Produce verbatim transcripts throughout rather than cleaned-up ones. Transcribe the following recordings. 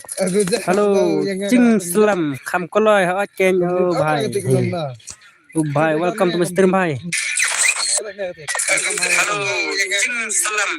Hello, Jing Slam, kham koloi ha ot keng, oh bhai. Oh bhai, welcome to my stream, bhai. Hello, Jing Slam.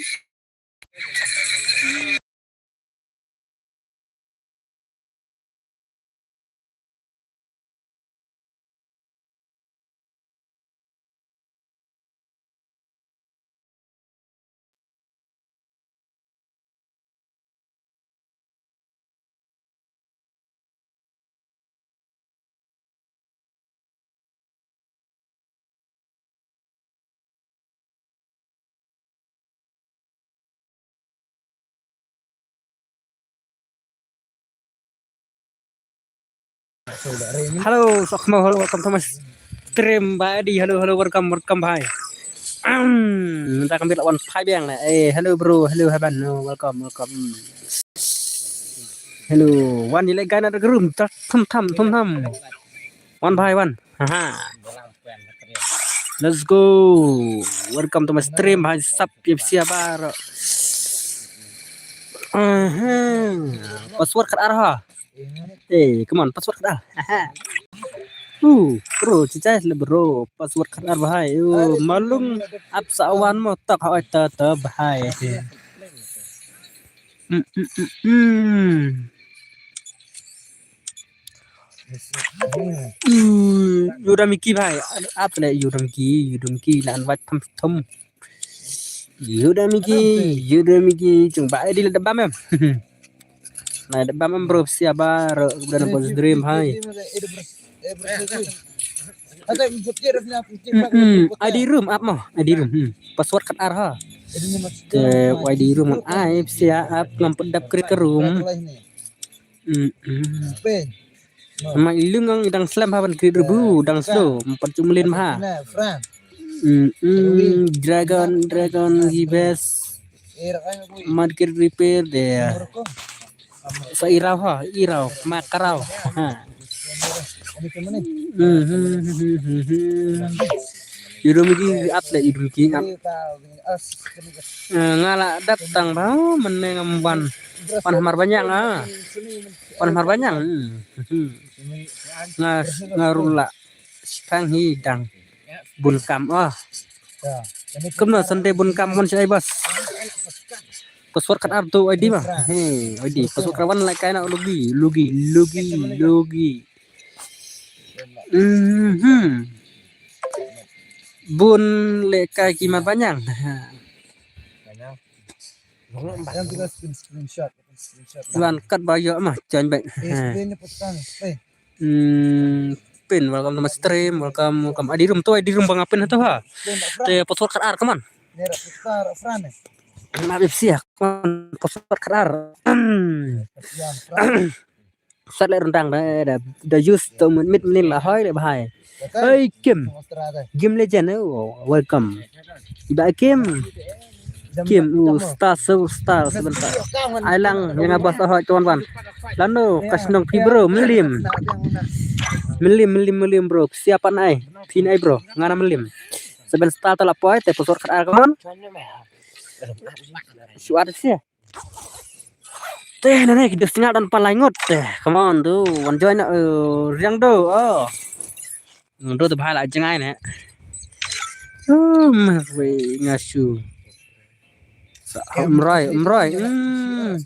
Hello, sok mo, hello, welcome to my stream, bhai. Hello, hello, welcome, welcome, bhai. Mynta kam bit la wan phai biang le. Eh, hello bro, hello Heban, no, welcome, welcome. Hello, wan ïaleh guide na the room, thum tham, thum tham. Wan bhai, wan. Haha. Let's go. Welcome to my stream, bhai, sap pip sia bar. Aha. Password khat ar ha. Eh, come on, password khat ar. Haha. Uh, bro, chichai le bro, password khat ar bhai. Uh, malung ap sa wan mo tak ha ta ta bhai. Mm, mm, mm, mm. Uh, Yudamiki bhai, ap le Yudamiki, Yudamiki la invite tham tham. Yudamiki, Yudamiki, chung ba ai di le da bam em. Na da bam em bro, sia ba ro da na boss dream hai. Mm, mm. I D room ap mo, I D room. Hmm. Password khat ar ha. Te I D room ai sia ap ngam pdap kri ka room. Mm, mm. Ma ilung ang dang slem ha ban kri rebu, dang slow, empat jumlin ha. Mm, mm. Dragon, dragon, gibes. Market repair de. Sa irau ha, irau, makarau. Ha. Yudum gi ap le, yudum gi ap. Eh, nga la dap tang ba, oh, men me ngam wan. Pan hamar banyang ah. Pan hamar banyang. Hmm. Nga, nga rula. Spang hi dang. Bun kam ah. Kumno Sunday bun kam mon si ai bas. Password khat ar tu I D ma. He, I D. Password khat wan lai kai na logi, logi, logi, logi. Mhm. Bun le kai ki mar banyang. Wan kat ba yo ma join back. Hmm, pin, welcome to my stream, welcome, welcome. Adi room tu, adi room bang apin tu ha. Te password khat ar, come on. Ma bip sia, come on, password khat ar. Sat le rendang da, da, da use to mit mit min la hoi le bahai. Hey Kim, Kim Legend, oh, welcome. Iba Kim. Kim, u star, so star, sebentar. Ai lang, yang abas ahoy tuan wan. Lano, kasnong pi bro, melim. Melim, melim, melim bro. Siapa nai? Pin ai bro, ngana melim. Seven star tala poi, te password khat ar, come on. Suat sia. Te nane ki dustinga dan pan laingot te. Come on tu, wan join na, eh, riang do. Oh. Ndu tu bhai la jngai ne. Um, wei nga shu. Sa, mrai, mrai. Hmm.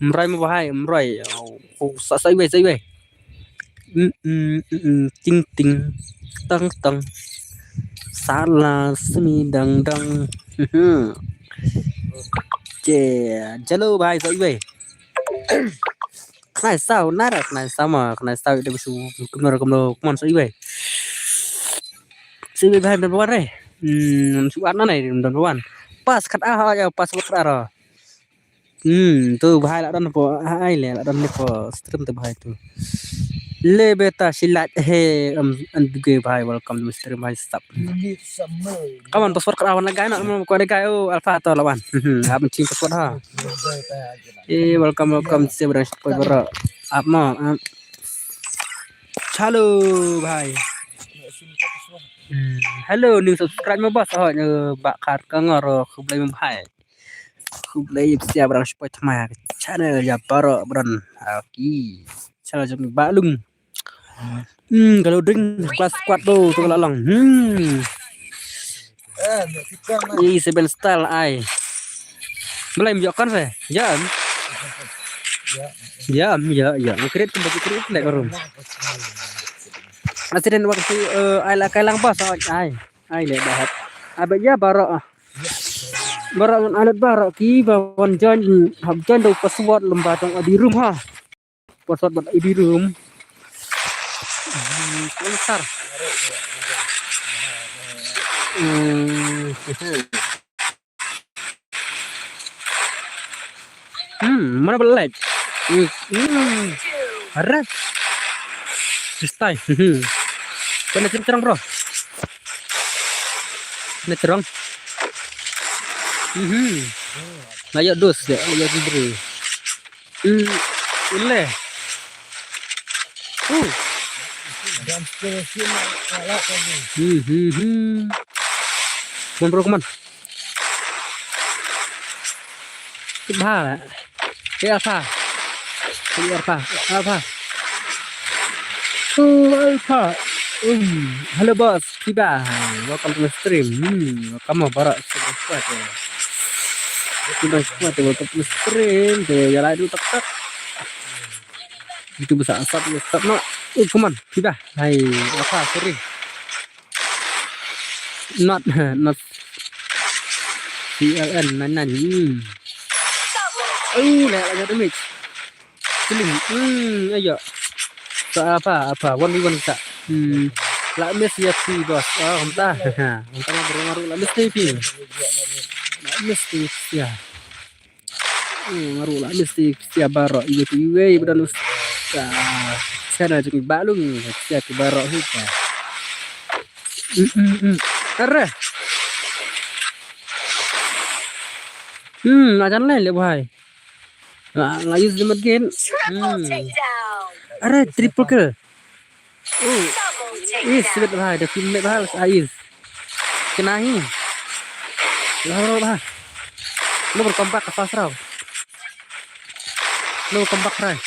Mrai mo bhai, mrai. Oh, oh, sa, sa iwei, sa iwei. Mm, mm, mm, mm. Ting, ting. Tang, tang. Sala simi dang, dang. Hmm. Che, jalo bhai, sa iwei. Khnai saw, nara khnai saw ma, khnai saw ida bisu kumno kumno kumon sa iwei. Sa iwei bhai number one re. Hmm, suat na nai number one. Pas khat ah, ya pas khat ah. Hmm, tu bhai la don po, ai le la don po stream tu bhai tu. Le beta silat he, um, an duge bhai, welcome to stream bhai sap. Come on, password khat ar wan la gai na, um, ko de gai, oh, alpha to la wan. Hap ching password ha. Eh, welcome, welcome, se bro, support bro. Ap mo, um. Hello bhai. Hmm, hello, new subscribe mo bas, oh, eh, ba khat ka ngor, oh, khublai mo bhai. Khublei ïa phi ba dang shu poi thymmai ha ka channel ïa baroh ba don ha ki channel jong Bah Lung. Hmm, ka Lodring class squad tu, tu ka la long. Hmm. Ih, Seven Star ai. Balei ym ïoh kan se? Ïa. Ïa, ïa, ïa. Ngi create kumba ki create leh ka room. Accident waktu, eh, ai la kai lang bas ai. Ai leh bahat. Abe ïa baroh. Baroh ngan alat baroh kiba wan join, hap join da u password lem ba tong adi room ha. Password bad adi room. Hmm, komentar. Hmm. Hmm, mana ba like? Hmm, hmm. Arat. Kristai. Hmm. Kena cerong-cerong, bro. Kena cerong. Hmm. Layak dos ya, layak diberi. Hmm. Ile. Uh. Hmm, hmm, hmm. Come on, bro, come on. Bha. Ke Alpha. Ke Alpha. Alpha. Oh, Alpha. Um, hello, boss. Kiba. Welcome to the stream. Hmm, welcome, baroh. Welcome to the stream. Welcome to the stream. Te, ïa lai du tak tak. Itu besar asap ni. Tak nak. Eh, come on. Kiba. Hai, Alpha, sorry. Not, not C L N nine nine. Hmm. Oh, lah, lah, damage. Killing. Hmm, ayo. Tak apa, apa. One v one tak. Hmm. Lah miss ya si, bos. Oh, entah. Entah apa, baru, baru lah miss T V. Lah miss T V ya. Hmm, baru lah miss T V ya, baroh. Iya, iya, iya, badan us-, ah, sana jeng balung. Ya, ke baroh kita. Hmm, hmm, hmm. Arre. Hmm, ajan lain le, bhai. Nga, nga use the mid game. Hmm. Arre, triple kill. Oh. Is, sibit bhai, da team mate bhai, sa is. Kena hi. Lah, bro, bhai. Lo, bro, come back, fast round. Lo, come back, bhai.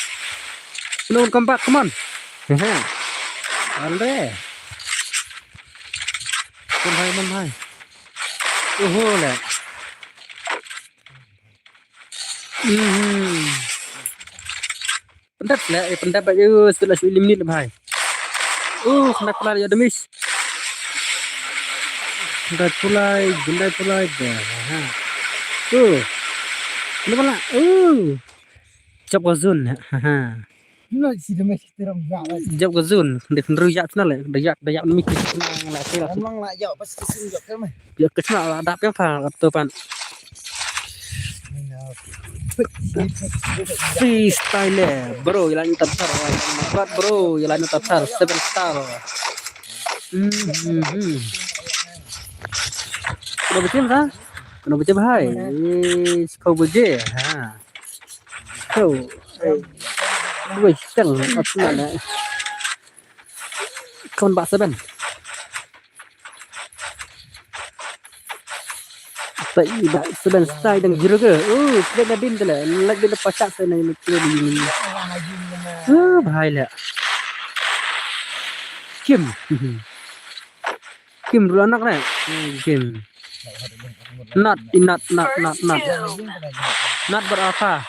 Lo, come back, come on. Hehe. Arre. Come, bhai, come, bhai. Oho, le. Mhm. Pyndep le, eh, pyndep ba, eh, sebelas minit le, bhai. Uh, kena pulai, ya, demis. Kena pulai, kena pulai, dah. Ha. Uh. Kena pula. Uh. Jop ka zone. Ha, ha. Jop ka zone. Dia kena rujak sana le. Dia, dia ni kena la sel. Dia kena la dap yang pa tu pan. Freestyle, bro, ïa la ngi tatar. Bro, ïa la ngi tatar. Seven star. Hmm, hmm, hmm. Kena betul, ha? Kena betul, hai. Eh, kau betul, ha. Kau. Wei, tang, apa nak? Kau bak seven. Sa i ba seven star dang zero ke. Oh, seven na din tele. Lek din pasak sa na ni kilo di ni. Oh, bahai le. Kim. Kim dulu anak ne. Hmm, Kim. Not, not, not, not, not. Not berapa?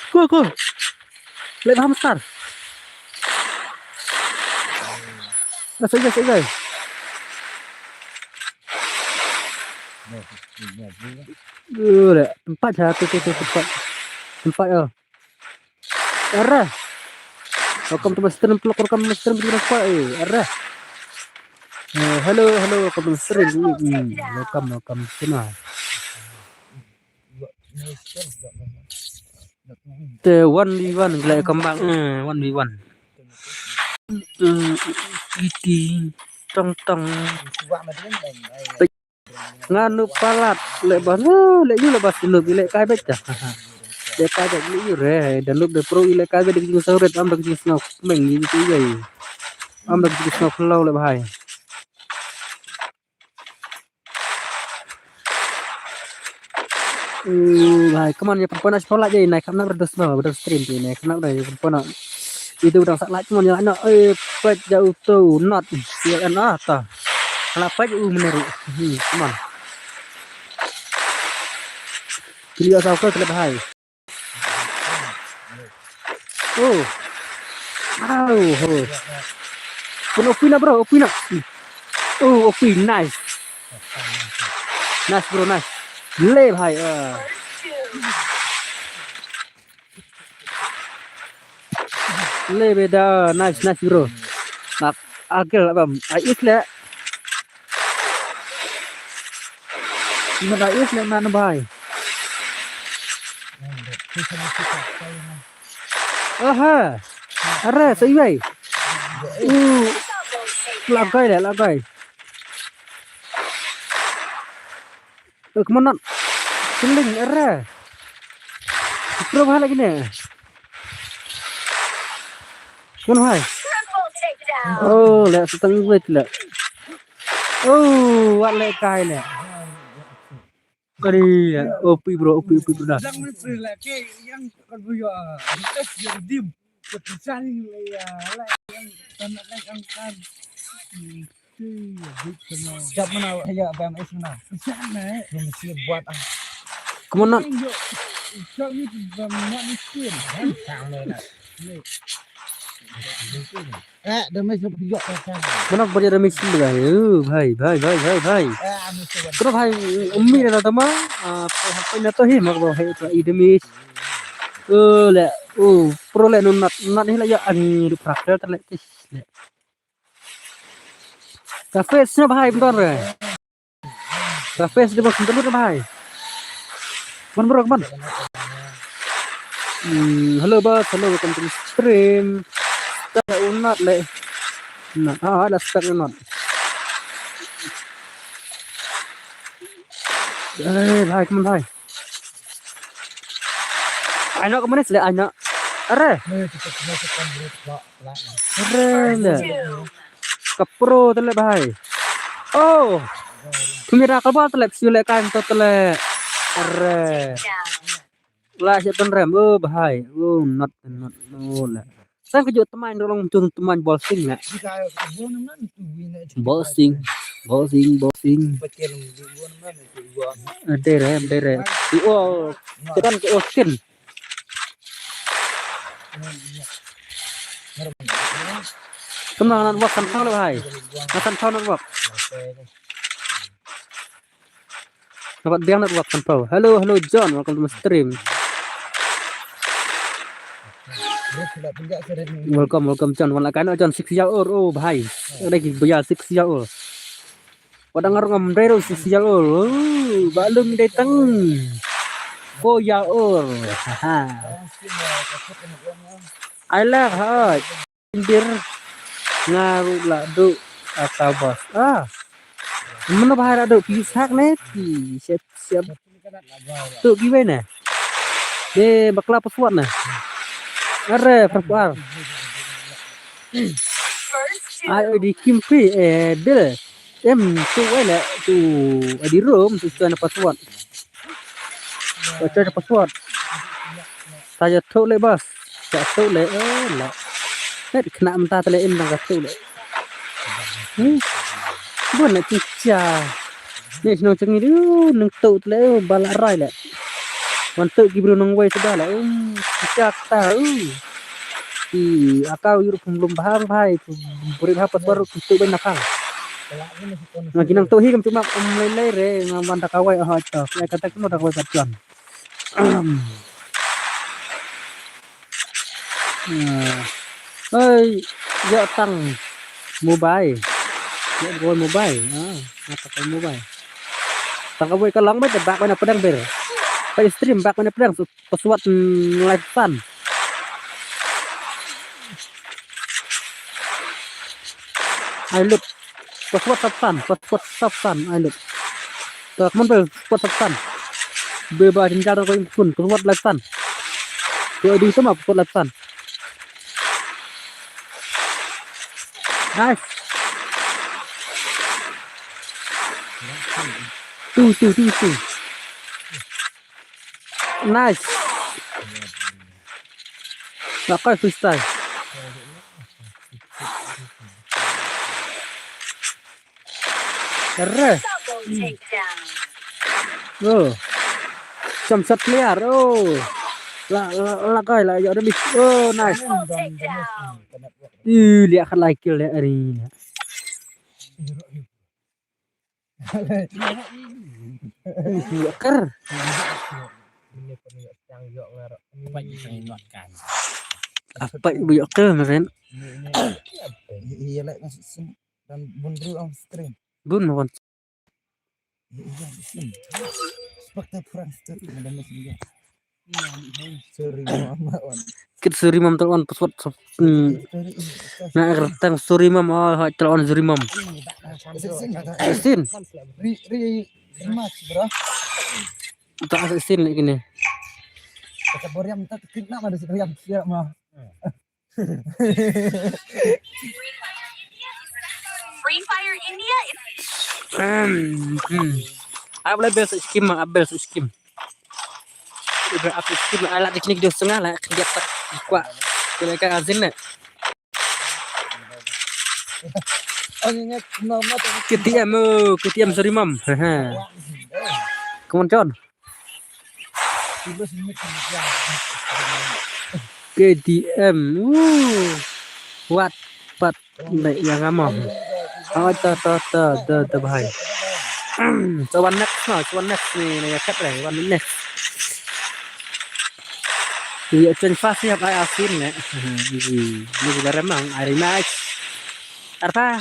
Go, go. Lek hamster. Dah selesai, selesai. Dulu, tempat satu tu, tu, tempat. Tempat, oh. Arah. Welcome to my stream, welcome to my stream, welcome to my stream. Eh, hello, hello, welcome to my stream. Hmm, welcome, welcome to my. Te one v one, glad kembang, eh, one v one. Hmm, iti, tong, tong. Nga nup palat, le ba, le, le, le ba, nup, le kai bek ta. Le kai bek, le, re, da nup, da pro, le kai bek, da jing sauret, am da jing snow, meng, jing tu, ye. Am da jing snow, flow, le bahai. Uh, bhai, come on, ya pun pun na sipau la jai, nai kam nak berdos no, berdos stream ti, nai kam nak berdos pun pun na. Itu udah sak like, come on, ya, no, eh, pet jauh tu, not, ya, kan, ah, ta. Kalau pet, uh, meneru. Hmm, come on. Kili asal kau, kelep, bhai. Oh. Au, ho. Pun opui na, bro, opui na. Oh, opui, nice. Nice, bro, nice. Le, bhai, ah. Le, beda, nice, nice, bro. Nak, agel, abam. Ai, is le. Ina da is le, man, bhai. Aha. Are, sa iwei. Uh, lagai le, lagai. Eh, come on, not. Killing, are. Pro bhai lagi ne. Come on, bhai. Oh, le, setengah wait le. Oh, wat le kai le. Kali, opui bro, opui, opui bro dah. Siap mana ya, Bang Is mana? Siap mana? Mesti buat ah. Come on, not. Siap ni, Bang, nak miskin. Bang, sana lah. Ni. Eh, dah mesti juga, kan? Mana aku baca dah mesti juga. Eh, bhai, bhai, bhai, bhai, bhai. Eh, mesti buat. Terus, bhai, umi dah tama. Ah, apa, apa ni tu, hi, mak, bhai, itu, ide mis. Eh, le, oh, pro le, nunat, nunat ni lah, ya, ani, du prakter, terlek, ish, le. Kafe sini, bhai, bentar, bhai. Kafe sini, bos, bentar, bhai. Come on, bro, come on. Hmm, hello, bos, hello, welcome to the stream. Start unat, le. Nah, ah, ada start unat. Eh, bhai, come on, bhai. Ai no, kemana sih, ai no? Are. Are le. Ka pro tele, bhai. Oh. Tumira ka ba tele, siu le kan to tele. Are. La siap pynrem, oh, bhai. Oh, not, not, oh, le. Sang kejuk teman, dorong tu teman bolsing le. Bolsing, bolsing, bolsing. Dere, dere. Oh, tekan ke oskin. Kemna network kan tau le, bhai. Kan tau network. Dapat biang network kan tau. Hello, hello, John. Welcome to my stream. Welcome, welcome, John. Wan la kan, John, six year old. Oh, bhai. Ada ki bhaiya six year old. Wadang arung am dai ro six year old. Oh, ba lum dai tang. Four year old. Haha. I love her. Indir nga ruh la duk ata bos. Ah. Mano bahai la duk pi sak ne pi. Siap, siap. Tu kiwei ne. De bakla password ne. Are, password. Ai, di kim pi, eh, dil. Em, tu wei le, tu, eh, di room, tu, tu, na password. Tu, tu, na password. Sa ya tu le bas. Sa tu le, eh, le. Net kena mentah tele em dang ka tu le. Hmm. Bun na cica. Ni shnong cengi du nang tu le, bala rai le. Wan tu ki bru nang wei sudah le. Hmm. Cica kata, uh. Ih, akau yur pun belum bahar, bhai. Beri bahar pas baru kita ben nakal. Nga kinang tu hi kam cuma um lei lei re, nga wan da kawai, oh, to. Ai kata kino da kawai ka tuan. Ai, ya tang mobile. Ya gol mobile. Ah, apa kau mobile? Tang kawai ka long ba da bak ba na pedang ber. Pa stream bak ba na pedang. Password, mm, live san. Ai lut. Password sub san. Password sub san. Ai lut. Ta kman bel password sub san. Be ba jin jadar ko in kun. Password live san. Ko di sama password live san. Nice. Tu, tu, tu, tu. Nice. Lah kai freestyle. Re. Oh. Cham sat player. Oh. La la la kai la ya de. Oh, nice. Ih, liak khat lai kill liak ari. Ih, ker. Apa ibu ya ker meren? Iya, like masuk sini. Dan bun dulu ang stream. Bun wan. Iya, iya, iya. Sepak tak kurang tu, ada mesin dia. Sorry, mama wan. Kit sorry mam tal wan password. Hmm. Sorry, iya, iya. Na kertang sorry mam, oh, hoi tal wan sorry mam. Iya, tak ada. Sin, ada. Sin. Ri ri ri mas, bro. Tak ada sin lagi ni. Kata boriam tak kena ada sin yang siap mah. Free Fire India is Hmm, hmm. Apa lah bel skim, apa bel skim. Ibrah apa skim, ala teknik dia setengah lah, dia tak kuat. Dia kan azin lah. Ang ingat nama tu. K T M, oh, K T M sorry mam. Haha. Come on, John. K T M. Woo. Wat pat ne yang ama. Ah, ta ta ta ta ta bahai. So one next no, so one next ni ni ya kat re, one next. Iya, change fast ni apa asin ne. Ni ni kita remang, ari nice. Arpa.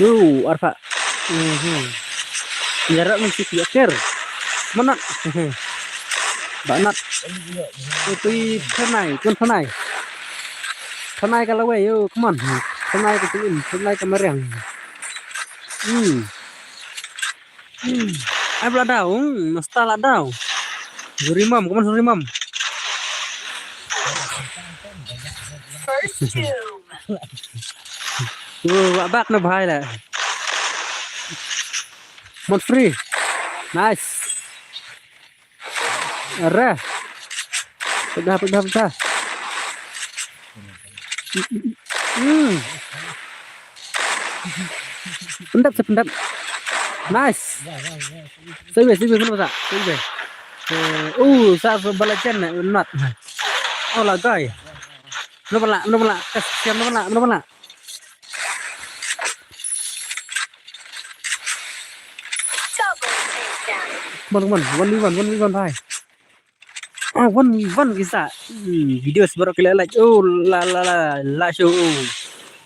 Yo, arpa. Mhm. Jarak ni sikit akhir. Manat. Banat. Itu i thanai, kun thanai. Thanai ka lawei, yo, come on. Thanai ka tuin, thanai ka mariang. Hmm. Ai bla daw, hmm, nasta la daw. Sorry mam, come on, sorry mam. First two. Oh, bak na bahai la. Mon free. Nice. Arre. Pedah, pedah, pedah. Hmm. Pendap, sa pendap. Nice. Save, save, mana sa? Save. Eh, uh, sa, sa balajan na, not. Oh, la guy. Mana pala, mana pala? Kas siam, mana pala, mana pala? Come on, come on. One v one, one v one, bhai. Ah, one v one kita. Hmm, video sebarok kila like. Oh, la la la, la show.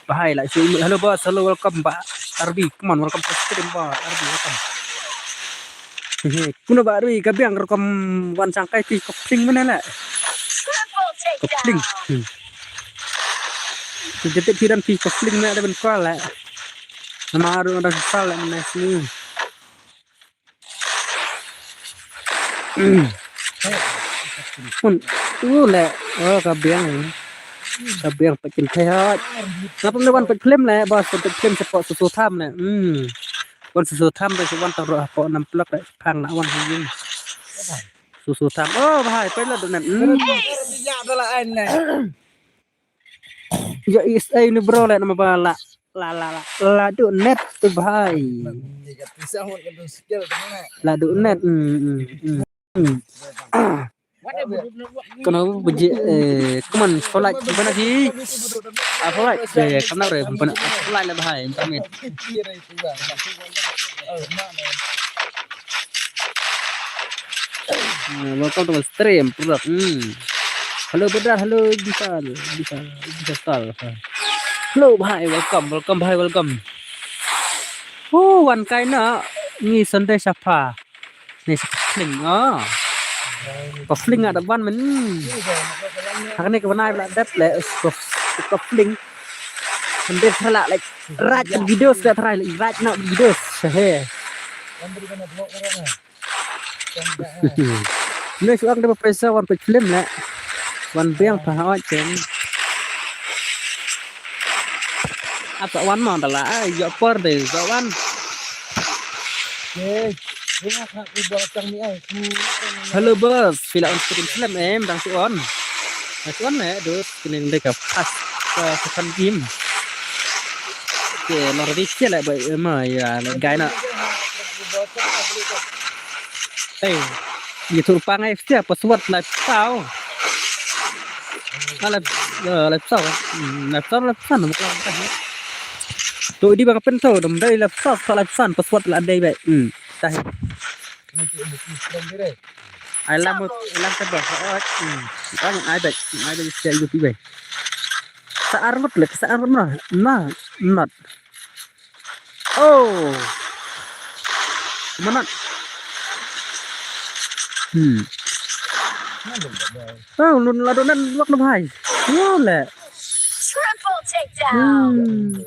Bhai, la show. Hello boss, hello, welcome ba. Arbi, come on, welcome to stream ba. Arbi, welcome. Hehe, kuno ba Arbi, ka biang rukom wan sangkai ti kopling mana la. Kopling. Hmm. Kita tiran ti kopling mana ada ben kual la. Nama aru ada sal la mana sini. Pun tu le, oh, ka biang. Ka biang pat kynthei hot. Ngap ne wan pat film le, bos, pat film support susu tham le. Hmm. Wan susu tham le, wan tang roh hapoh nam plak le, phang na wan hujung. Susu tham. Oh, bhai, pat la donet. Hmm. Ya is ai ni bro le nama ba la la la la la donet tu bhai. La donet. Hmm, hmm, hmm. Hmm. Kano biji eh kuman solaj bana si. Apa laj eh kana re bana solaj le bhai internet. Uh, welcome to my stream, bro. Hmm. Hello, brother. Hello, Bisal. Bisal. Bisal. Hello, bhai. Welcome. Welcome, bhai. Welcome. Oh, wan kai na. Ni Sunday sapa. Ni sling. Ah. Ka fling ada ban men. Hakne ka banai bla dat le. Ka fling. Sunday thala like. Right videos da try like. Right now videos. He. Ne shu ang da paisa wan pek film le. Wan biang pa ha chen. Apa wan ma da la ai yo por de so wan. Ye. Hello boss, phi la on screen film em, dang shu on. Dang shu on eh, dude, kine dei ka first, ka second game. Ke lor di sia la bai ma ya la gai na. Hey, YouTube pang eh sia password la tau. La la la tau, la tau la tau. Tu di bang pen tu, dam dei la tau, la tau password la dei bai. Hmm. Tahi. Ai lam mut, ai lam tebak. Oh, hmm. Ai ai bai, ai bai sia ibu bai. Sa armut lek, sa armut na, na, not. Oh. Manat. Hmm. Oh, nun la donan wak na bhai. Yo le. Triple takedown. Hmm.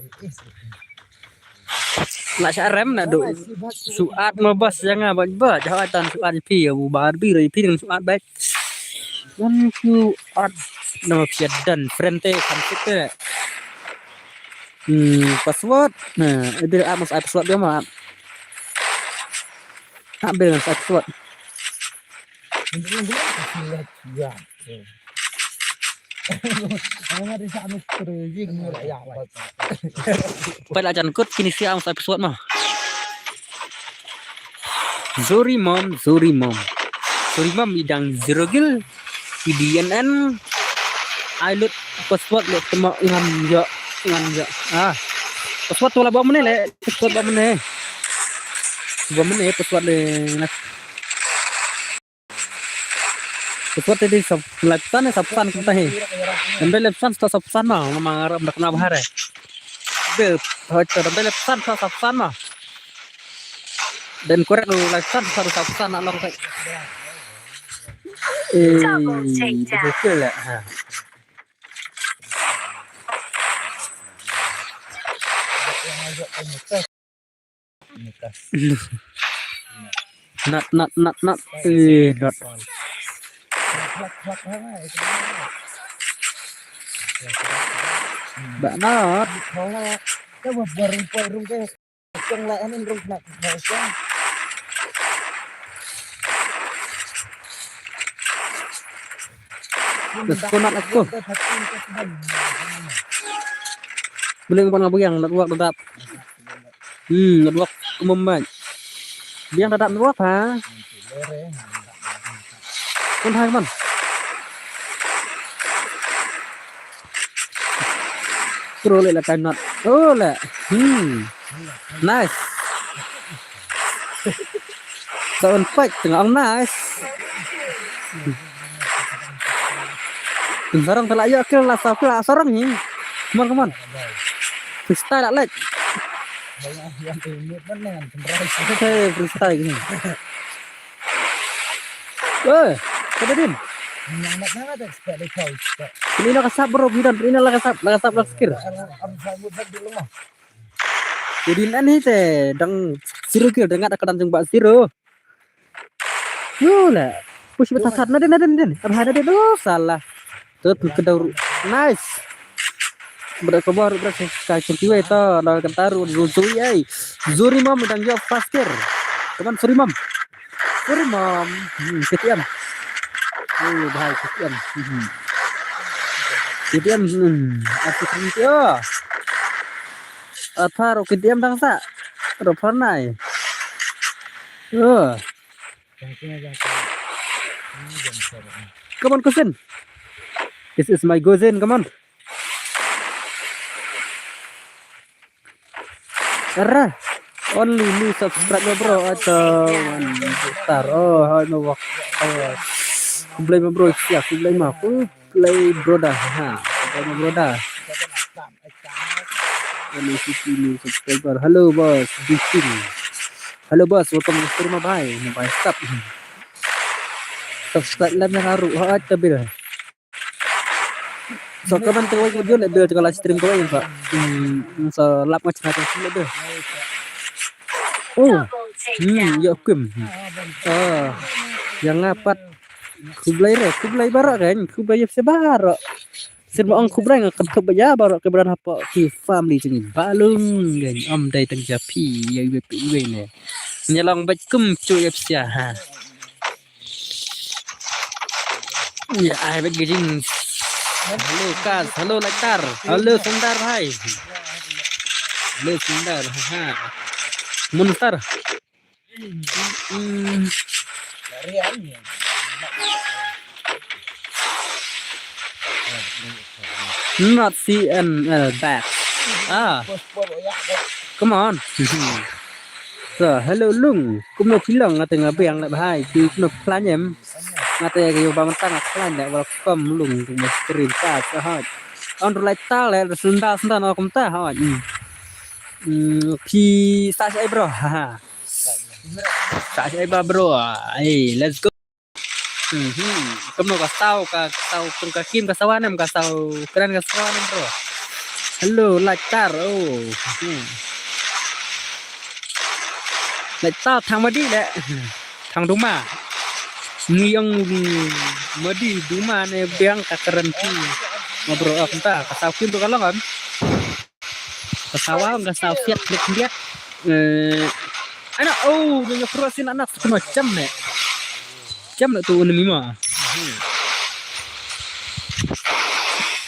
La sha rem na do. Suat ma bas janga ba ba. Jawa tan suat phi ya bu bar bi ri phi dengan suat baik. Dan suat nama phi dan friend te kan te. Hmm, password. Nah, bil amas password dia mah. Ambil password. Pala jan kut kini sia ang episode mah. Sorry mom, sorry mom. Sorry mom, idang zero gil. I D N N. Ai lut password lut tema ngan ya, ngan ya. Ah. Password tu lah bawa mana le? Password bawa mana? Bawa mana password le? Password tadi sab lapsan eh sapsan kita he. Dam dei lapsan sta sapsan ma ma ngarap dak na bahar eh. Be hoy to dam dei lapsan sta sapsan ma. Dan korek lapsan sta sapsan na long kai. Eh, betul lah. Ha. Nat nat nat nat. Eh, nat. Ba nat. Let's go, nat, let's go. Boleh ngeban ngabu yang, let's work, let's work. Hmm, network kumba. Biang da dap network ha. Kun hai man. Pro le la kan not. Oh le. Hmm. Nice. Sa un fight tengah ong nice. Sarong telah ya kill lah sa kill sarong ni. Come on, come on. Freestyle lah lek. Hey, freestyle ni. Weh, kata din. Ini nak kasap bro, bidan ini lah kasap, lah kasap lah skill. Jadi nan hi te dang zero kill, dang ada kadang jeng bak zero. Yo la. Push ba sat nadin nadin nadin. Abha nadin. Oh salah. Tut ke daur. Nice. Bra ke bor bra se ka chenti wei to na kan taru zuri ai. Zuri mam dang yo faster. Teman zuri mam. Zuri mam. Hmm, K T M. Oh bhai K T M. Hmm. K T M. Hmm. Aku chenti yo. Athar K T M dang sa. Ro pharnai. Oh. Come on, cousin. This is my cousin. Come on. Ara. Only new subscriber bro atau one star. Oh, hai ma bok. Oh. Khublei ma bro, sia khublei ma. Khublei broda. Ha. Khublei ma broda. N C T new subscriber. Hello boss, Bising. Hello boss, welcome to stream bhai. Na bhai stop. Subscribe lam yang aru. Ha, tabil. So kaban tu wajib jul bil tu live stream tu wajib. Hmm, so lap macam macam tu bil. Oh. Hmm, ya kum. Ah. Yang apat. Khublei re, khublei barak kan, khublei ya barak. Sir ma ong khublei nga kan khublei ya barak ke baran hapa ki family jing balung kan. Om dai tang japi ya iwe pe iwe ne. Ïa long bad kum chu ïa psia ha. Ïa ai bad gajing. Hello Kas, hello Laktar, hello Sundar bhai. Hello Sundar, ha. Munstar. Hmm. Not C M L back. Ah. Come on. So, hello Lung. Kumno phi long, nga te nga biang leh bhai. Phi kumno plan em? Nga te ka yu ba mynta nga plan leh, welcome Lung to my stream. Ka sa hot. On like tal leh, sunda sunda no kumta hot. Hmm. Hmm, phi sa sa bro. Ha ha. Sa sa ba bro. Hey, let's go. Mhm. Kumno ka saw, ka saw, ka kim, ka saw anem, ka saw kren, ka saw anem bro. Hello, Laktar. Oh. Mhm. Laktar thang madi leh. Thang duma. Ngi ong madi duma ne biang ka kren ki. Ma bro, ah, kumta ka saw kim bro ka long kan. Ka sawa ka saw siat lek liat. Eh, ana, oh, ngi pro sin anak kuno jam ne. Jam ne tu ni ma.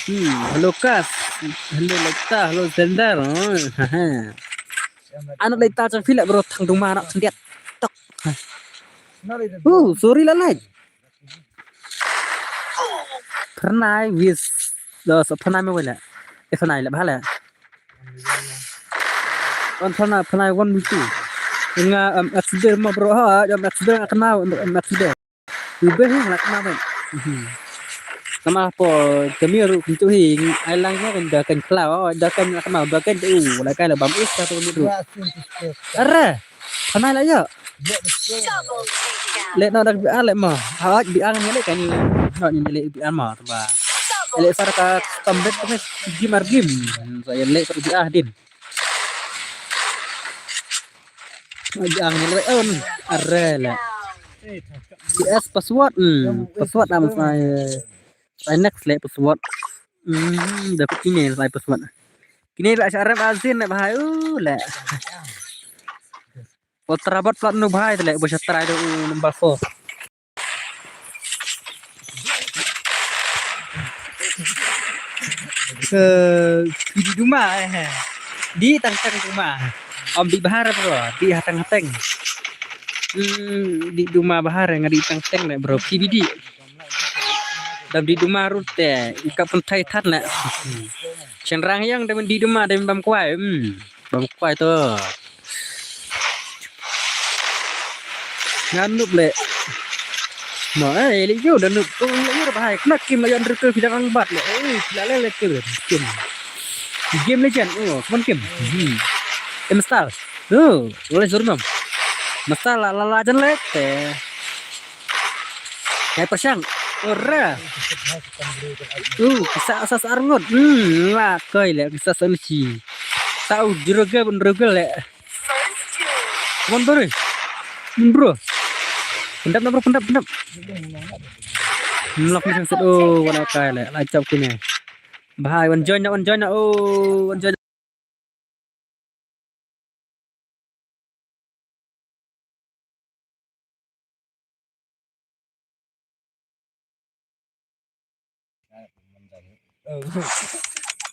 Hmm, hello Kas. Hello Lekta, hello Zendar. Oh, ha ha. Ana Lekta chang filek bro thang duma nak sendiat. Tok. Uh, sorry lah lai. Pernai wis. Do so pernai me wala. Eh pernai le bhala. Wan pernai pernai wan mitu. Nga am accident ma bro ha, am accident nga kena am accident. Ubeh nga kena me. Nama po kami ru kuntu hi ai lang ko da kan klau da kan kena da kan u la kai la bam is ka tu mitu. Are. Pernai la ya. Leh no dak biar leh mo. Hawaj biar ngi leh kan. No ngi leh biar mo taba. Leh sar ka stomach tu gim ar gim. Saya leh sar biar din. Biar ngi leh on. Are leh. C S password. Hmm. Password am saya. Saya next leh password. Hmm. Dapat email saya password. Kini lah syarap azin nak bahai. Uh, leh. Ultra bot plat nu bhai te leh bosha try do u number four. Eh, di duma eh. Di tang tang duma. Om di bahar bro, di hatang hatang. Hmm, di duma bahar nga di tang tang leh bro, P B D. Dam di duma rut te, ika pun thai than leh. Chen rang yang dam di duma dam bam kwai. Hmm. Bam kwai to. Nga nup leh. Ma eh leh yo da nup to leh yo bahai. Kena kim leh yo under ke bidang angbat leh. Eh, la leh leh ke kim. Game Legend. Oh, cuman kim. Hmm. Em star. Oh, boleh suruh nom. Masal la la la jan leh te. Kai persang. Ora. Uh, kisa asas arngut. Hmm, la koi leh kisa sanchi. Tau jurugel pun rugel leh. Mon bro. Mon bro. Pendap na bro, pendap, pendap. Mlok ni set. Oh, wana kai leh. La chop kini. Bahai wan join na, wan join na. Oh, wan join.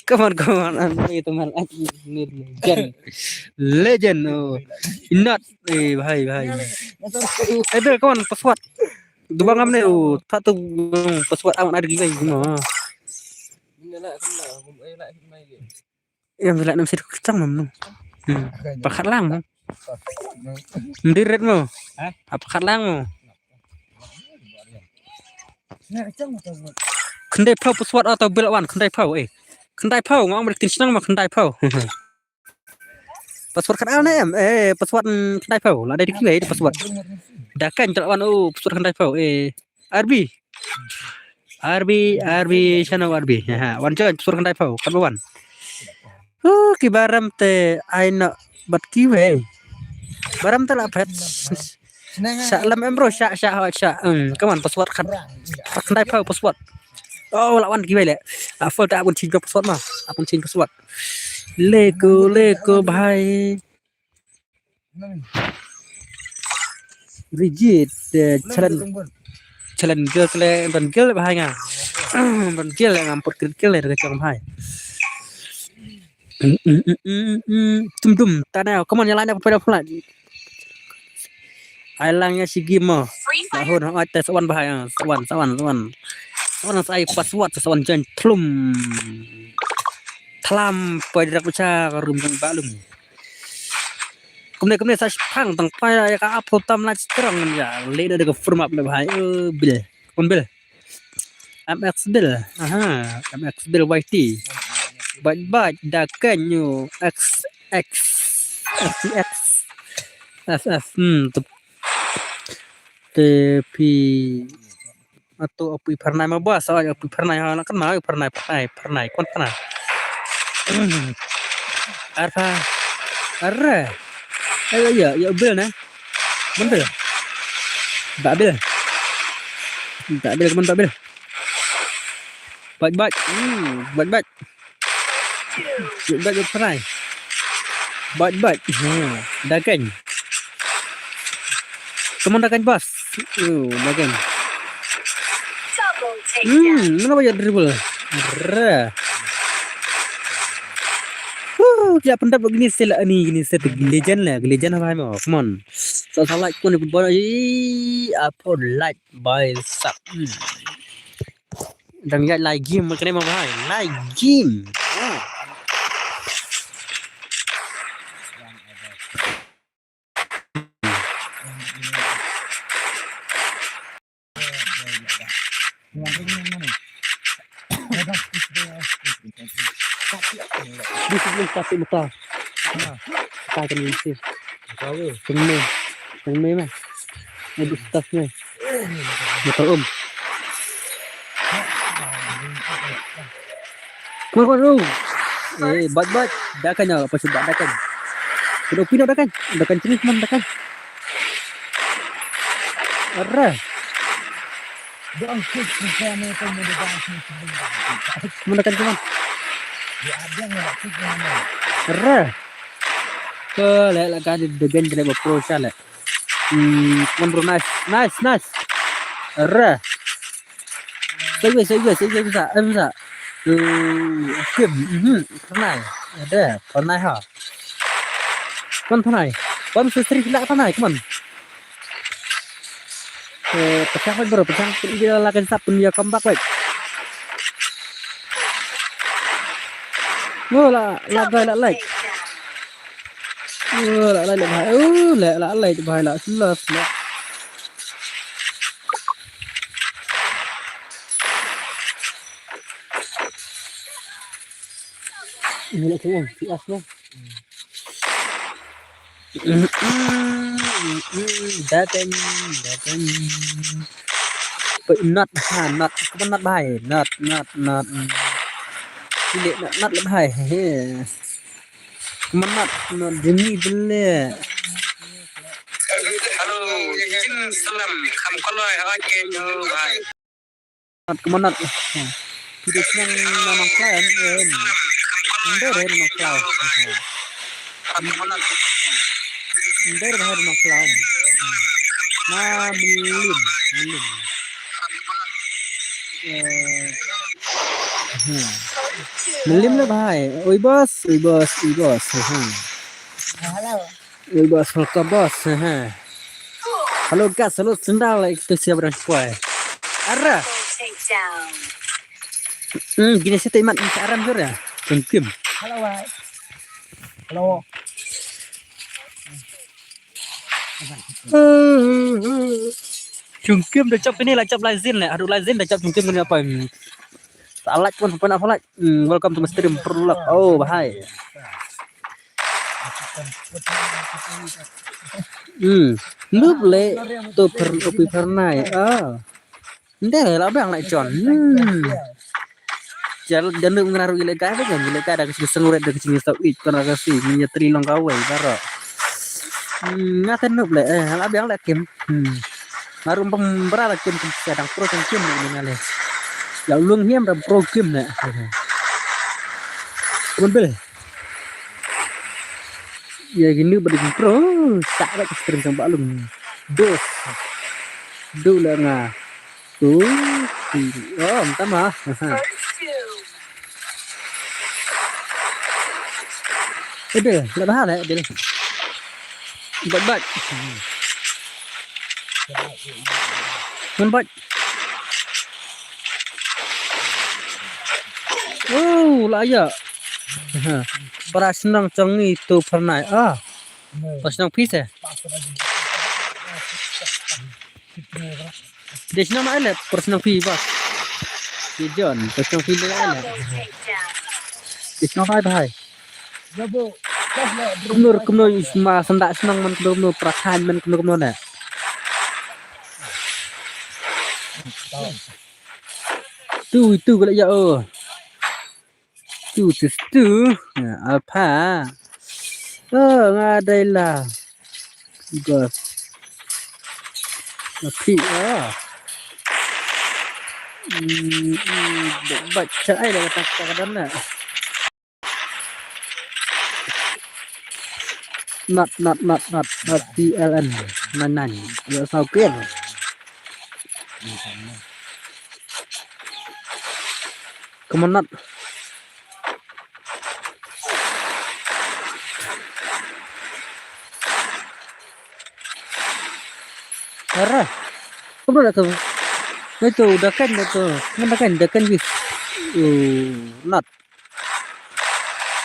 Come on, come on, an itu man lagi ni legend. Legend, oh. Inat, eh, bahai, bahai. Eh, dah, come on, password. Dua ngam ni, oh, satu, hmm, password amat ada lagi, no. Yang gelak nam situ kecang mam no. Hmm. Pakat lang mam. Ndirit mo. Hah? Apa kat lang mo? Khyndai phew password auto build wan, khyndai phew eh. Khyndai phew ngam ber tin snang ma khyndai phew. Password kat al ne em? Eh, password, mm, khyndai phew. La dei dei password. Da kan jal wan, oh, password khyndai phew eh. R B. R B, R B, channel R B. Ha, wan join password khyndai phew, kat ba wan. Huh, ki baram te ai na bat ki wei. Baram te la phet. Sha lam em bro, sha, sha, ha, sha. Hmm, come on, password khat. Khyndai phew password. Oh, la wan ki wei leh. Ah, full ta pun change password ma. Pun change password. Leko, leko, bhai. Rigid, eh, challenge, challenge girl, challenge don girl ba hai nga. Don girl nga mpot krit girl le ka chong hai. Tum tum ta na, come on, ya lai na pa pa. Ai lang ya shi game mo. Lahun ha te sawan ba hai, sawan, sawan, sawan. Sawan sa ai password, sawan jan tlum. Tlam pa rak bacha ka rum jong ba lum. Kumne kumne sa thang tang pa ya ka apo tam la strong ya. Le da ka firm up le ba hai. Eh, bil. Kun bil. M X Bill. Aha, M X Bill Y T. Bait bait da kan yu X X X X F F. Hmm, tu. Te pi. Atu api pernai ma bas, api pernai ha, kan ma pernai, pernai, pernai, kon pernai. Arfa. Arre. Ayo ya, ya bil na. Bil. Ba bil. Ba bil, kemen ba bil. Bait bait. Hmm, bait bait. Bait bait, bait pernai. Bait bait. Hmm, daging. Kemen daging bas. Oh, daging. Hmm, mana banyak dribble. Re. Huh, kita pendap gini sel ni, gini sel legend lah, legend apa mau? Come on. Sa sa like pun pun apa like by sub. Hmm. Dang ya lai game kane ma bhai, lai game. Di sebelum satu muka. Muka kan mesti. Tengme. Tengme mah. Aduh, tas mah. Betul, Om. Keluar, keluar, keluar. Eh, bat, bat. Dah kan ya, apa sebab dah kan? Kena pina dah kan? Dah kan jenis man dah kan? Arah. Mana kan cuman? Arah. Ke lek lek kan degen kena berproses lek. Hmm, cuman bro, nice, nice, nice. Arah. Saya saya saya bisa, eh, bisa. Hmm, kim, mhm, pernah. Ada, pernah ha. Kan pernah. Kan sesri kila pernah, cuman. Eh, pecah lagi bro, pecah. Dia lagi sap pun dia comeback lagi. Oh, la, la, la, la, like. Oh, la, la, la, bhai. Oh, la, la, la, bhai, la, slow, slow. Ini lagi, eh, si As, no? Daten, daten. Not, ha, not. Kemen not bhai. Not, not, not. Sile not, not le bhai. He. Kemen not, not jemi bele. Hello, jin salam. Kham koloi ha ke nyo bhai. Kemen not. Kita senang na Nongkhlaw, em. Nder hai Nongkhlaw. Nder hai Nongkhlaw. Na Mylliem, Mylliem. Eh, hmm. Mylliem le bhai. Oi boss, oi boss, oi boss. Hmm. Hello. Oi boss, welcome boss. He. Hello guys, hello sendal, eh, kita siap dah kuai. Ara. Hmm, gini sih teman ini aram sudah. Tengkim. Hello, bhai. Hello. Chungkim dah cap ini lah, cap lazin lah. Aduh, lazin dah cap chungkim ni apa ini? Salat pun pernah salat. Hmm, welcome to my stream, bro. Oh, bhai. Hmm. Noob le to per, upi pernai. Ah. Nde la bang la chon. Hmm. Jal janu ngena ru ile kai ba jam ile kai da ka sing sengret da ka sing stop it kon ka si ni ya tri long ka wei baro. Hmm, ngata noob le, eh, la bang la kim. Hmm. Ngarum pembra la kim kim sedang pro kim kim ni ngale. La ulung hiam da pro kim ne. Kuman bel. Ya gini beri pro, tak ada keren sang balung. Dos. Dula nga. Tu. Ti. Oh, mta ma. Ede, la bah le, ede. Bat bat. Man bat. Oh, la ya. Ha. Para shnong chong ngi tu pernai. Ah. Para shnong phi se. Dei shnong ma ele, para shnong phi ba. Ki John, para shnong phi le ele. Dei shnong bhai bhai. Kumno kumno ma sanda shnong man kumno kumno para khan man kumno kumno ne. Tu tu kala ya oh. Tu tu tu. Ya, apa? Oh, nga dei la. Gos. Tapi ah. Hmm, hmm, baca ai dah kata kata dah. Not, not, not, not, not T L N. Nan nan. Ya saukir. Come on, not. Ara. Kumno dah tu? Itu dah kan dah tu. Kan dah kan, dah kan bis. Uh, not.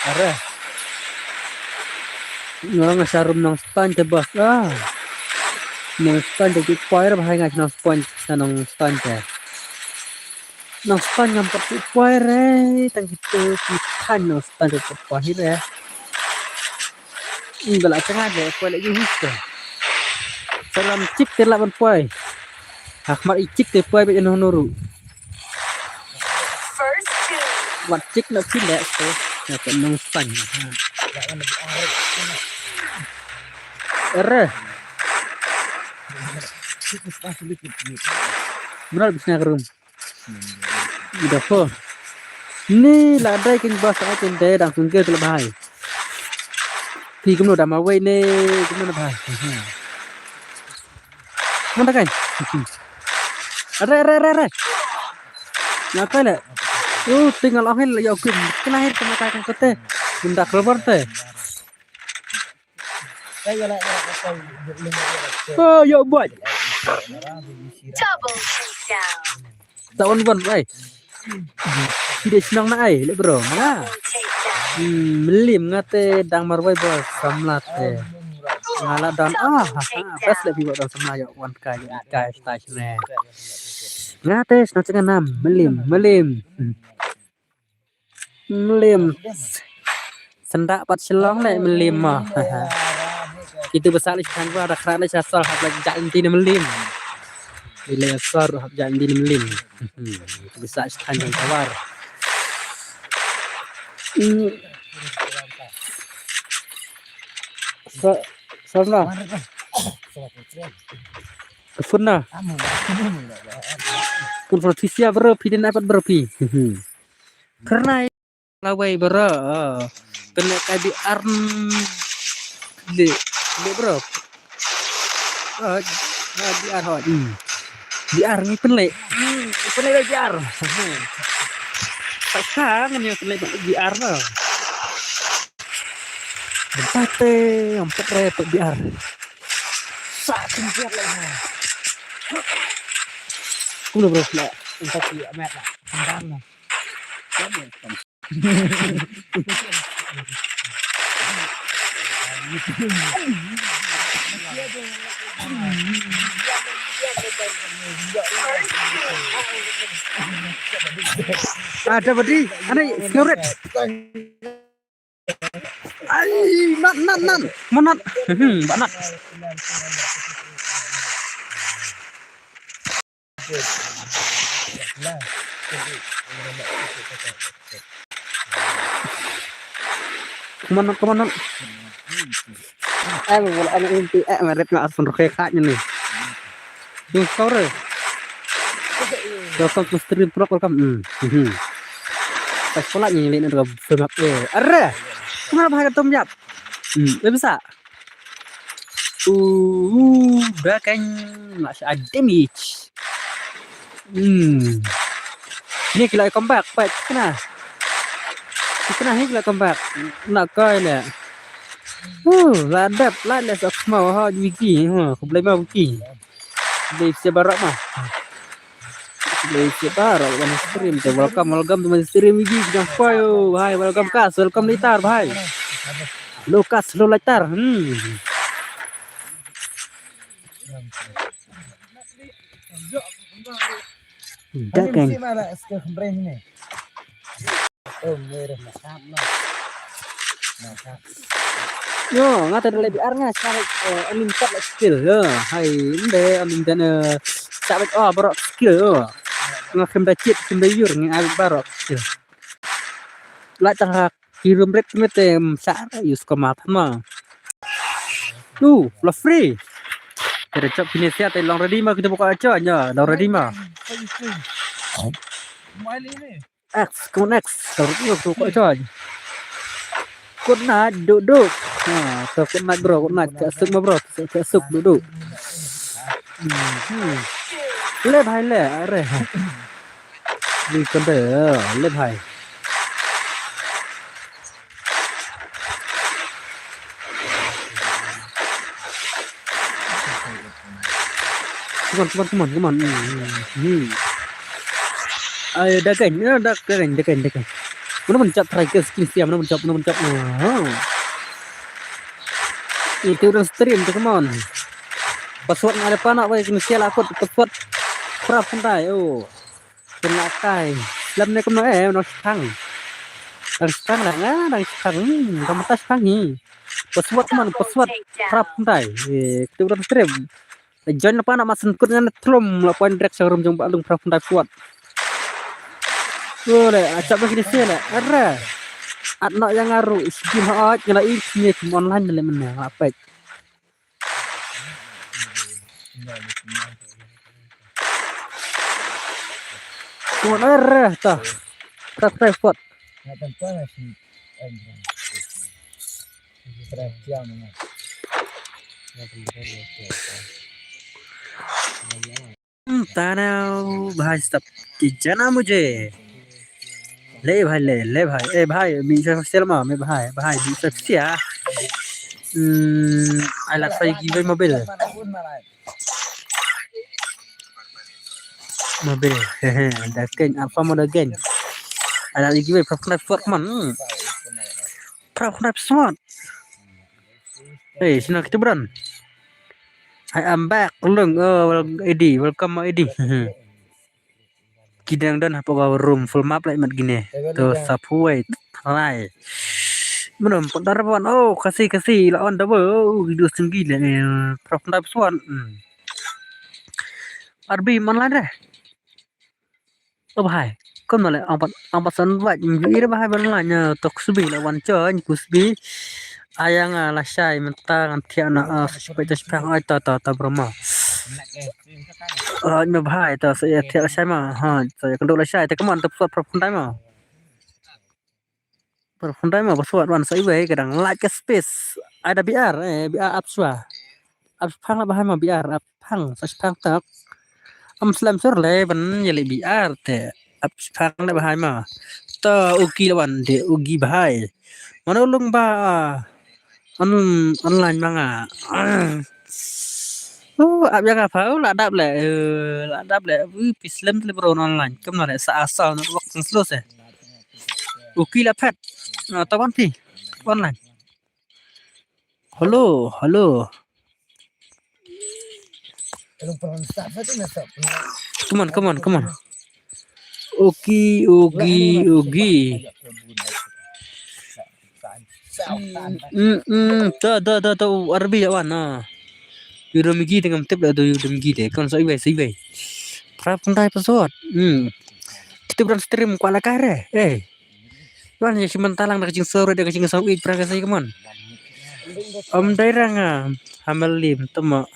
Ara. Nga nga sharum nang stan te bas ah. Nang stan te ki pair bahai nga nang stan te nang stan te. Nang stan ngam pat ki pair eh. Tang kita ki tan nang stan te pair eh. Ni bala changa de ko le ju hus te. Salam chik te la ban poi. Hak mar i chik te poi be no noru. Wat chik na phi le to. Ya ko nang stan. Ere. Benar bisnya kerum. Ida ko. Ni la dai kin bas ai kin dai dang sungke tu la bhai. Phi kumno da ma wei ne kumno na bhai. Mana kan? Are are are are. Ngatai le. Uh, tinggal ahil ya kin. Kena akhir kena kai kan kote. Bunda keluar te. Oh, yo boy. Double takedown. Sa wan wan ai. Ki dei shnong na ai le bro. Mala. Hmm, mlim nga te dang marwei bro samla te. Nga la don ah, best le bi bro samla yo wan kai kai stai shne. Nga te shnong changa nam mlim mlim. Hmm. Mlim. Sendak pat Shillong le mlim ma. Kitu basa le shan wa da khra le sha sol hap le jak inti ne mlim. Ile sor hap jak inti ne mlim. Kitu basa shan jong kawar. Hmm. So, so na. Phone na. Phone phone tisia bro phi den iPad bro phi. Kernai lawei bro. Kena kai B R. Le le bro. Ah, ah, B R hot. Hmm. B R ni penlek. Hmm, penlek dah B R. Tak sang ni penlek B R lah. Empat eh, empat eh, B R. Sa kin B R lah. Kumno bro lah. Empat B R mat lah. Empat lah. Ada badi, ada sigaret. Ai, nat, nat, nat. Manat. Hmm, banat. Come on, come on. Eh, wala ana inti eh, meret nga asun rokhe kha ni. Yung sore. Welcome to stream, bro. Welcome. Hmm. Hmm. Pas pula ni le na film eh. Are. Kumno bha ka tom yap. Hmm, eh, bisa. Uh, Daken, masih ada mich. Hmm. Ni ki la comeback, pat kena. Kena ni ki la comeback. Nak kai le. Uh, la dep, la le sa kemau ha wiki. Ha, ku blei ma wiki. Blei se barak ma. Blei se barak wan stream te, welcome, welcome to my stream wiki. Dah koi, oh, hai, welcome Kas, welcome Litar, bhai. Hello Kas, hello Litar. Hmm. Daken. Yo, nga ta dei B R nga, sekarang, eh, unlimited lah skill, yo. Hai, inde, unlimited, eh, sabit, oh, baroh skill, yo. Nga khem da cheat, khem da yur, nga abit baroh skill. Lah tang ha, kirum ret kemete, em, sa, use ko mat, ma. Tu, la free. Kita cop kini siat, eh, long ready ma, kita buka aja, ya, long ready ma. X, come on, X. Taruh dia tu kat John. Good night, duk duk. Ha, tu good night bro, good night. Cak suk ma bro, cak suk duk duk. Hmm, hmm. Le bhai le, are. Ni kan de, le bhai. Come on, come on, come on, come on. Hmm, hmm, hmm. Ai, Daken, ya, Daken, Daken, Daken. Mana pun cap try ke skin siam, mana pun cap, mana pun cap. Ah. Itu orang stream tu, come on. Password nga ada panak, wei, kena sial akut password. Prap santai, oh. Kena kai. Lam ne kumno, eh, no shang. Dang shang lah, nga, dang shang. Hmm, dang mata shang ni. Password, come on, password. Prap santai. Eh, kita orang stream. Join apa nak masen kut ngan thlum la point direct showroom jong ba lung prap ndai kuat. Ule, acap bagi di sini. Era. At nak yang aru skim hot ngala i sini kum online le mena ngala pek. Kum era ta. Prap prap kuat. Hmm, tanau bhai stop. Ki jana mujhe. Le bhai, le, le bhai. Eh bhai, mi sa sel ma, me bhai, bhai, mi sa sia. Hmm, I like say give away mobil. Mobil, hehe, da ken, apa mo da ken. I like give away, prap kena sport man. Hmm. Prap kena sport. Eh, sina kita beran. I am back, Lung. Oh, wel-, Edi, welcome, Edi. Ki dang don hapoh ka room, full map lai mat gine. To, sapuai, try. Mano, pun dar pun. Oh, kasi, kasi, la on double. Oh, video singgi le. Eh, prap ndai psuan. Hmm. Arbi, man lai deh. O bhai, kumno le, ang pat, ang pat san vat, ngi ïohi re bhai ban la nya tok sbi la wan cha, ngi ku sbi. Ayang, ah, lashai mynta ngan thiah na, ah, sa shpang, ai ta, ta, ta, bro ma. Ah, nya bhai, ta sa ïa thiah lashai ma, ha, sa ïa kynduh lashai, te kumno, ta psot prap khyndai ma. Prap khyndai ma, ba shuwa wan sa iwei ka dang lait ka space. Ai da B R, eh, B R ap shuwa. Ap shipang la bhai ma B R, ap shipang, sa shipang tak. Am slem sur le ban ïaleh B R te. Ap shipang la bhai ma. Ta uki la wan de ugi bhai. Mano lung ba on, online ma nga. Oh, ap ïa ka pha, oh, la dap le, eh, la dap le. Ui, pi slem le bro online. Kumno le sa asal network slow se. Uki la phet. Ah, ta wan phi. Online. Hello, hello. Come on, come on, come on. Oki, oki, oki. Mm, mm, ta, ta, ta, ta, u Arbi wan, ah. Yu dum gi te ngam tip da tu yu dum gi te. Kon sa iwei, sa iwei. Prap khyndai password. Hmm. Kita beran stream kwa la kare. Eh. Wan ïa shi mynta lang da ka jingsawr da ka jingsawr ïeit pra ka sai ka mon. Ym dei rang, ah, ha Maldim tama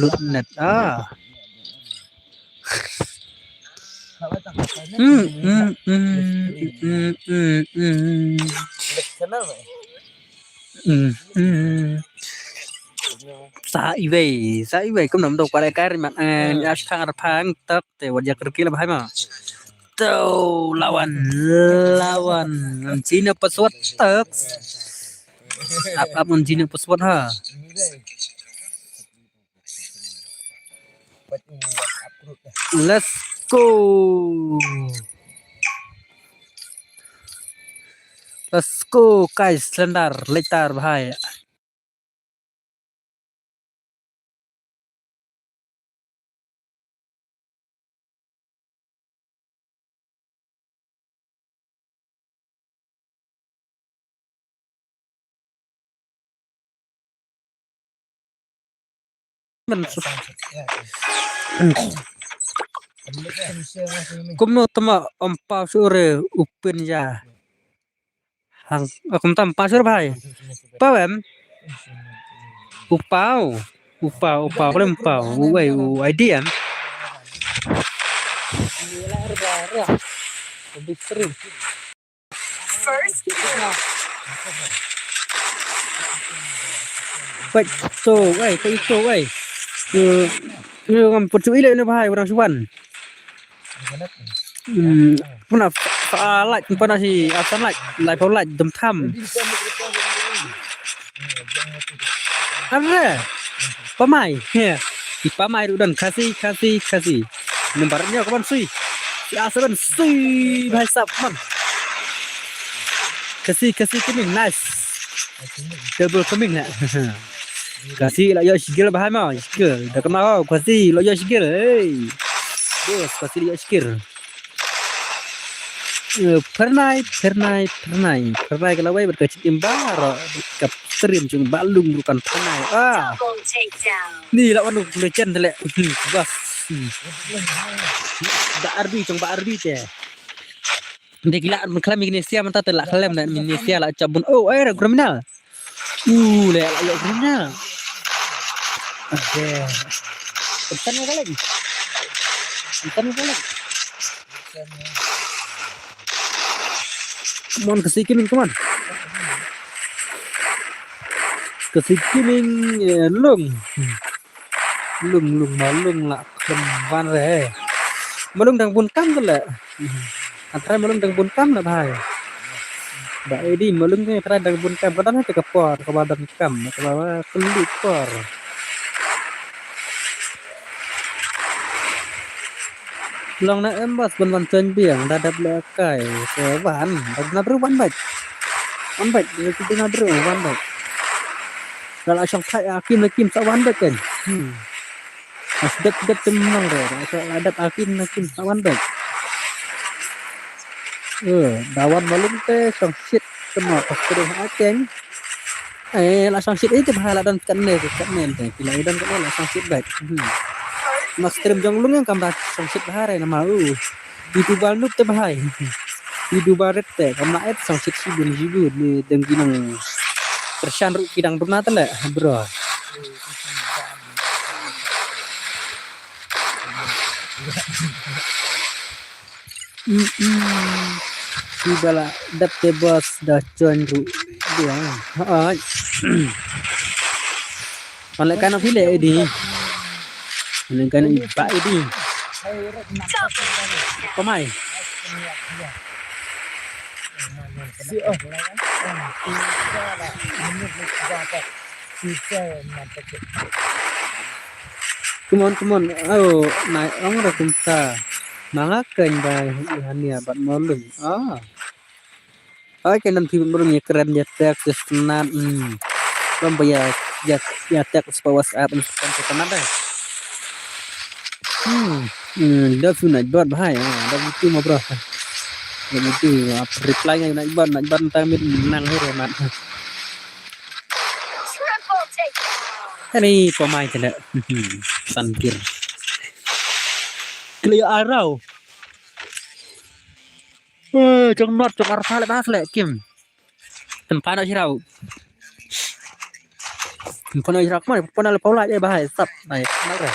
lut net. Ah. Hmm, hmm, hmm, hmm, hmm, hmm. Hmm, hmm. Sa iwei, sa iwei, kumno mdo kwalai kai ri mat, eh, ya shang ar phang tak, te wat yak rkil bhai ma. To, lawan, lawan. Cina password tak. Ap, ap, mun Cina password ha. Let's go. Let's go, guys, slendar, letar, bhai. Kumno tama om pau sure upin ya. Hang, ah, kumta em pa sur bhai. Pau em? U pau. U pau, u pau, boleh em pau. U ai, u ai di em? Wait, so, wait, so, so, wait. Yo, yo, ngam put su ile ne bhai, orang suan. Hmm, puna fa-, fa-, like, puna si, asan like, like, fa-, like, dum tham. Are, pamai, he, i pamai ruh don, Khasi, Khasi, Khasi. Number nyo kaban sui, si asa ban sui, bhai sab man. Khasi, Khasi coming, nice. Double coming, ha. Khasi la yo shigil bhai ma, shigil. Da kena ho, Khasi la yo shigil, hey. Bos, Khasi la yo shigil. Eh, pernai, pernai, pernai. Pernai ka lawei bad ka chim imba ro, ka stream chung ba lung rukan pernai. Ah. Ni la wanu legend le. Hmm, bos. Hmm. Ba arbi chung ba arbi te. Dek la khlem Indonesia mata te la khlem na Indonesia la chabun. Oh, eh, criminal. Uh, le la yo criminal. Oke. Entan ka lagi. Entan ka lagi. Come on, Khasi coming, come on. Khasi coming, eh, lung. Lung, lung, malung la khlem wan re. Malung dang bun kam tu le. Atrai malung dang bun kam na bhai. Ba edi malung ni atrai dang bun kam. Ka don ha ka por, ka ba dang kam, ka ba kuli por. Long na em bas ban wan chen biang, da dap le kai, ke wan, da na bru wan bait. Wan bait, da na bru wan bait. Da la shong thai akim na kim sa wan bait kan. Hmm. Mas dep dep tem nang re, da la dap akim na kim sa wan bait. Eh, da wan malum te shong shit kema pas kede ha keng. Eh, la shong shit ite bha la don katne ke katne te. Pila don katne la shong shit bait. Hmm. Mas stream jong lung yang kam da shong shit bha re nama u. Di du bal nup te bhai. Di du bal ret te kam la et shong shit shibun shibun ni deng ginang. Tershan ru kidang duna te le, bro. Mm-mm. Ki ba la dap te bos da join ru dia. Ha. Mana kana pile di. Mana kana ba di. Pamai. Come on, come on. Oh, nai ong ra kumta. Manga keng ba hania bat molung. Ah. Ai keng nan phi molung ya kren ya tek ya snat. Hmm. Bam ba ya ya ya tek spa WhatsApp ni spa snat dai. Hmm. Hmm. Dah phi nai bat bahai. Ah, dah itu ma bro. Dah itu reply ngai nai bat nai bat tang mit nang hir mat. Ani pamai tele. Sangkir. Clear arrow. Eh, jong not jong arpha le bas le kim. Tempana sirau. Tempana sirau kemana? Tempana le paula eh bahai sap. Nai, kenal re.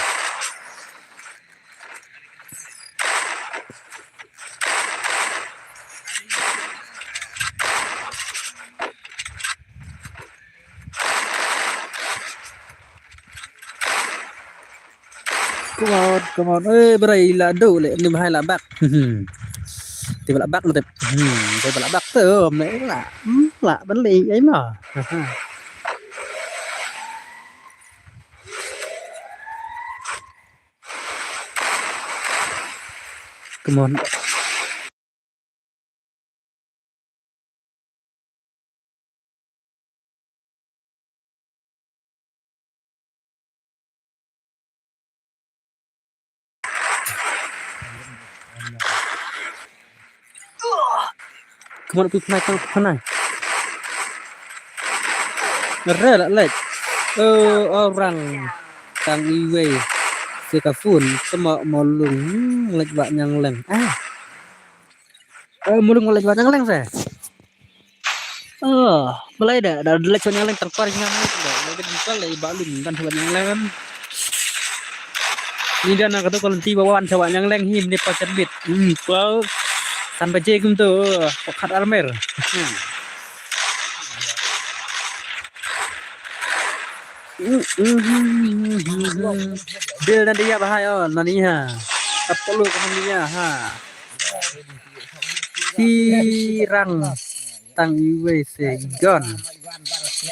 Come on, come on. Eh, brai la do le ni, bhai la bak. Hmm. Te la bak mate. Hmm, te la bak te, oh, me la. Hmm, la ban le ai ma. Come on. Kumno phi pynai, kumno phi pynai? Re la lek. Oh, orang. Tang iwei. Sika phone. Sema molung. Hmm, lek bak nyang leng. Ah. Eh, mulung wala jwa nyang leng se. Oh, balai da, da lek jwa nyang leng tang par nyang leng da. Lek jwa nyang leng ba lung kan jwa nyang leng. Ni da na ka tu ka lenti ba wan jwa nyang leng him ni pa cerbit. Hmm, pau. San baje kum tu, pakat armer. Hmm. Bil na dia bahai on, na dia. Apolo ka na dia, ha. Tirang tang iwei se gon.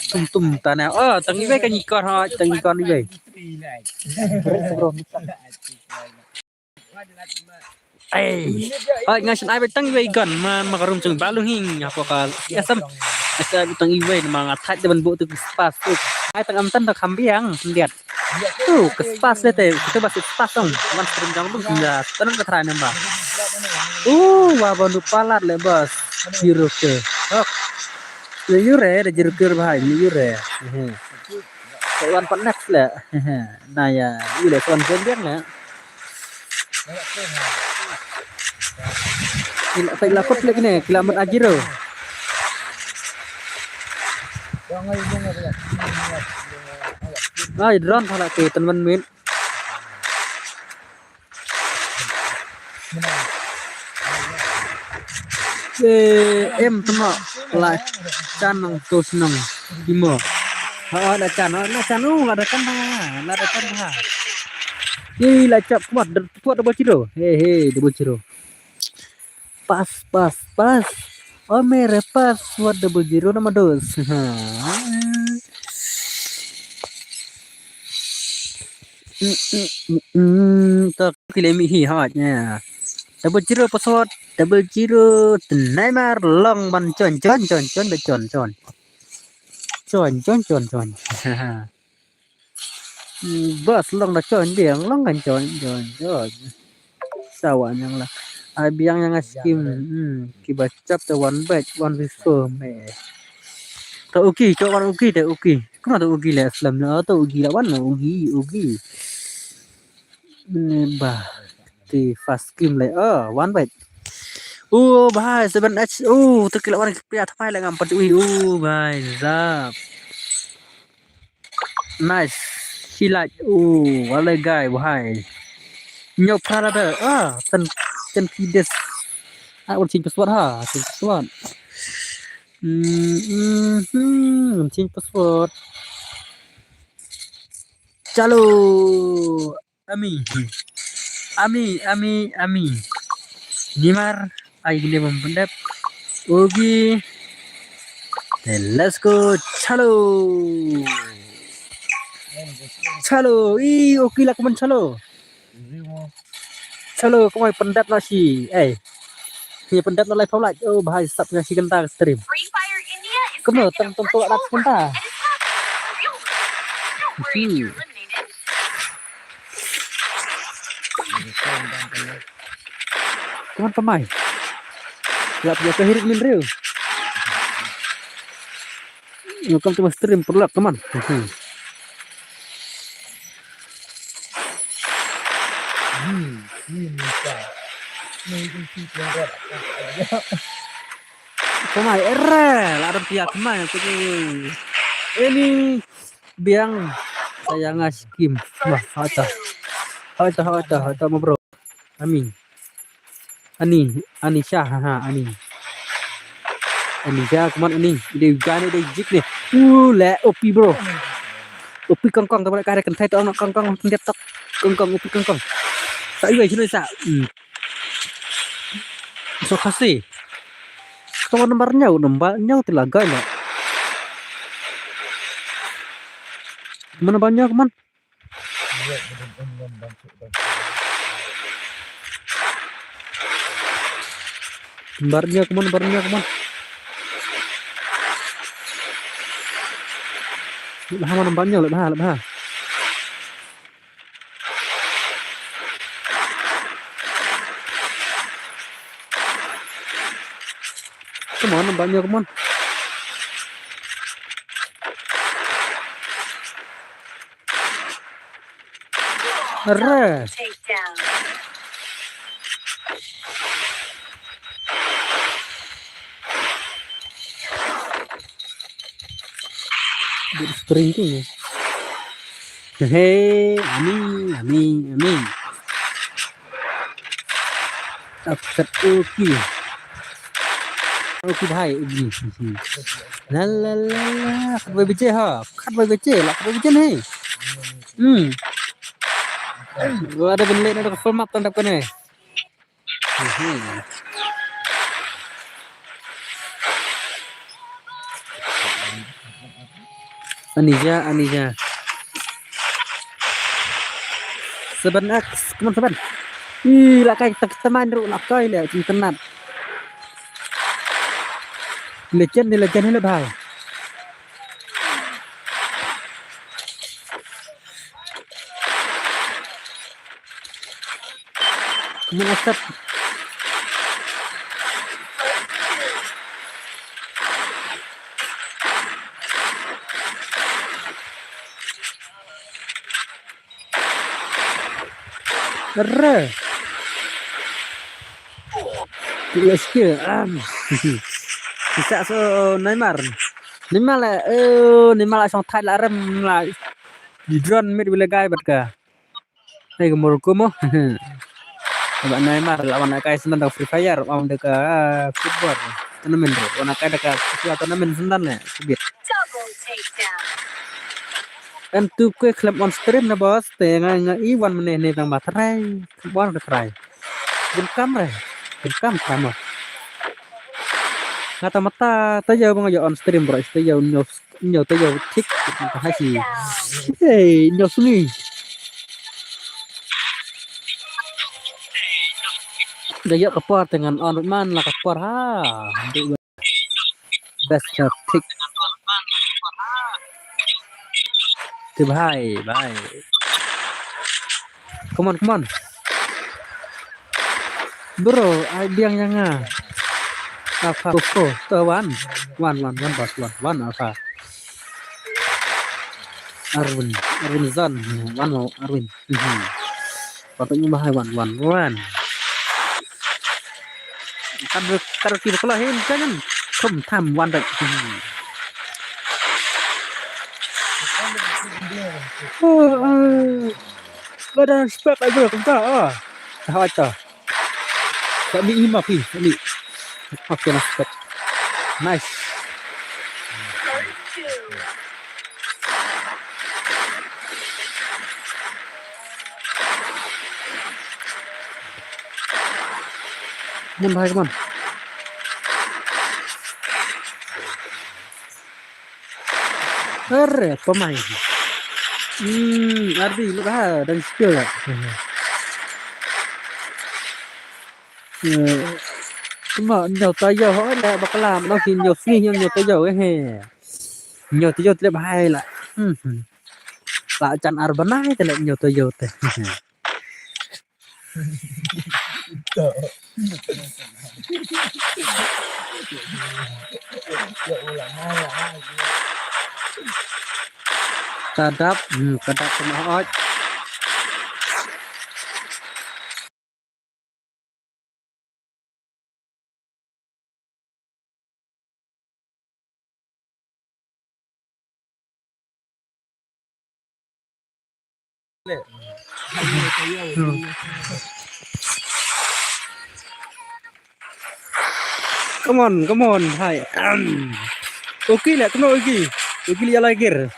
Tum tum tana. Oh, tang iwei kan ikor ha, tang ikor iwei. Ai. Ai, nga shen ai ba tang iwei gon, ma, ma ka rum chung ba lung hing, hapo ka, ya sam. Nga shen ai ba tang iwei, ma nga thait ban bu tu spas tu. Ai tang am tan da kham biang, kham biat. Tu, ka spas le te, tu ba spas tong. Wan sering jang tu, ya, tanam ka trai namba. Uh, wa ba nu palat le bas. Jiru ke. Hok. Le yure, da jiru ke bahai, le yure. Hehe. Te wan pat next le. Hehe. Na ya, yu le wan jen biang le. Kila, kila kot lek ne, kila mat ajiro. Ai, drone phala tu, tan wan mit. Eh, em tama, la chan nang tos nang, imo. Ha, la chan, la chan, oh, la da kan ha, la da kan ha. Ih, la chap kuat, da, kuat double zero. He, he, double zero. Pas, pas, pas. Oh, mere pas, kuat double zero nama dos. Ha. Mm, mm, mm, mm. Tak kile mi hi ha, ya. Double zero password, double zero, tnai mar, long ban chon, chon, chon, chon, da chon, chon. Chon, chon, chon, chon. Bas long da chon, biang long kan chon, chon, chon. Sawa nyang la. Ai biang yang skim, hmm, kiba chap te one bet, one before me. Ta uki, chon one uki, te uki. Kumno ta uki le, slam na, ta uki la, one uki, uki. Ni ba. Ti first game le. Oh, one bait. Oh, bhai, seven H. Oh, tu kila wan kpia thamai le ngam pat ui. Oh, bhai, zap. Nice. Hilat. Oh, wala guy, bhai. Nyo prada. Ah, ten, ten kides. Ah, wan change password ha. Change password. Hmm, hmm, hmm, change password. Chalo. Ami. Ami, ami, ami. Nimar ai gile bom pendep. Ogi. Then let's go. Chalo. Chalo. I, oki la kuman chalo. Chalo, kumai pendep na shi. Eh. Ni pendep na lai pau lai. Oh, bhai sap na shi kenta stream. Kumno tang tang tolak dak kenta. Hmm. Kawan pamai. Lap dia kehirit min riu. Welcome to my stream, perlak teman. Hmm. Hmm, ini sa. Ini isi pelengkap. Pamai, ere, la dam pia pamai aku ni. Ini biang saya ngaskim. Wah, hata. Hata, hata, hata, ma bro. Ami. Ani, Ani Shah, ha, ha, Ani. Ani Shah, come on, Ani. Ide gane, ide jik ne. Uh, le, O P, bro. Upi kongkong, ka ba ka re kan thai to, kongkong, kan dep tok. Kongkong, upi kongkong. Sa iwei, sino sa. Hmm. So khasi. Ka ba nambar nyau, nambar nyau ti lagai la. Mana ba nyau ka man? Bar nya, come on, bar nya, come on. Leh bha, man, bar nya, leh bha, leh bha. Come on, bar nya, come on. Arre. Bit spring tu. He, amin, amin, amin. Upset, okay. Okay, bhai, okay. La, la, la, la. Khat bai baje ha. Khat bai baje, la khat bai baje nahi. Hmm. Wa da ban leh na da ka format tan da kane. Hmm. Anija, Anija. Seven X, come on, Seven. Ih, la kai tak teman ru, la kai le, cing tenat. Legend ni, legend ni le, bhai. Mun asap. Re. Yes, ke. Am. Bisa so Neymar. Neymar la, eh, Neymar la song thai la rem la. Di drone mit bila gai bat ka. Hei, ka Morocco mo. Ba Neymar la wan kai sendang da Free Fire, wan da ka football tournament ro. Wan kai da ka football tournament sendang ne, sibit. En tu kwe klem on stream na boss, te nga nga i wan mene ne tang ba try. Wan ka try. Bun kam re. Bun kam kam mo. Nga ta mata ta yau ba nga on stream bro, ta yau nyos Nyo te yo tik ta ha si. Hey, nyo sungi. Da yo ka por te ngan on man la ka por ha. Best tik. Te bhai, bhai. Come on, come on. Bro, ai biang ïa nga. Alpha, go, go. To one. One, one, one, boss, one. One, Alpha. Arwin, Arwin Zan. One more, Arwin. Mhm. Patut nyu bahai one, one, one. Kan, kan kita kelah hin, jangan. Kum tam, one, right. Mhm. Oh, oh. Kau dah respect aja, kau tak, ah. Dah baca. Tak ni imah pi, tak ni. Oke, respect. Nice. Come on, bhai, come on. Arre, pemain. Hmm, Ardi, lu ha, dan skill lah. Eh, cuma nyau tayo ho le bakla, no ki nyau sni nyau nyau tayo eh. Nyau tayo tle bahai lah. Hmm. Hmm. La jan ar banai tle nyau tayo te. Kadap, hmm, kadap sama oj. Come on, come on, hai. Ahem. Okay lah, come on, okay. Okay lah, lagi.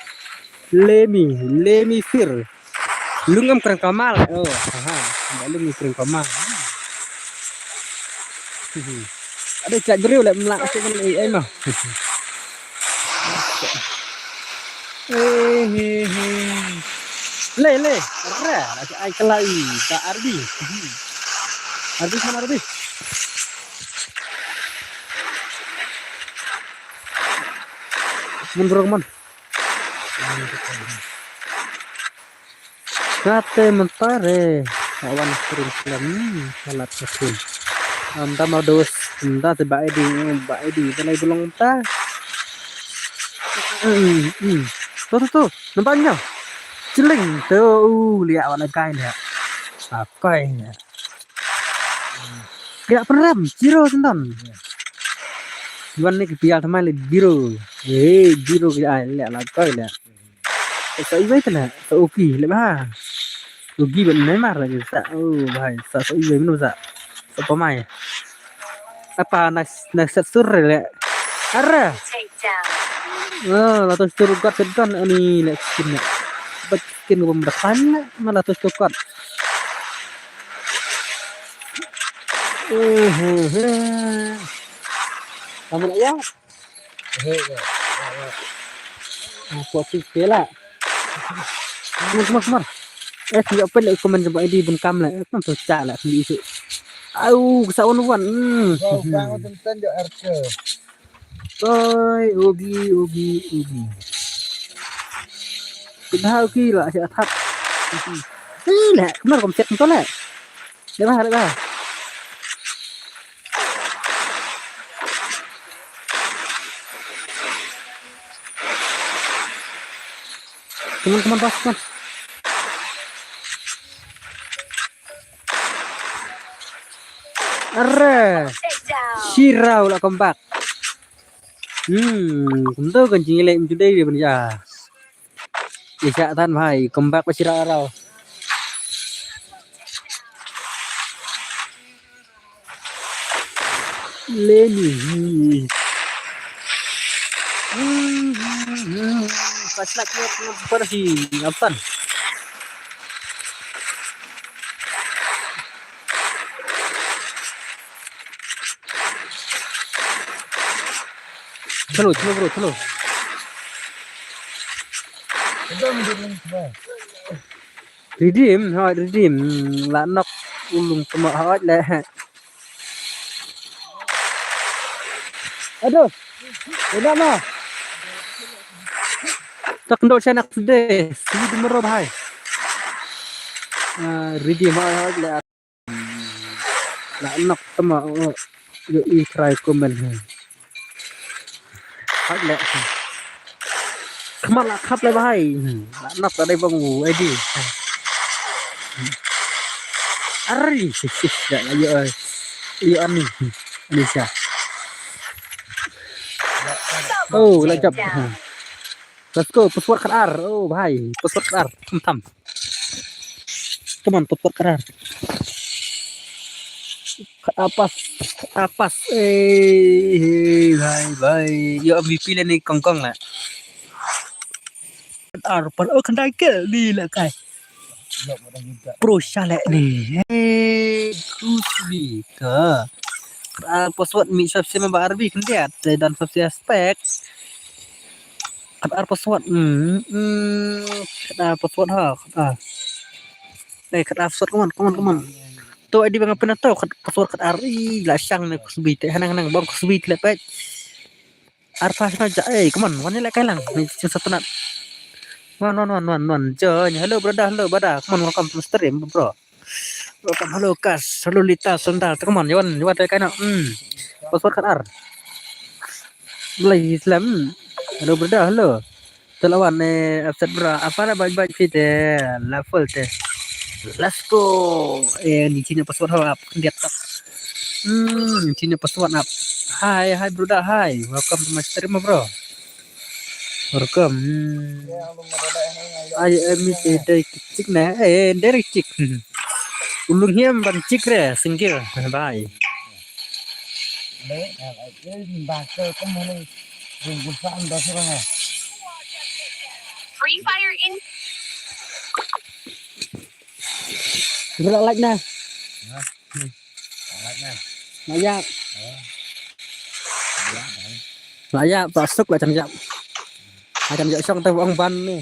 Lemi, Lemi Fir. Lung em kren kamal. Oh, aha. Ba lung em kren kamal. Ada cak jeriu le melak sik kan ai ai mah. Eh, eh, eh. Le, le. Ra, ra ai kelai ba Arbi. Arbi mana Arbi? Mun burung mun. Kate mentare. Awan kering selam. Salat kering. Anda mau dos, anda te ba edi, ba edi, balai belong ta. Hmm, hmm. Tu, tu, tu. Nampak nya? Celing tu, uh, lihat warna kai lihat. Akai nya. Kaya peram, zero senton. Yuan ni kepial thamai le zero. Eh, zero kaya ai le la kai le. Sa iwei tena, sa uki le ba. Uki ban Neymar lagi sa. Oh, bhai, sa sa iwei minu sa. Sa pemain. Apa nas nas sur le. Ara. Oh, la tu sur kat sedon ani le skin le. Bat skin ko berkhan le, malah tu sur kat. Eh, eh, eh. Kamu nak ya? Eh, ya, ya, ya. Aku aku pela. Semua, semua, semua. Eh, tidak apa nak komen sebab ini ben kam lah. Eh, kan tu cak lah sendiri tu. Au, kesawan wan. Hmm. Kau kang tu ten jo R K. Oi, ugi, ugi, ugi. Kita ugi lah, siap thap. Ih, leh, kemar kom set kau leh. Leh bah, leh bah. Come on, come on, boss, come on. Arre. Shirau lah comeback. Hmm, kumto kan jingilek mtu dei dia punya. Isa tan bhai, comeback ba Shirau rau. Leni. Flashlight ni apa dah si Afan? Chalo, chalo bro, chalo. Redeem, hoi, redeem. La nok ulung tama hoi le. Aduh. Udah mah. Tak ndok saya nak sedih. Sini di mero bhai. Ah, redeem hoi, hoi le. La nok tama, oh, yo i try comment ha. Hak le. Kemar la khap le bhai. La nok la dei bang u edi. Ari, sis, sis, ya, ya, yo, eh. Yo ani. Ani sa. Oh, la jap. Let's go, password khat ar. Oh, bhai, password khat ar. Tham tham. Come on, password khat ar. Khat ar pass, khat ar pass. Eh, bhai, bhai. Yo M V P le ni kong kong la. Khat ar pass. Oh, khandai kill ni la kai. Pro sha le ni. Eh, kusbi ka. Khat ar password mi sap sima ba R B khyndiat. Dan sap sia spek. Khat ar password. Hmm, hmm, khat ar password ha, khat ar. Eh, khat ar password, come on, come on, come on. To I D bang apa na to, khat password khat ar. Ih, la shang ne kusbi te, hanang hanang bang kusbi te le pek. Ar pass na ja, eh, come on, wan le kai lang. Ni satu nat. Wan, wan, wan, wan, wan. Join. Hello brother, hello brother. Come on, welcome to stream, bro. Welcome, hello Kas, hello Lita Sundar. Come on, Yawan, Yawan, kai na. Hmm. Password khat ar. Lai Islam. Hello brother, hello. Telawan eh, upset bro. Apa la baik-baik fit eh, level te. Let's go. Eh, ni sini password ho ap, dia tak. Hmm, sini password ap. Hi, hi brother, hi. Welcome to my stream, bro. Welcome. Hmm. Ai em ni te dei chik na. Eh, dei chik. Hmm. Ulung hiam ban chik re, single. Bye. Bro, like na. Like na. Like ya. Like ya, plastik lah macam ya. Macam ya, sang tu orang ban ni.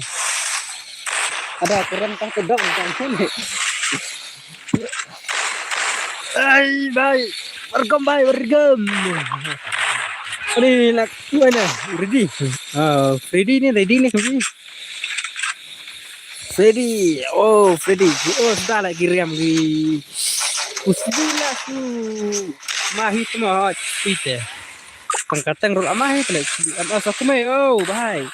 Ada kurang tak tu dong macam ni. Ai, bhai. Welcome, bhai, welcome. Ani lak, mana? Ready? Ah, Freddy ni, ready ni, ready. Freddy, oh, Freddy. Oh, sudah lagi riam lagi. Usbila tu. Mahi tu mah, cerita. Pangkatang rul amah eh, pala. Am asa kumai, oh, bhai.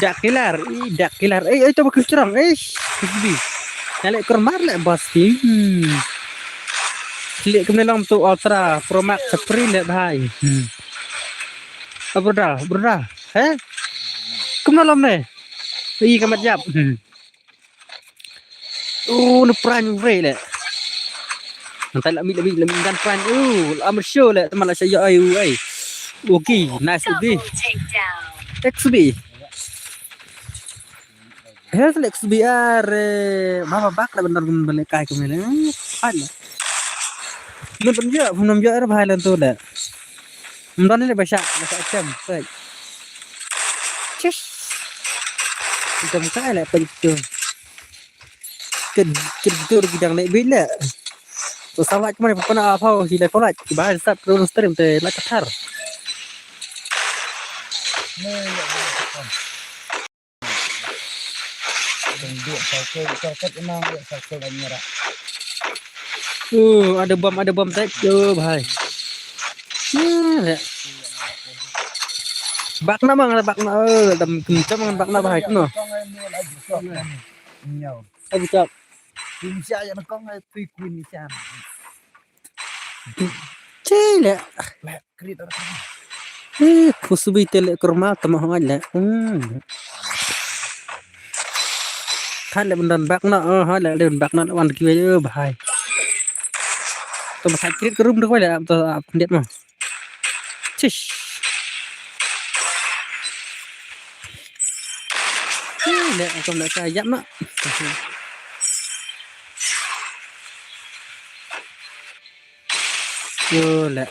Dak kilar, i dak kilar. Eh, eh, to bakal cerang, eh. Bi. Nale kermar le bas ti. Hmm. Klik kemne long tu Ultra Pro Max Supreme le, bhai. Hmm. Ah, broda, broda. He? Kemne long ne. I kamat jap. Hmm. Oh, ni pran re le. Nanti la mi, la mi, la mi dan pran. Oh, la mer show le, teman la saya ai, ai. Okay, nice ubi. X B. He, X B are. Mama bak la benar gum balik kai kemne. Pan. Mun pun dia, pun dia re bhai lan tu le. Mun dan ni basha, basha chem. Right. Cis. Jom kai le pen tu. Kid, kid tur ki dang naik bit le. Tu salah cuma ni pun apa sih le kolak. Bahai sat terus stream te la kathar. Uh, ada bom, ada bom tek tu, bhai. Hmm, ya. Bak na mang, bak na, eh, dam kencang mang bak na, bhai, no. Abu cak. Cile. Eh, khushbu te le kurma tama hoi le. Hmm. Khat le bendan bak na, oh, hoi le, le bak na, wan ki wei, oh, bhai. To ba khat krit ke rum de wei le, to ap ndet ma. Chish. Ih, le, kam le ka yap na. Yo le.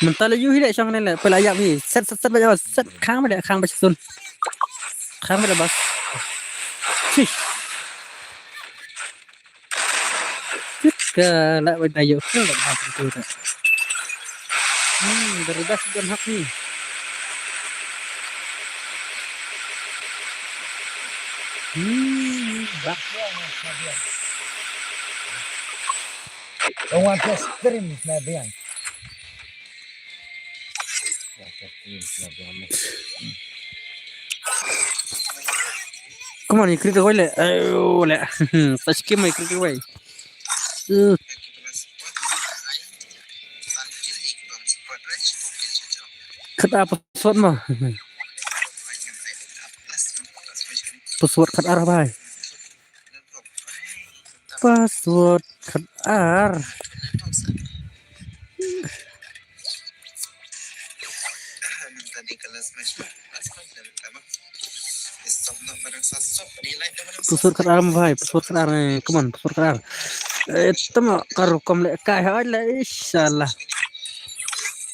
Mynta le yu hi le shong ne le, pela yap hi. Set, set, set, set, set, khang ba le, khang ba sun. Khang ba le bas. Chish. Ka la ba da yo ka la ba tu da. Hmm, da da si don hak ni. Hmm, ba. Don't want to scream, my band. Come on, ikri kawai le. Ayo le. Touch game ikri kawai. Uh. Khat ar password ma. Password khat ar bhai. Password khat ar. Password khat ar ma bhai, password khat ar, eh, come on, password khat ar. Eh, tama ka rukom le kai ha le, inshallah.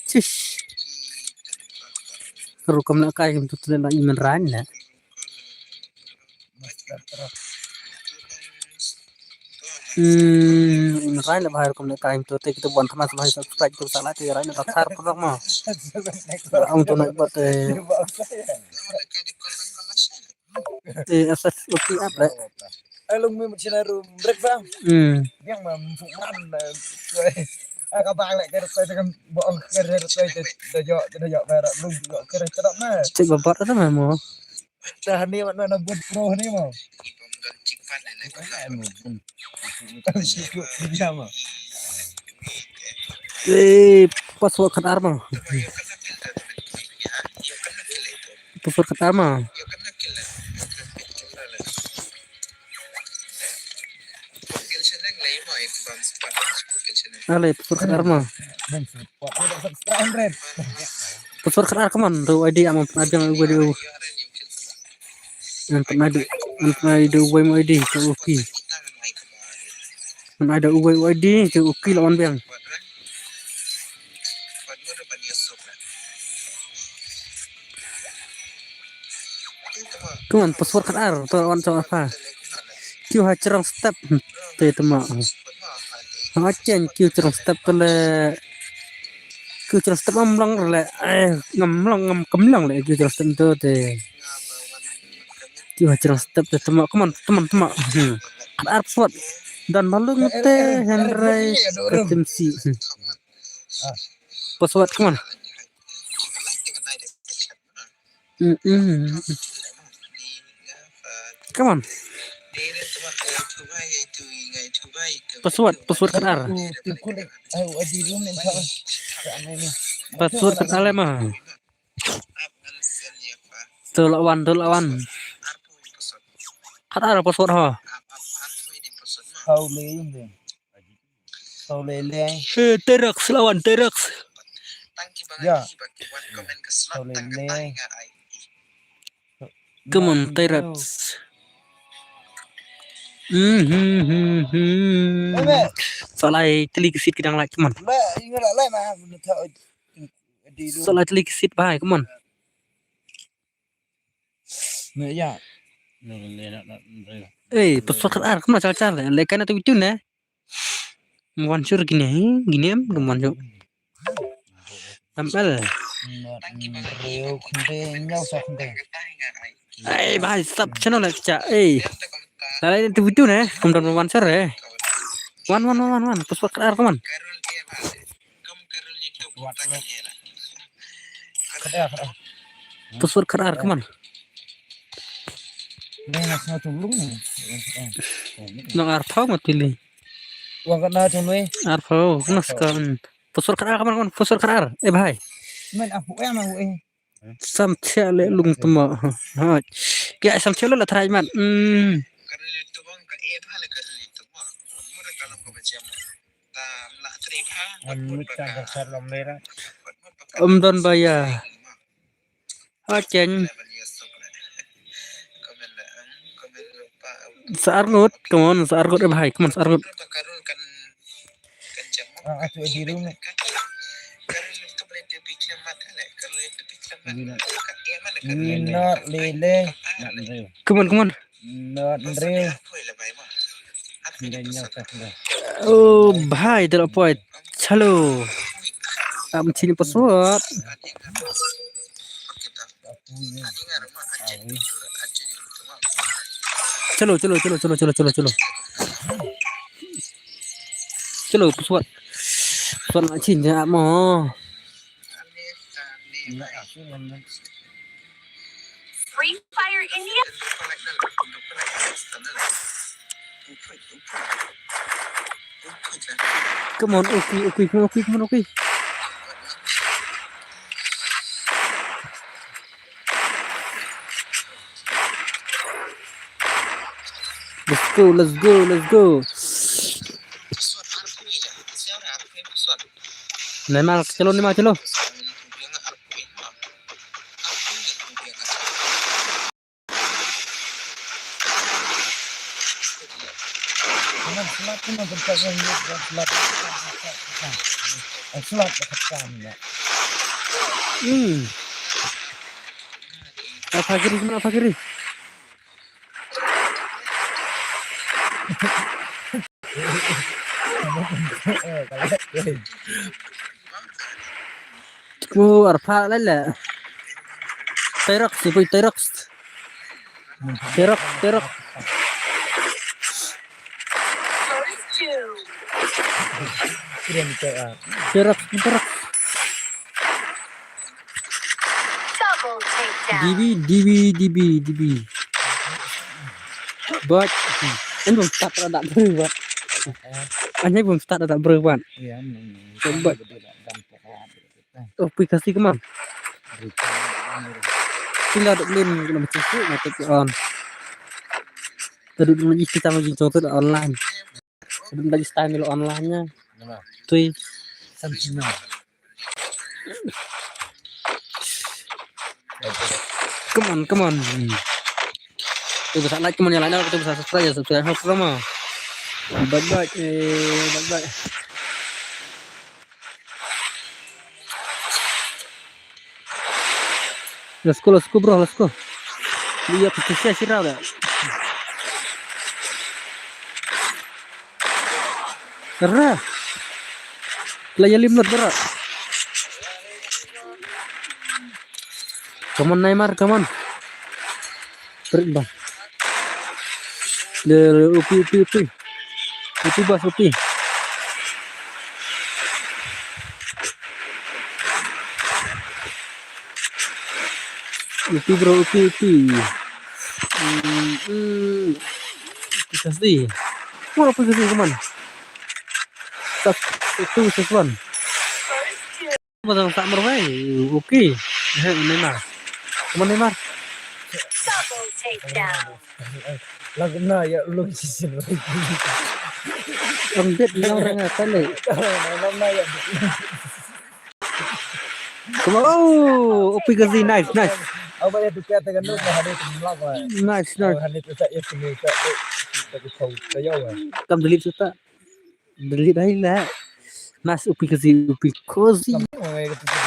Chish. Ka rukom le kai kim tu tu le na iman ran le. Hmm, rai le bhai rukom le kai to te kitu bon thamas bhai subscribe to sala te rai le ta thar ko ma. Ang to na ba te. Te asas uti ap le. Alung mi machine room break bang. Hmm. Biang ma mfu man. Aka bang le ka roi te kan bo ka roi te da jo da jo ba ra lung jo ka roi te ma. Cik ba bot ta ma mo. Dah ni mana na buat pro ni mau. Eh, password khat ar ma. Password khat ar ma. Ale, password khat ar ma. Password khat ar kaman, tu I D ama pernah biang gue di. Ngan pynai da, ngan pynai da uwei mo I D to u Ki. Ngan ai da uwei mo I D to u Ki la wan biang. Come on, password khatar to wan to apa. Kiew ha jrong step. Te tama. Ha chen kiew jrong step to le. Kiew jrong step ngam long le. Eh, ngam long ngam kam long le kiew jrong step to te. Kiew ha jrong step te tama. Come on, come on, tama. Hmm. Khatar password. Dan balu ngte hynrei ka tim si. Hmm. Password, come on. Mm, mm, mm. Come on. Password, password khatar. Password khatar le ma. Dul awan, dul awan. Khatar password ho. Hau le yung le. Hau le le. Eh, Terex lawan Terex. Ya. Hau le le. Come on, Terex. Hmm, hmm, hmm, hmm. Sa lai teli ki sit ki dang lai, come on. Sa lai teli ki sit bhai, come on. Eh, password khatar, come on, chal chal. Le kana tu tu ne. Wan sur gine, gine em, wan sur. Tam el. Ai, bhai, sub channel la cha. Ei. Lai tu tu ne, kum don wan sur eh. Wan, wan, wan, wan, wan. Password khatar, come on. Password khatar, come on. Nang arphaw ma tili. Arphaw, kena ska. Password khatar, come on, come on. Password khatar. Eh, bhai. Sam thiah le lung tama. Ha. Kya sam thiah le la tharai mat. Hmm. Am don ba ya. Ha chen. Sa arngut, come on, sa arngut eh bhai, come on, sa arngut. Come on, come on. Oh, bhai, dal apoi. Chalo. Am chini password. Chalo, chalo, chalo, chalo, chalo, chalo, chalo. Chalo, password. Password na chin ja mo. Free Fire India. Come on, okay, okay, come on, okay, come on, okay. Let's go, let's go, let's go. Neymar, chalo, Neymar, chalo. Hmm. Apa kiri, apa kiri? Ku arpha lele. Terok si pui terok. Terok, terok. Terok, terok. Double takedown. D B, D B, D B, D B. But, hmm. An bum start rada bru, but. An bum start rada bru, but. Iya, hmm. But. Oh, pui kasi keman. Tinggal duk lin kena macam tu, mata tu on. Tadi duk lagi kita lagi contoh online. Sebelum lagi style online nya. Tui. Come on, come on. Basa like, kumne, like, na, basa subscribe, subscribe, subscribe mo. Bye bye, eh, bye bye. Let's go, let's go, bro, let's go. Iya, kita sia sirah dah. Ra. La ïalim lut, ra. Come on, Neymar, come on. Brit ba. De, upi, upi, upi. Upi, bas, upi. Upi, bro, upi, upi. Hmm, hmm. Upi kasi. Come on, upi kasi, come on. Satu, satu, satu. Ba dang sa marwei. Okay. Eh, Neymar. Come on, Neymar. Double takedown. Lag na ya lu sisi lu. Ang bit na nga tale. Lag na ya. Come on. Oh, upi kasi, nice, nice. Aw ba ya tu kata kan lu ka hari tu lag ba. Nice, nice. Hari tu sa ya sini sa. Kam delete sa ta. Delete ai la. Nice, upi kasi, upi kasi.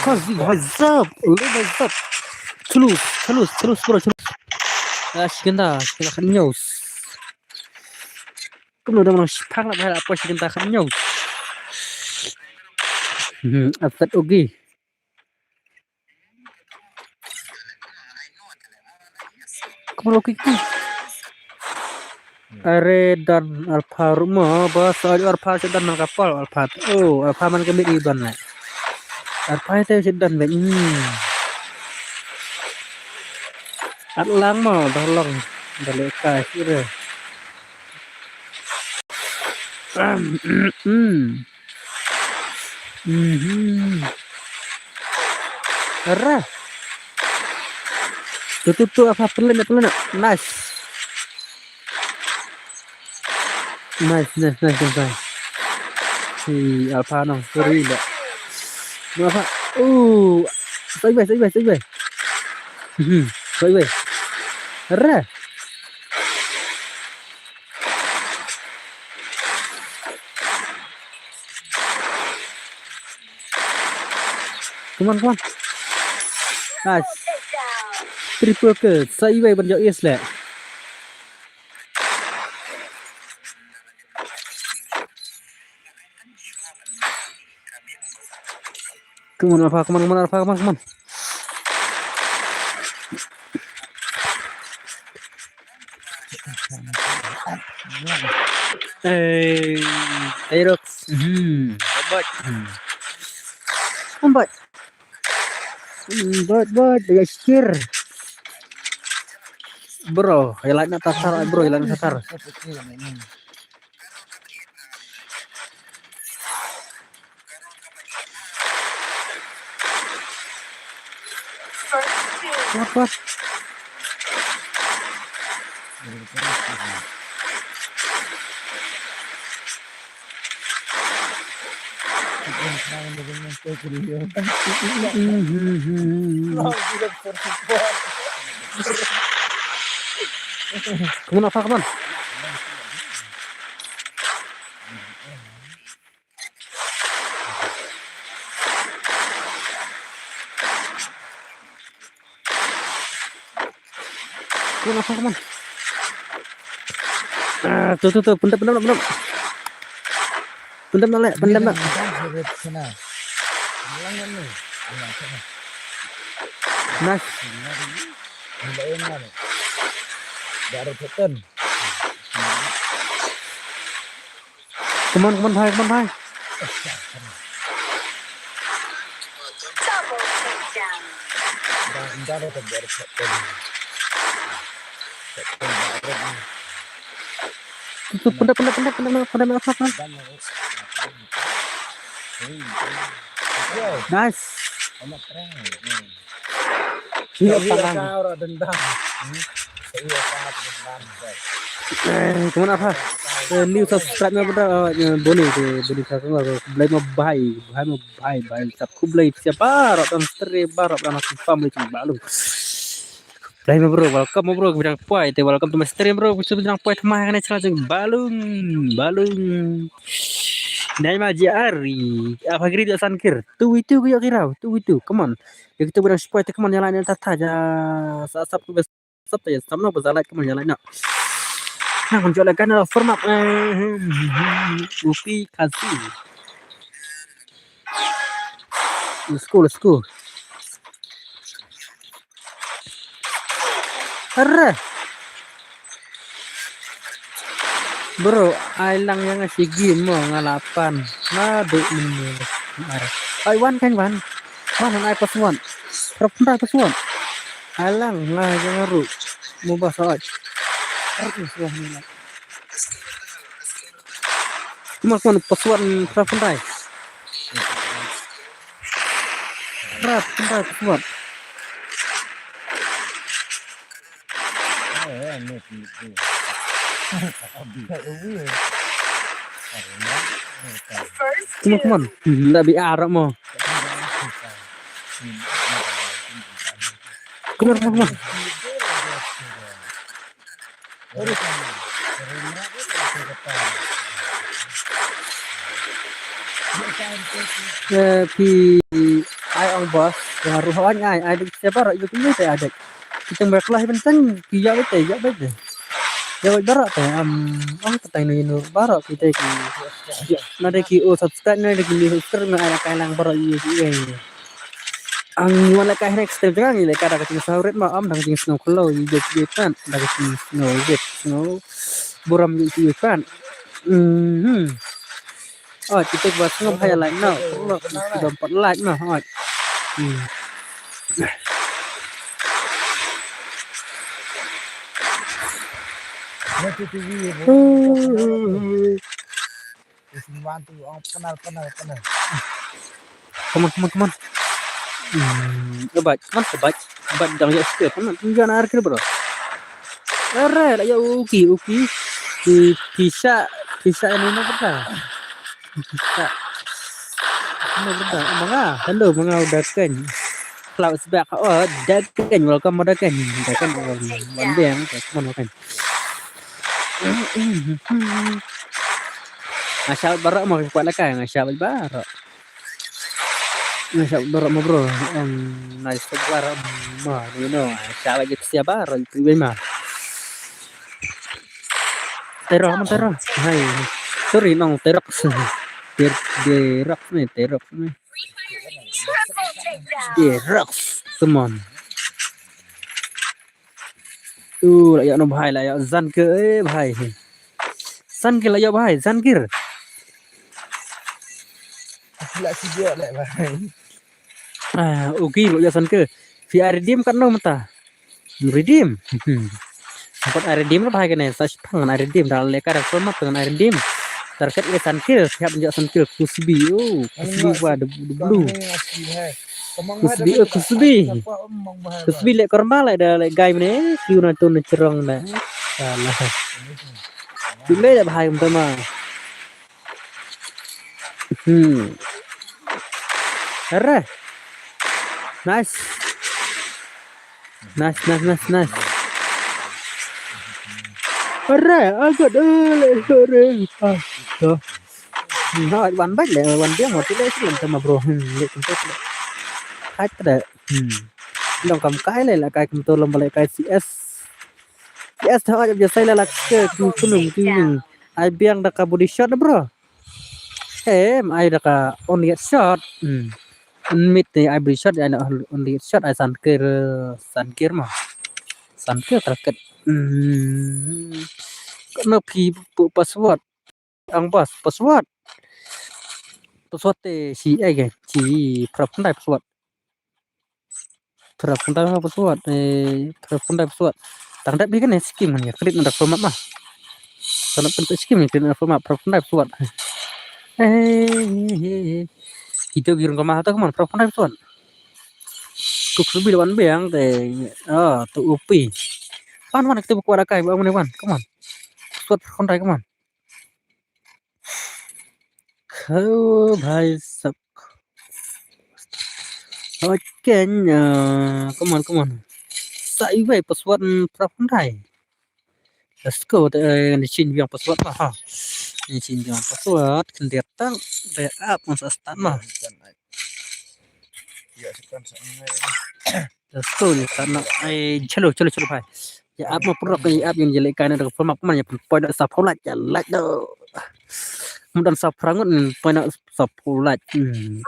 Kasi, what's up? What's up? Chulus, chulus, chulus, bro, chulus. Ah, shi kynta, shi kynta khat hynñiew. Kumno da ma nang shipang la ba la poi shi kynta khat hynñiew. Hmm, asset okay. Kumno kiki? Are dan Alpha ruh mo, ba sa Alpha sa dan man ka pal Alpha. Oh, Alpha man ka mit i ban le. Alpha te sa dan be. Hmm. At lang mo, dah long. Dah le kai sih re. Hmm. Mhm. Ra. Tu, tu, tu, Alpha, pynlait na, pynlait na. Nice. Nice, nice, nice, nice, nice. Si Alpha no, sorry la. Alpha. Oh. Sideways, sideways, sideways. Mhm. Sideways. Ra. Come on, come on. Nice. Triple kill. Sa iwei ban jauh yes le. Come on, Alpha, come on, come on, Alpha, come on, come on. Eh, Aerox. Hmm, hebat. Hmm. Hebat. Hmm, hebat, hebat. Dia share. Bro, highlight na tatar, bro, highlight na tatar. What, what? Come on, Alpha, come on. Come on, Alpha, come on. Ah, tu, tu, tu, pyndep, pyndep, pyndep. Pyndep na le, pyndep na. Nice. Come on, come on, bhai, come on, bhai. Double takedown. Tu, tu, pyndep, pyndep, pyndep, pyndep, pyndep, pyndep, pyndep. Nice. Iya, parang. Eh, come on, Alpha. Eh, new subscribe mo, bro. Eh, Boni, tu, Boni, subscribe mo, bhai. Bhai mo, bhai, bhai. Sub khublei, siapa? Rap dan stre, ba, rap dan aku family, cuma balu. Blei ma bro, welcome ma bro, ka bidang poi te, welcome to my stream bro, ka bidang poi tma kane channel jong Balung, Balung. Nai ma ji ari, apa grid asan kir, tu itu ku yok kirau, tu itu, come on. Ya kita bidang poi te, come on, ya lain ta ta ja, sa sap tu bes, sap te, sap no, bes like, come on, ya lain no. Nah, kan jolak kan, format, eh, upi kasi. Let's go, let's go. Arre. Bro, ai lang ïa nga shi game mo nga la pan. Nga duk mynne. Arre. Ai wan kan wan. Wan ai password. Prap prap password. Ai lang nga ïa nga ru. Mo ba sa ai. Arre, suah ni lah. Mas man password prap prap. Prap prap password. Come on, come on. Hmm, da bi arah mo. Come on, come on, come on. Eh, phi ai ong boss, nga ruh ong ai, ai dik siapa rak yu phi te adik. Kita bakla hi bentang, phi ya bete, ya bete. Ya bete barak te, am, ong te tang ni nu barak kita ki. Na de ki o subscribe, na de ki ni subscribe, na ai kai lang barak yu yu. Ang wan la kai next time jang ni le ka da ka jingsaw rit ma am dang jingsngew khlo yu yu yu kan, da ka jingsngew yu sngew buram yu yu kan. Hmm. Oh, kita buat sngew hai like no. Kita empat like no. Oh. Hmm. Let's see, one, two, oh, penal, penal, penal. Come on, come on, come on. Hmm, eh, bait, come on, bait. Bait dang ïa skip, come on. Jangan arah kira, bro. Arre, la ïa uki, uki. Ki, kisha, kisha ini na berda. Kisha. Ini berda. Manga, hello, manga udah kan. Cloud sebab, oh, dah kan. Welcome udah kan. Dah kan, oh, wan biang, come on, kan. Nga shah baroh mo, kwah laka nga shah baroh. Nga shah baroh mo bro. Em, nice to baroh mo, you know. Nga shah lagi sia baroh itu ma. Tero mo tero. Hai. Sorry nong terok. Ter terok ni terok ni. Terok. Come on. Tu la ïa no bhai la ïa Zankir eh bhai. Zankir la ïa bhai Zankir. La si dia la bhai. Ah, okay la ïa Zankir. Phi ai redeem kat no mynta. Redeem. Kat ai redeem la bhai kane sa shipang ai redeem da le ka da format ngan ai redeem. Target le Zankir siap nja Zankir kusbi. Oh, kusbi wa de blue. Kusbi, eh, kusbi. Kusbi le korma le da le gai mene, kiu na tu na cerong na. Salah. Tu le da bhai mta ma. Hmm. Arre. Nice. Nice, nice, nice, nice. Arre, agat, eh, le, arre. Ah, tu. Hmm, ha, wan bait le, wan biang, wan tu le, tu le, sama bro. Hmm, le, tu le. Hai, tu le. Hmm. Long kam kai le, la kai kum tu, long ba le kai C S. C S, ha, jab jasai le, la ke, tu, tu, tu, tu. Ai biang da ka body shot, bro. Em, ai da ka only headshot. Hmm. Mid ni ai body shot, ai na only headshot, ai Zankir, Zankir ma. Zankir target. Hmm. Kano phi pu password. Ang bas password. Password te si ai ke, si prap ndai password. Prap ndai password. Eh, prap ndai password. Tang dai bi kan skim kan ya. Klik nda format mah. Tang dai skim ni klik nda format prap ndai password. Eh, kita girung kemah tu kemana prap ndai password. Kuk subi lawan beng te. Ah, tu upi. Pan wan kita buku ada kai buat mana wan. Come on. Password prap ndai come on. Kho bhai sab. Okay, uh, come on, come on. ta iwei password, mm, pra phandai. Let's go, te, eh, ni chin biang password ma, ha. Ni chin biang password, khyndiat tang, te ap ngan sa start ma. Let's go, ni start na. Ai, chalo, chalo, chalo, bhai. Ïa ap ma pura, ïa ap ïa leh kai na da format man ïa pun point sa phola ïa like do. Mudan sa prangut point sa phola. Hmm.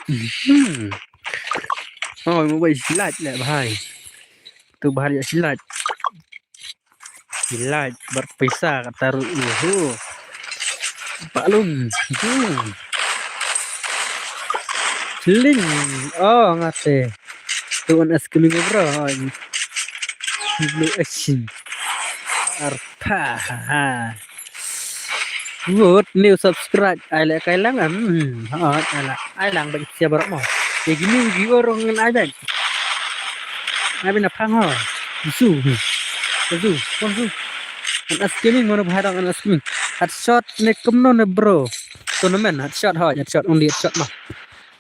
Hmm. Oh, mo bai like le bhai. Tu bhai ïa like. Like bar pisa kata ru. Uhu. Pak Lun. Hmm. Chilling. Oh, ngate. Tu an es keming bro. Blue action. Arpa. Good new subscribe. Ai le kai lang am. Hmm. Ha, ai la. Ai lang bang sia bro mo. Ye gini gi orang ngan ai bang. Ai bang na phang ho. Zu. Zu. Kon zu. An es keming mana bahai dong an es keming. Headshot ne kumno ne bro. Tournament headshot ho, headshot only headshot ma.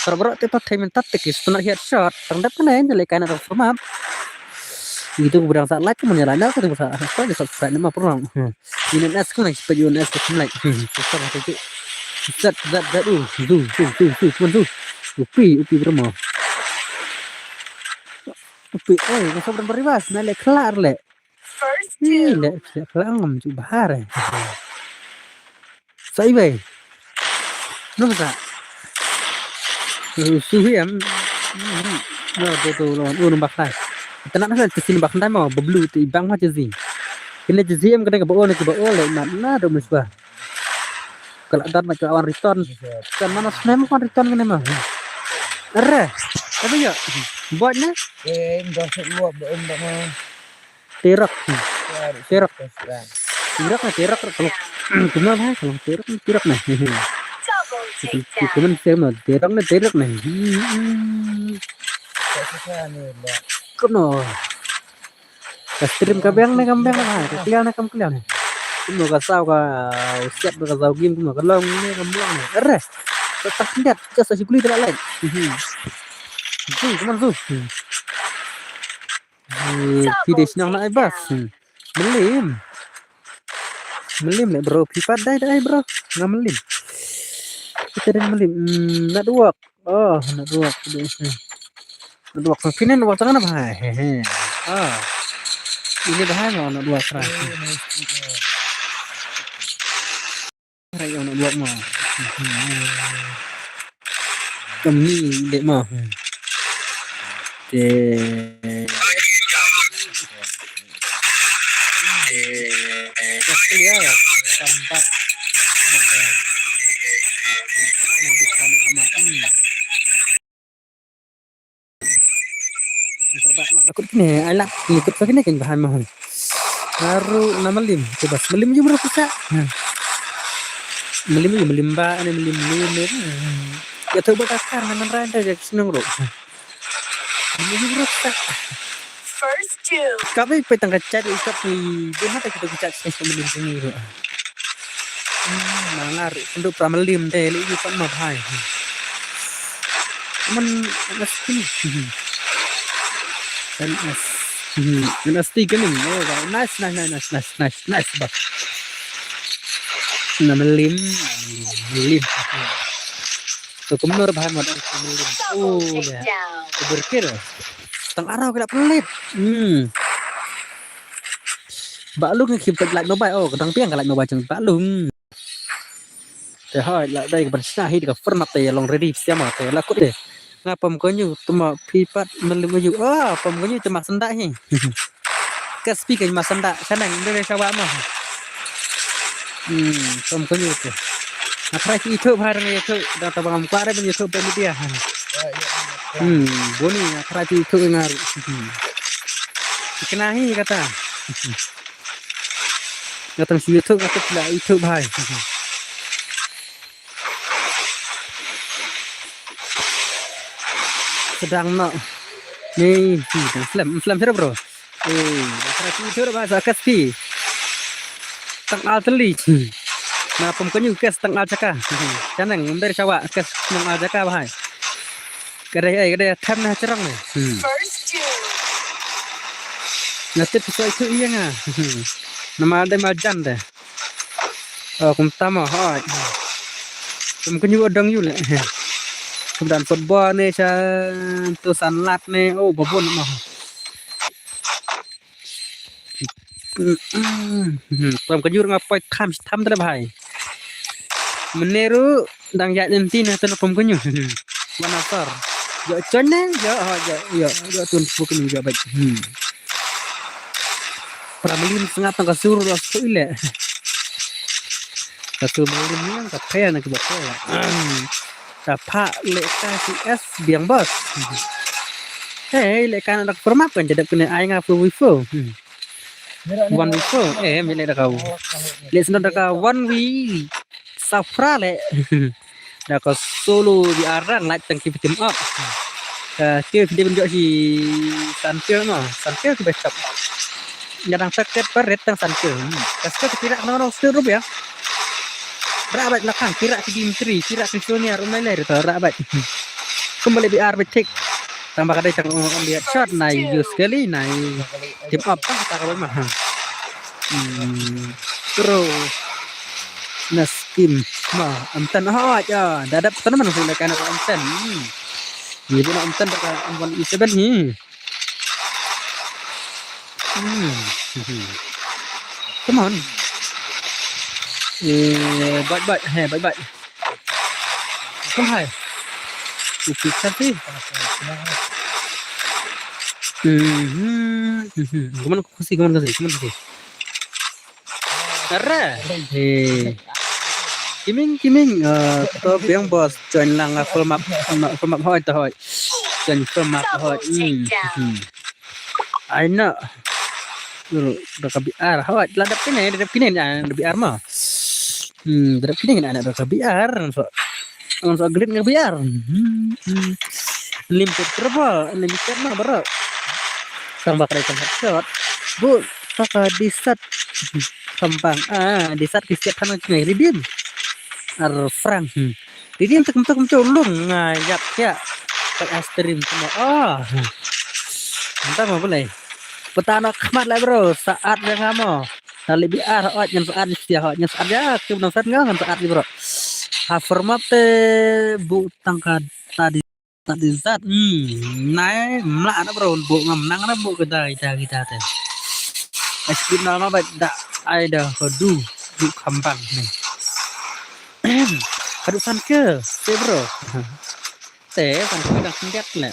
Para bro te pat thai mentat te kis tuna headshot. Tang dep kana en le kana tang format. Itu ku berang sa like mun ya la na ka tu sa subscribe, subscribe nama purang. Ini nas ku nak cepat you nas ku like. Susah tu tu. Zat zat zat uh. Tu tu tu tu tu tu. Upi upi berma. Upi oi, na sobran bariwas na le kelar le. First two. Ih, le kelar ngam ju bahar eh. Sa ibai. Num sa. Suhi em. No, tu tu lo. Oh, num bak lai. Tena na tu sini bak ndai mo, bablu tu ibang ma jezi. Kena jezi em kena ke ba o na ke ba o le mat na do musba. Kalau dan ma ke awan return. Kan mana snem kan return kena ma. Are. Apa ya? Buat na? Em dah set luap ba em dah ma. Terok. Terok. Terok na terok kalau kumno na kalau terok na terok na. Kumno terok na terok na terok na. Kumno. Ka stream ka biang ne kam biang ne ka clear ne kam clear ne. Kumno ka saw ka siap ka saw game kumno ka long ne kam long ne. Are. Ka tak liat ka sa sikuli ka lain. Zu kumno zu. Phi dei shnong na ai bas. Melim. Melim le bro, phi pat dai dai bro. Nga melim. Kita dei melim. Hmm, network. Oh, network. Network. Phi network tang na bhai. He he. Ah. Ini bhai mo network ra. Rai ong nak buat ma. Kami dek ma. Te. Te. Kau sekali ya. Tampak. Yang di sana sama. Hmm. Ba ba ba kut kine ai lak ni kut kine kin bahan mahal. Baru nama lim tu bas melim ju bro kita. Melim ju melim ba ane melim lim ne. Ya tu ba kakar nan ran da jak seneng ro. Melim ju bro kita. First two. Kabe pe tang ka chat ikap ni dia mata kita ka chat sini melim sini ro. Hmm, nangar untuk pramelim deh, lagi pat ma bhai. Cuman N S T. N S. Hmm, N S T kini. Oh, nice, nice, nice, nice, nice, nice, nice, bah. Nah, melim, melim, melim. Tu kumno bhai ma dang melim. Oh, dah. Berkir. Tang arau kena pelit. Hmm. Ba lung ki pet like no bai. Oh, kadang piang ka like no bai jeng ba lung. Te hai la dai ka ban shna hi ka format te long ready siama te la kut te. Nga pom ko nyu tuma phi pat melim nyu. Ah, pom ko nyu tuma senda hi. Ka spi ka ma senda sana ngi dei shawa ma. Hmm, pom ko nyu te. Nga try ki itu bhai ngi itu da ta bang kwa re ngi itu pe media. Hmm, boni nga try ki itu nga. Hmm. Kena hi kata. Nga tang shu YouTube, nga tang pila YouTube bhai. Sedang nak ni, hi, tang slem, slem sira bro. Eh, nga tang shu YouTube bhai, sa kas ki. Tang al teli. Na pom ko nyu kas tang al jaka. Chanang, ngam dei shawa kas tang al jaka bhai. Kadai ai, kadai tham na cherang ni. Hmm. First two. Nga tip phi sa ïathuh ïa nga. Namar dei marjan de. Oh, kumta mo, hooid. Kum kynju u dang ïu leh. Kum dang football ne sha tu sanlad ne. Oh, ba bun mo. Kum kynju nga poi kham shi tham te leh bhai. Mynne ruh dang ïaid lynti na tu na kum kynju. Wan asar. Ïoh coin ne, ïoh, ïoh, ïoh, ïoh tun kum kynju ïoh beit. Hmm. Para mlien sngap tang ka sur la su ile. Ka sur mlien ne ka pher ne ka ba pher. Ka pha leh ka C S biang bos. Hei, leh ka na dak permak kan jadap kena ai nga fu wi fu. Hmm. Wan wi fu. Eh, mi leh da kau. Leh sendon da ka wan wi. Safra leh. Da ka solo di arang lait tang ki team up. Ka ke video ben jok si Santil mo. Santil ki backup. Nga dang target paret tang Santil. Ka skill ki rak nong nong skill rup ya. Rak bait lakang, ki rak ki Dimitri, ki rak ki Sonia, rumai leh rita rak bait. Kembali B R bait tik. Tang ba ka dei tang ong ong dia shot nai use kali nai. Tip apa kata ka bait mah. Hmm. Terus. Na skim ma amtan ha ja dadap tanaman sing da kana amtan. Hmm. Ni bu na amtan da ka amwan i seven hi. Hmm. Come on. Eh, bait bait, hey, bait bait. Come hai. Upi kati. Hmm. Come on, kasi, come on, kasi, come on, kasi. Arre. Eh. Kiming, kiming. Eh, to biang bos join lang, ah, full map, full map, full map hoi to hoi. Join full map hoi. Hmm. Hmm. Ai na. Dulu, da ka B R hoi. La dap kine, dap kine, ah, da B R ma. Hmm, dap kine, ah, da ka B R. So, so glit nga B R. Hmm, hmm. Limited berapa? Limited ma berapa? Sang bakal ikan headshot. Bu, taka disat. Kembang. Ah, disat ki siat kan ngai redeem. Ar frank. Hmm. Redeem tek tek tek ulung. Nga yap ya. Tak astrim semua. Ah. Entah mau boleh. Petana khmat lah bro. Saat yang lama. Tali B R hot nyen saat ni sia hot nyen saat ya. Kim nang saat ngan saat ni bro. Ha format te bu tangka tadi. Tadi zat, hmm, nai mla na bro, bu ngam nang na bu kita, kita, kita te. Ai speed na ma ba da ai da ko du, du kambang ni. Kadu san ke, te bro. Te san ke dang sendet le.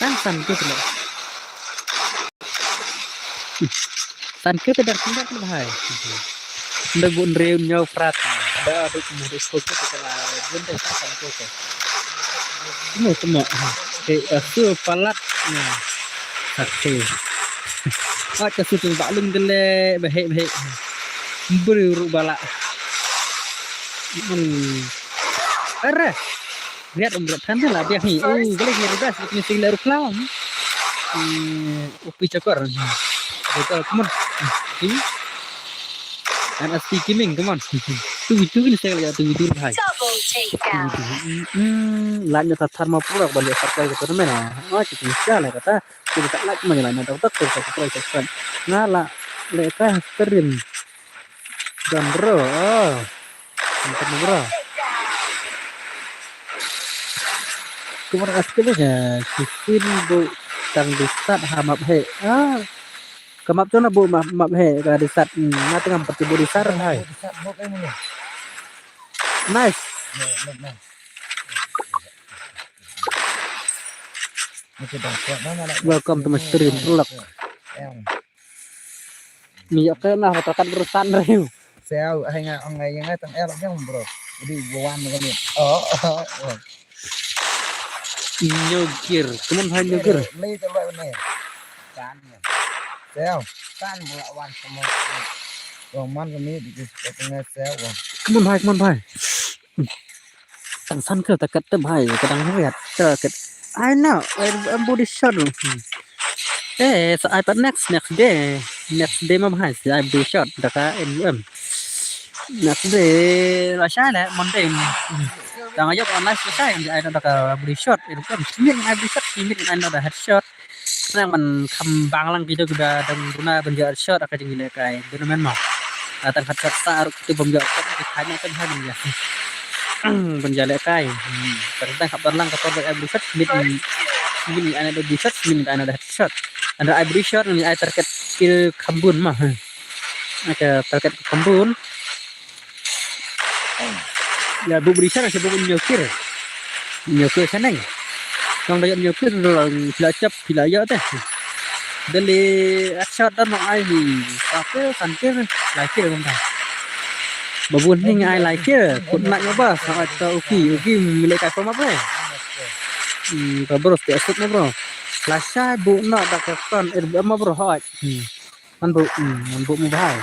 Dang san ke le. San ke te dang sendet le hai. Nda bu nreu nyau prat. Da du kumari ko ke te la bun te san ke te. Tengok, tengok. Okey, kasu palat. Nah. Okey. Ah, kasu tu bak lung gele, bahek, bahek. Beri uruk balak. Hmm. Arah. Lihat umrah tanda lah dia ni. Oh, boleh ni regas ni sila ruklam. Hmm, upi cakar. Betul, come on. Hmm. And S P Gaming, come on. Tu itu ni saya lihat tu itu hai. Double takedown. Hmm, lanya tatar ma pura balik partai ke tournament ah. Ah, kita insya lah kata. Kita tak like mana lah, tak tak tak tak tak. Ngala leka stream. Dan bro. Ah. Mantap bro. Kumar askil ya, kisin bu tang disat hamap he. Ah. Kamap tu na bu map map he ka disat. Hmm, na tengah pati bu disat hai. Nice. Welcome to my stream, Rulak. Ni ya ke na hota kat berusan reu. Seo, hai nga ong ngai nga tang el jang bro. Jadi buan kami. Oh, oh, oh. Nyogir, teman hai nyogir. Mei tu lo ni. Kan. Seo, kan bulan wan semua. Roman kami di tengah seo. Come on hai, come on hai. Tang san ke ta kat te bhai, ka dang riat ta kat. Ai na, ai am body shot. Hmm. Eh, sa ai pat next, next day. Next day ma bhai, sa ai body shot. Da ka N U M. Next day, la shai le, Monday. Hmm. Tang ayok online la shai, ai da ka body shot. N U M. Min ai body shot, min ai da headshot. Nang man kham bang lang ki dei ki ba dang duna ban ïoh shot ha ka jingïalehkai. Duna men ma. Tang khat shot sa ruh ki bym ïoh shot ki thait na kan ha ban ïa. Ban ïalehkai. Hmm. Tang tang khap ban lang ka por ba ai bri shot, min, min ai na da bri shot, min ai na da shot. Anda ai bri shot, min ai target kill kham bun ma. Ai ka target kham bun. Ïa, buh bri shot, ïa, buh ñiew kill. Ñiew kill shaneng. Tang da ïa ñiew kill, phi la chap, phi la ïa te. Dali, headshot da ma ai ni. Sa kill, san kill, lai kill kumta. Ba bun ni ai lai kill. Kut nak ïa ba, sa ai ta uki, uki, mile ka ko ma bre. Hmm, ka bro, stay asik ma bro. Flash ai, buh na da ka kon, er, ma bro, hot. Hmm. Man buh, hmm, man buh mo bahai.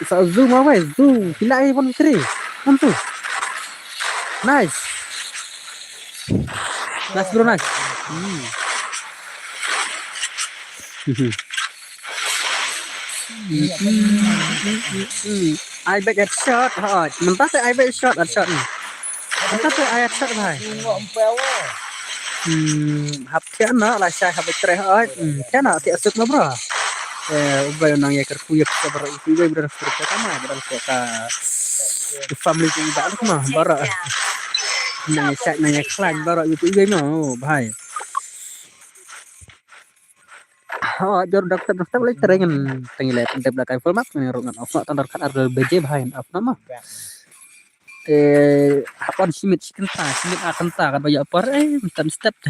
Sa zu mo bahai, zu. Pila ai one three. Man tu. Nice. Nice bro, nice. Hmm. Ai bek headshot, hot. Mentah te ai bek shot, headshot ni. Kata te ai shot bhai. Hmm, hap thiah na la shai hap treh ai. Hmm, thiah na thiah suk na bro. Eh, u bai nang ïa kyrkhu ïa ka bro, u bai bro suk ka ma bro ka ka family jong ba ma bro. Nang ïa shai nang ïa khlaiñ bro u bai ma, oh, bhai. Oh, jor dak dak dak lek tereng teng le tep la kai full map ni rung off na tang khat ar baje bhai off na ma. Te hap wan shi minit shi kynta, shi minit ar kynta kan ba ïoh por, eh, tam step te.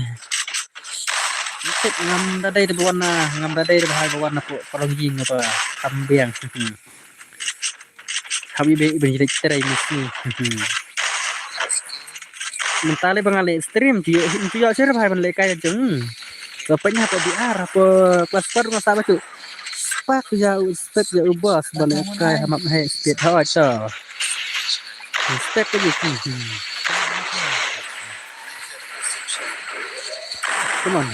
Step ngam da dei te ba wan na, ngam da dei te ba hai ba wan na pu, parong jing ba kam biang. Hap i be i ben jilek terai mesti. Mynta le ba nga le stream, tu ïoh, tu ïoh share ba hai ban le kai jong. Ba pynha pa B R, pa kelas pat nga sa ba tu. Spak ïa u, spak ïa u boss, ba lehkai ha map heh speed ha oi to. Spak ka jiki. Come on.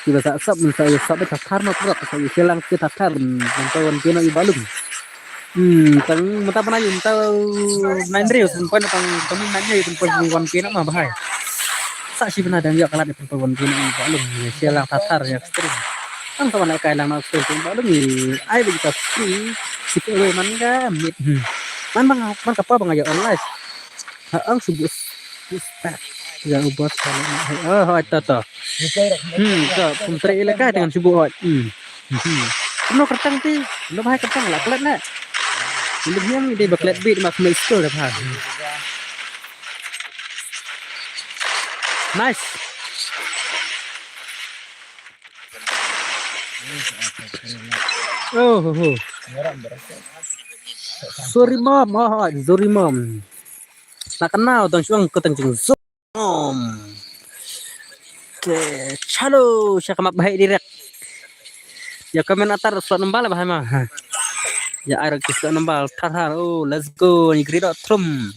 Kiba sa sap, sa sap ba thar ma prok, sa ïa lang ki thar, nang tawan kina i balum. Hmm, tang mynta bana ïa mynta nine reels, pynpoi tang tang nine reels, pynpoi one K na ma bahai. Sa shi bana dang ïa kalat pynpoi one K na ma balum, ïa lang thar ïa stream. Tang tang na kai lang na stream balum, ai bagi ka free, kita oi man ka mit. Hmm. Man bang man ka pa bang ïa on live. Ha ang subu. Respect. Ïa u boss ka na. Oh, hoi to to. Hmm, to pun tre ila kai dengan subu hoi. Hmm. Hmm. Penuh kertang ti. Penuh bahai kertang lah klet nak. Ini yang dia baklet beat mak mel skill dah bahai. Nice. Oh, oh, oh. Sorry mom, oh, oh, sorry mom. Nak kenal tang shuang ko tang jing zo. Om. Te chalo sha ka map bahai direct. Ïa comment atar slot number lah bahai ma. Ïa ai ki slot number thar thar. Oh, let's go. Ni grid out thrum.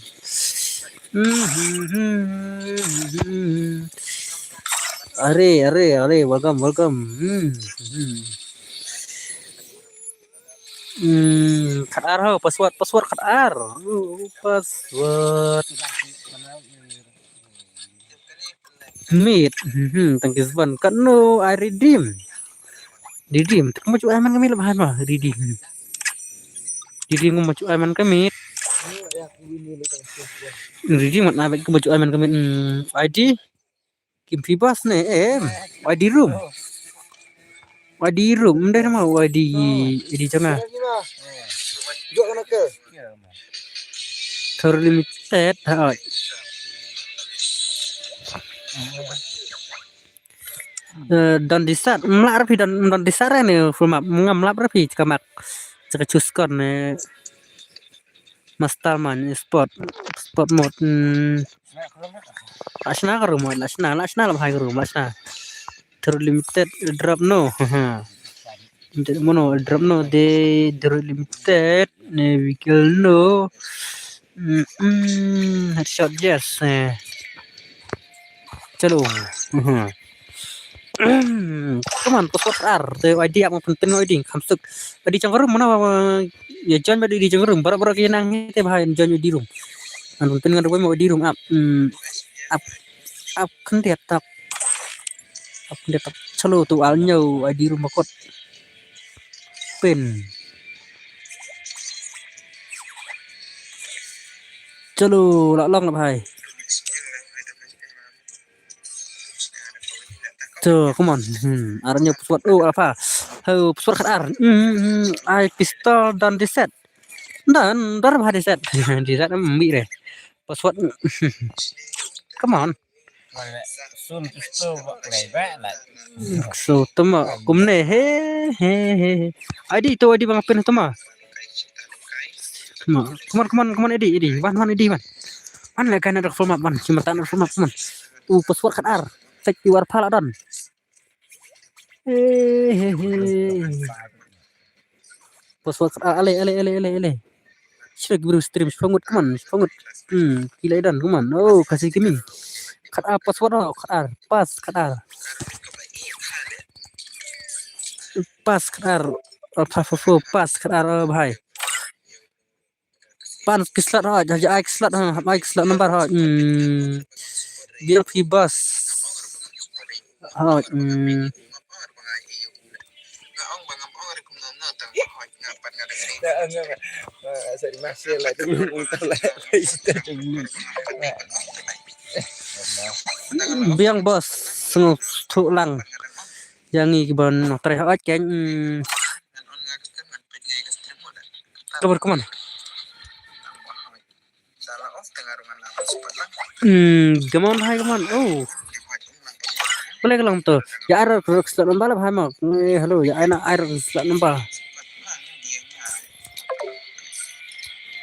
Hmm, hmm, hmm, hmm, hmm. Are, are, are, welcome, welcome. Hmm, hmm. Hmm, khat ar ho, password, password khat ar. Oh, password. Meet. Hmm, thank you, Sban. Kat no, I redeem. Redeem. Kumba chu ai man kami lah bahai ma. Redeem. Redeem kumba chu ai man kami. Redeem mat na kumba chu ai man kami. Hmm, I D. Kim phi bas ne em. I D room. I D room. Mde nama I D, I D janga. Thor limited. Ha. Eh, don disat, mlak rapi don, don disat ne full map, ngam mlak rapi caka mak, caka chus kon ne. Mastermind sport, sport mode. Hmm. Lashna ka room, lashna, lashna la bhai ka room, lashna. Through limited drop no. Limited mono drop no de through limited ne vehicle no. Hmm, hmm, headshot yes. Eh. Chalo. Hmm. Come on, password ar. Te I D ap ma pynpyn I D kham suk. I D jong ka room mana ïa join ba I D jong ka room. Baroh baroh ki nang te bha join I D room. An pynpyn ngan room I D room ap. Hmm. Ap. Ap khyndiat tak. Dia tak chalo tu al nyau ai di rumah kot. Pin. Chalo la long la bhai. To, come on. Hmm, ar nyau password. Oh, apa? Ho, password khat ar. Hmm, ai pistol dan reset. Dan dar bha reset. Reset mi re. Password. Come on. Sun kisto bak lei bak lah. So tuma kumne he he he. Adi to adi bang pin tuma. Tuma. Come on, come on, come on, adi, adi. Wan, wan, adi, wan. Wan le kana dak format wan. Cuma tan format wan. U password khat ar. Cek di war phala dan. He he he. Password khat ar, ale, ale, ale, ale, ale. Shrek bro stream, shpangut, come on, shpangut. Hmm, kila idan, come on. Oh, kasi kimi. Khat ar, password, oh, khat ar, pass, khat ar. Pass, khat ar. Oh, pass, pass, pass, pass, khat ar, oh, bhai. Pan ki slot, oh, ja, ja, ai ki slot, ha, ai ki slot number, ha. Hmm. Biang phi bas. Ha, hmm. Biang bos, sngewthuh lang. Ïa ngi kiba nongtrei hooid kein. Hmm. Kabar, come on. Hmm, come on, hai, come on. Oh. Boleh ka long to. Ïa ai rok slot number la bhai mo. Eh, hello, ïa ai na ai rok slot number.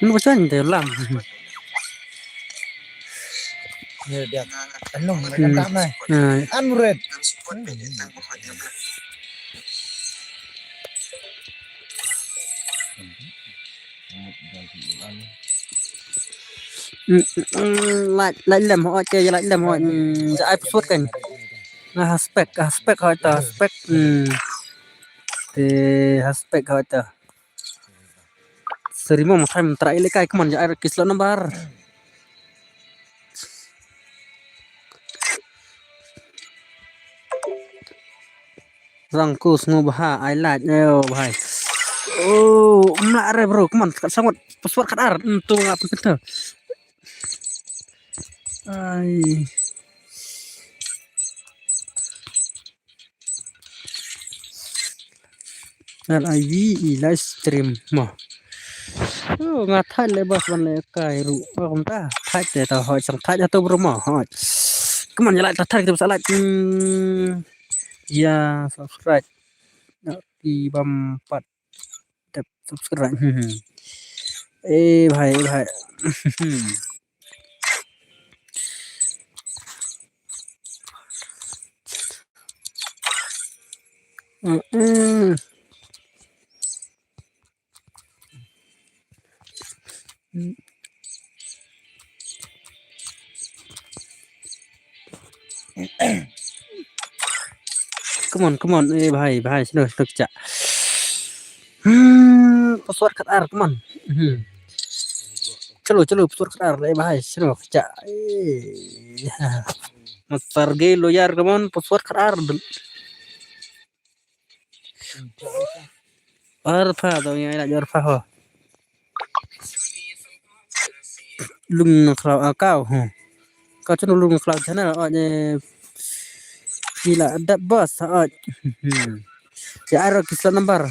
Mun ko chan te lam. Ïa dia. Anong Hmm. Kam mai. Hmm. Anret. Mm, mm, mm, lait, lait lem hooid, ke lait lem hooid. Mm, ja ai password kan. Nga ha spek, ha spek hooid ta, spek. Mm. Te ha spek hooid ta. Seri mo mathai mentrai le kai, come on, ja ai ki slot number. Rang ku sngew bha, ai lait, ayo, bhai. Oh, mla re, bro, come on, kat sangot, password khat ar, hmm, tu nga pun kata. Ai. L I V E live stream mo. Oh, nga thait le bas ban le kai ru. Oh, kumta thait te ta hoi chang thait ato bro mo. Hoi. Come on, ïa lait ta thait kita bas lait. Hmm. Ïa subscribe. Ïa ti bam pat. Tep subscribe. Hmm. Eh, bhai, eh, bhai. Hmm. Mm-mm. Come on, come on. Eh, bhai, bhai, sino, sino kcha. Hmm, password khat ar, come on. Hmm. Chalo, chalo, password khat ar, eh, bhai, sino kcha. Eh. Master Gay Lawyer, come on, password khat ar. Arpha to ngi ai la arpha ho. Lung na khlaw a kaw ho. Ka chun lung na khlaw channel o ne. Phi la dap bas o. Hmm. Ya ai ro ki slot number.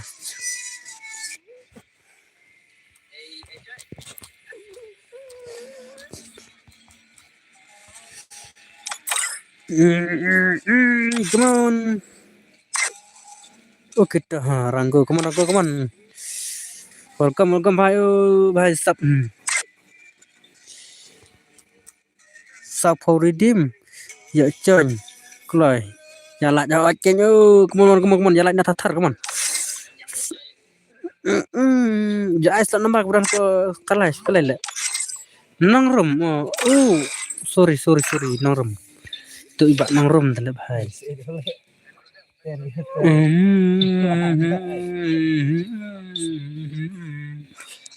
Mm, mm, mm, come on. Okay, ta ha, Rango, come on, Rango, come on. Welcome, welcome, bhai, oh, bhai, sap. Hmm. Sap for redeem. Ya, join. Kloi. Ya, like, ya, like, oh, come on, come on, come on. Ya, like, na thar thar, come on. Mm, mm, ja ai slot number ka bran ko kalai, kalai le. Nongrum, oh, oh, sorry, sorry, sorry, Nongrum. Tu iba Nongrum te le bhai. Mm,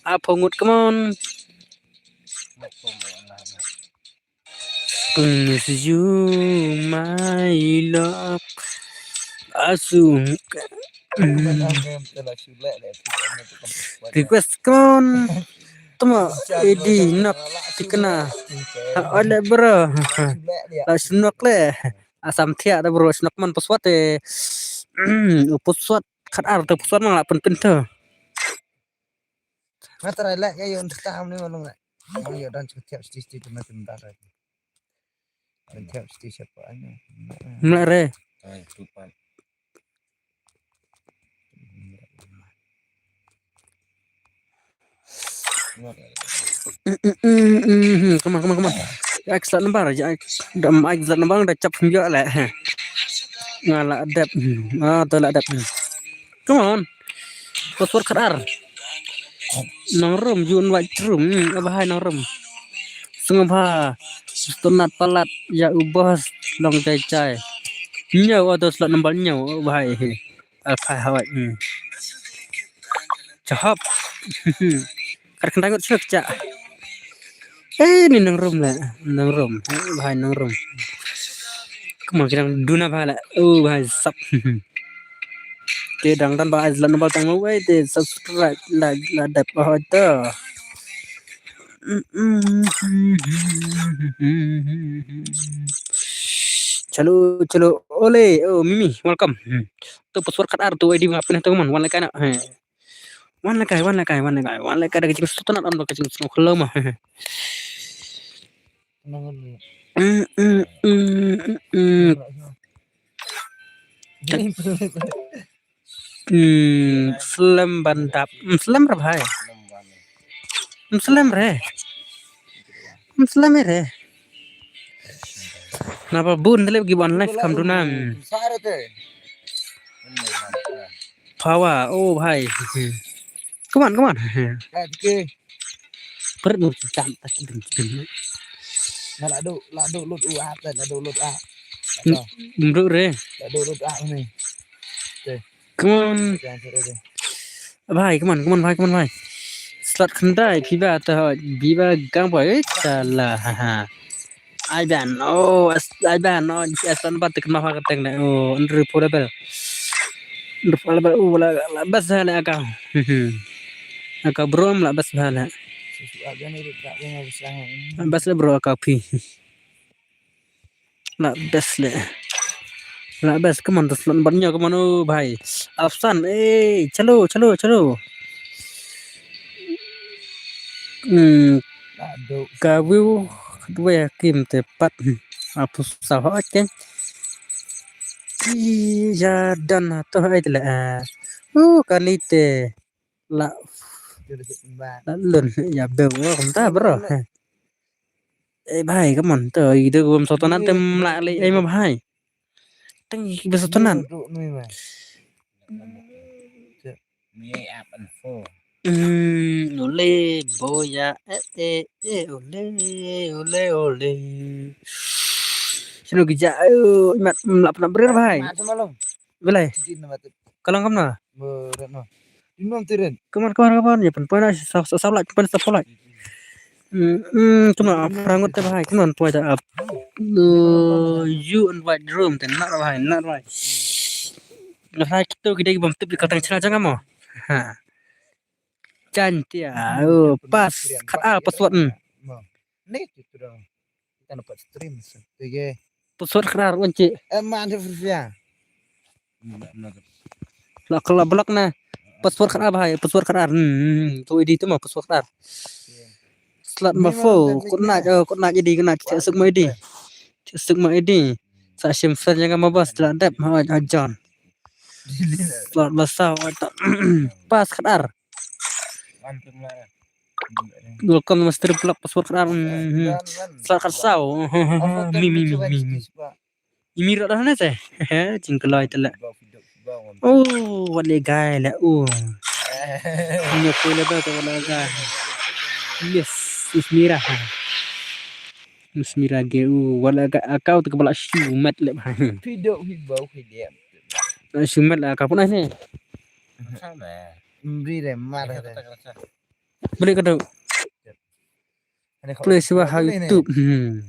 Apo Ngut, come on. Miss you, my love. Asu. Request kon. Tuma edi nok tikna. Ha ole bro. La shnok le. Asam thiah da bro, shnok man password te. U password khat ar te password mang la pun pin te. Nga trai leh ka yon tam ni malung leh. Nga yo dan chuk thiap sti sti tu na tu nda rai. Dan thiap sti siapa anya. Mla re. Come on, come on, come on. Ya ek slot number ya ek. Dam ek slot number da chap yo leh. Nga la dep. Ah, to la dep. Come on. Password khat ar. Nang rum, you invite room. Hmm, aba hai nang rum. Sngewbha. Stunat palat ya u boss long jai jai. Nyaw auto slot number nyaw aba hai. Al phai hawai. Hmm. Chahap. Kar khandai ngot sngewbha cha. Eh, ni nang rum la. Nang rum. Eh, aba hai nang rum. Kumang kidang duna ba la. Oh, aba hai sap. Te dang dan ba ai la number tang wei te subscribe la la dep ba hoi to. Chalo, chalo. Ole, oh, Mimi, welcome. Hmm. To password khat ar to I D ma pin to man, wan la kai na. He. Wan la kai, wan la kai, wan la kai, wan la kai da ka jingsngewtynnat, am da ka jingsngewkhlam. Mm, mm, mm, mm, mm. Mm, slem ban dap. Mm, slem re bhai. Mm, slem re. Mm, slem re. Naba bun dele ki ban live kam duna. Power, oh bhai. Come on, come on. Pret nur jam tak dum dum. Na la do, la do lut u ap, la do lut ap. Bro re. La do lut ap ni. Come on. Bhai, come on, come on, bhai, come on, bhai. Slot khandai, phi ba ta hoi, bi ba gang bhai, eh, shala, ha, ha. Ai ban, oh, as-, ai ban, oh, as ban ba tik ma ha ka teng ne, oh, Andrew Portable. Andrew Portable, oh, la, la bas ha le aka. Aka bro, la bas ha le. La bas le bro aka phi. La best le. La best, come on, to slot ban nyo, come on, oh bhai. Afsan, eh, chalo, chalo, chalo. Hmm. Ka view, ka dwe kim te pat. Apu sa ho ke. Iya dan to ai le. Uh, kali te. La. La lun ya be wo kumta bro. Eh, bhai, come on, to, i de gum sotonan tem la le, eh, ma bhai. Tang i be sotonan. Hmm, ole, boya, eh, eh, eh, ole, ole, ole. Sino gija, ayo, mat, mlap na brer, bhai. Belai. Kalang kamna. Come on, come on, come on. Ya, pun, pun, sa, sa, sa, like, pun, sa, like. Hmm, hmm, come on, prangot te bhai, come on, tuai ta ap. No, you invite room, te na bhai, na bhai. Na bhai, kito ki dei bam tip di katang chana janga mo. Ha. Chan tia, oh, pas, khat ar, password, hmm. Ni tu tu dong. Kita dapat stream se. Tiga. Password khat ar, wan cik. Eh, man tu free. La kala block na. Password khat ar bhai, password khat ar. Hmm, hmm, tu I D tu ma password khat ar. Slot ma fo, kut na, oh, kut na jadi kena cik suk ma I D. Cik suk ma I D. Sa shim friend yang ma bas la dep ma ajan. Slot ma sa, oh, ta. Pas khat ar. Welcome master block password khat ar. Hmm, hmm. Slot khat saw. Mi, mi, mi, mi, mi. Imi ro dah na te. He, jingkloi te la. Oh, wat le gai la. Oh. Ni ko le ba ko la gai. Yes, Miss Mira. Miss Mira ge, oh, wat le gai, akau te kebala shu mat le. Pidok hi bau hi dia. Shu mat la ka pun ai ne. Mri re mar re. Boleh kau. Play siwa ha YouTube. Hmm.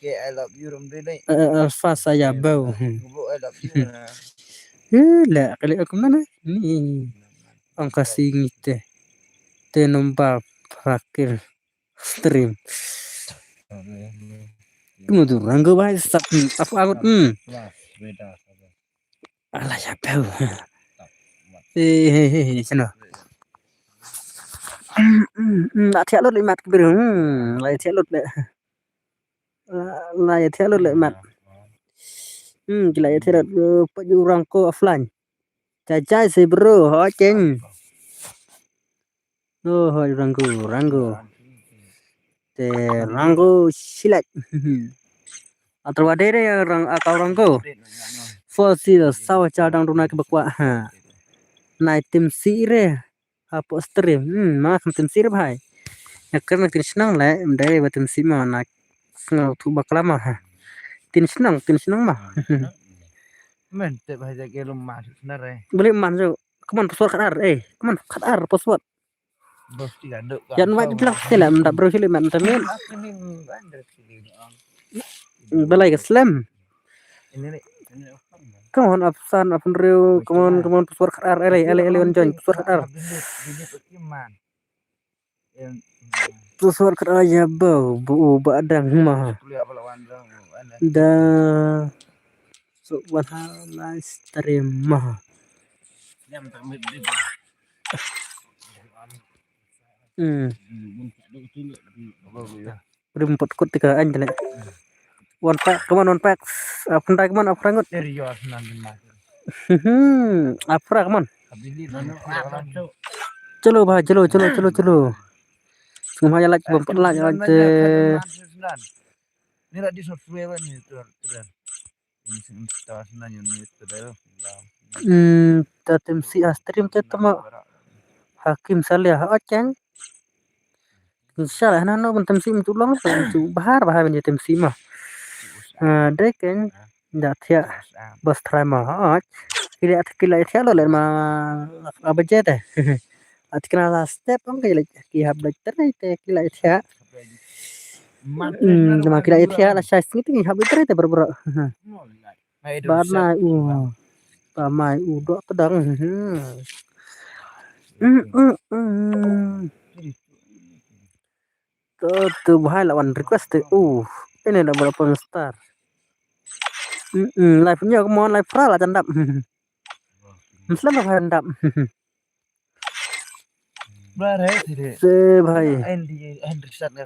K I love you rum dei dei. Eh, eh, Alpha saya bau. Hmm. Ngu I love you na. Eh, la kali aku mana? Ni. Angka singi te. Te nombor terakhir stream. Tunggu tu, rangga bai sat. Hmm, apa angut? Hmm. Alah ya bau. Eh, eh, eh, sana. Hmm, hmm, hmm, la thiah lut le mat kbir. Hmm, la thiah lut le. La, la ïa thiah lut le mat. Hmm, ki la ïa thiah lut, eh, pat ju rangko offline. Jai jai si bro, ho cheng. Oh, hoi rangko, rangko. Te rangko silat. Atrawa dere rang akau rangko. Fosil sawa cha dang duna ke bakwa ha. Nai tim si re. Hapoh stream. Hmm, ma kham tim si re bhai. Ya kena tin shnong le, mdai ba tim si ma na sngau thu bakla ma ha. Tin shnong, tin shnong ma. Men te bhai ja ke lum ma snar re. Beli man jo. Come on, password khat ar. Eh, come on, khat ar password. Bos tiga dok. Yan wai bilang sila mda bro sila man tamin. Belai ke slem. Come on, Afsan, Afan Reu, come on, come on, password khat ar, ele, ele, ele, wan join, password khat ar. Password khat ar ya bau, bu, bu adang ma. Da, so, wan ha, nice, terima. Hmm. Rim put kut tika ain tene. One pack, come on, one pack. Apun dai, come on, apun rangut. Hmm, apra, come on. Chalo bhai, chalo, chalo, chalo, chalo. Semua ya like, bumpat like, like. Ni rak di software ni tu, tu dah. Ini sing kita sana yang ni tu dah. Hmm, ta tim si a stream te tama. Hakim Saleh, ha, cheng. Inshallah, hana no ban tim si tu long, tu bahar bahar ban tim si ma. Ah, dek kan. Da thiah bas trai ma. Ha. Kila kila thiah lo le ma. Apa je te? At kena la step ang kila ki hap belajar te kila thiah. Hmm, ma kila thiah la size ni ti hap belajar te bro bro. Ba mai u. Ba mai u dok tedang. Hmm. Hmm, hmm, hmm. Tu, tu bahai lawan request tu. Uh, ini dah berapa star. Hmm, hmm, live nya kemon live pra lah candap. Muslim lah candap. Bar hai sini. Se bhai. Andy Henderson ya.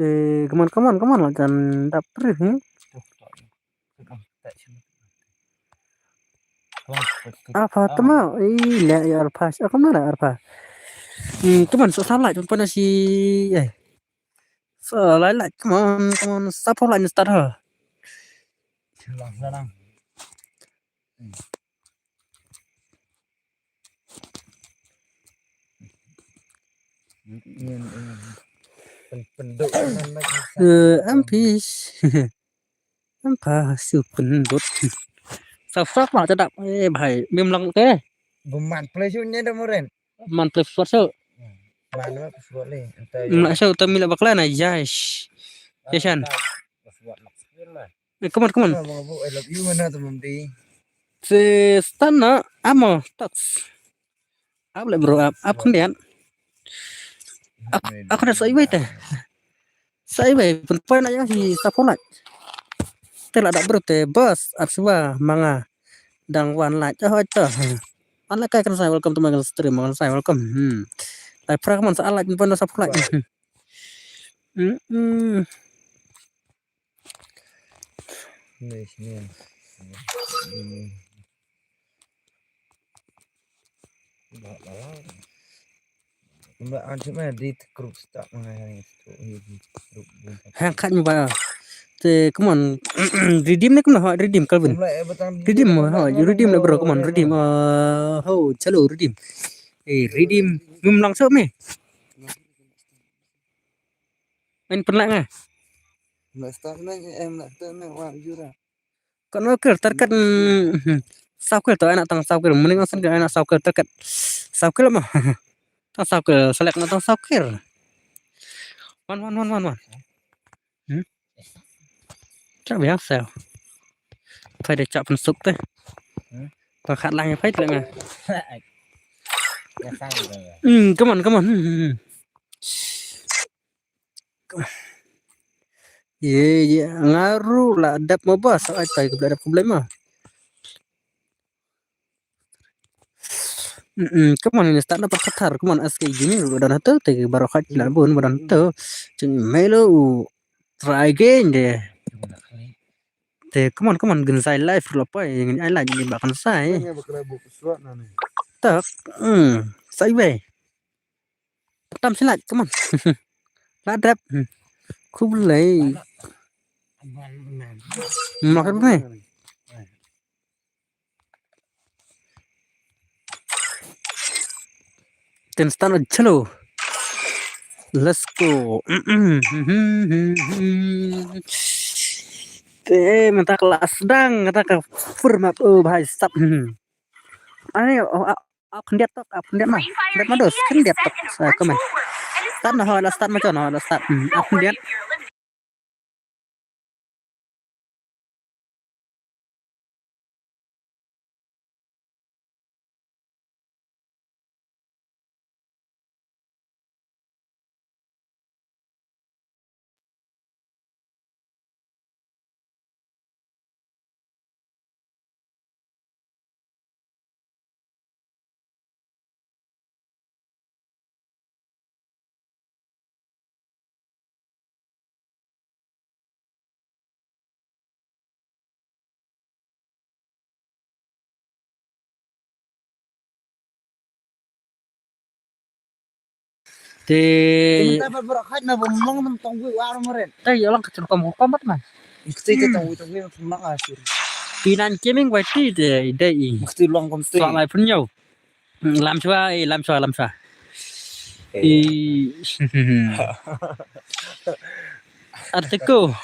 Eh, come on, come on, come on, lah candap terus ni. Apa tema? Ih, la ya arpa. Apa mana arpa? Hmm, teman so salah jumpa nasi. Eh. So, lai lai, come on, come on. Sapa lai ni start ha? Eh, ampis. Ampa su pendut. Sa frak ma tadap. Eh, bhai, mim lang te. Buman play su nya da muren. Man play sport su. Man ma sport ni. Mla su ta mila bakla na, yes. Yes, an. Eh, come on, come on. I love you mana tu mesti. Se stan na, amo, tats. Ap le bro, ap, ap khyndiat. Ap, ap khyndiat sa iwei te. Sa iwei, pun pun aja hi sa pun lach. Te la da bro te, bos, ap suba, manga. Dang wan lach, oh, ito. An la kai kan sa, welcome to my stream, kan sa, welcome. Hmm. Lai pra kan sa lach, pun sa pun lach. Hmm, hmm. Hang kat ba. Te, come on. Redeem ne, come on, redeem, Calvin. Redeem, ho, redeem ne, bro, come on, redeem. Ah, ho, chalo, redeem. Eh, redeem. Ngum lang so me. Main pernah nga? Nak start na, em, nak start na, wah, jura. Kan oke, target, mm, Saw kill to, ai na tang saw kill. Mending asan ke ai na saw kill to kat. Saw kill mo. Tang saw kill, select na tang saw kill. Wan, wan, wan, wan, wan. Hmm? Chak biang saw. Phai de chak pynsuk te. Hmm? Tang khat lang phai te nga. Ya sang tu. Hmm, come on, come on. Hmm, hmm, hmm. Ye, ye, nga ruh la dep mo ba, sa ai tai ka dep problem ma. Mm, mm, come on, ini start na pat khatar, come on, S K Gaming, ba don hato, te baroh khat la bun, ba don hato. Jong Melo, u try again de. Te, come on, come on, Gensai live, ruh la poi, ai live ni ba Gensai. Tak, mm, sai wei. Tam silat, come on. La dep. Hmm. Khublei. Makan ni. Ten stand chalo. Let's go. Te mynta ka la sdang, mynta ka fur map, oh bhai sab. Ani, oh, ah, ah, khyndiat tok, ah, khyndiat ma. Khyndiat ma dos, khyndiat tok. Sa, come on. Start na, ho, la start ma, chon, ho, la start. Hmm, ah, khyndiat. Te. Te mynta ba baroh khat na ba mlong nam tong wi war maren. Te ïa lang ka chun kom kom bat na. Kti te tong wi tong wi mlong asir. Pinan keming wai ti te dei i. Kti long kom kti. Sa lai pun yau. Lam shwa, eh, lam shwa, lam shwa. Eh. I. Artiko.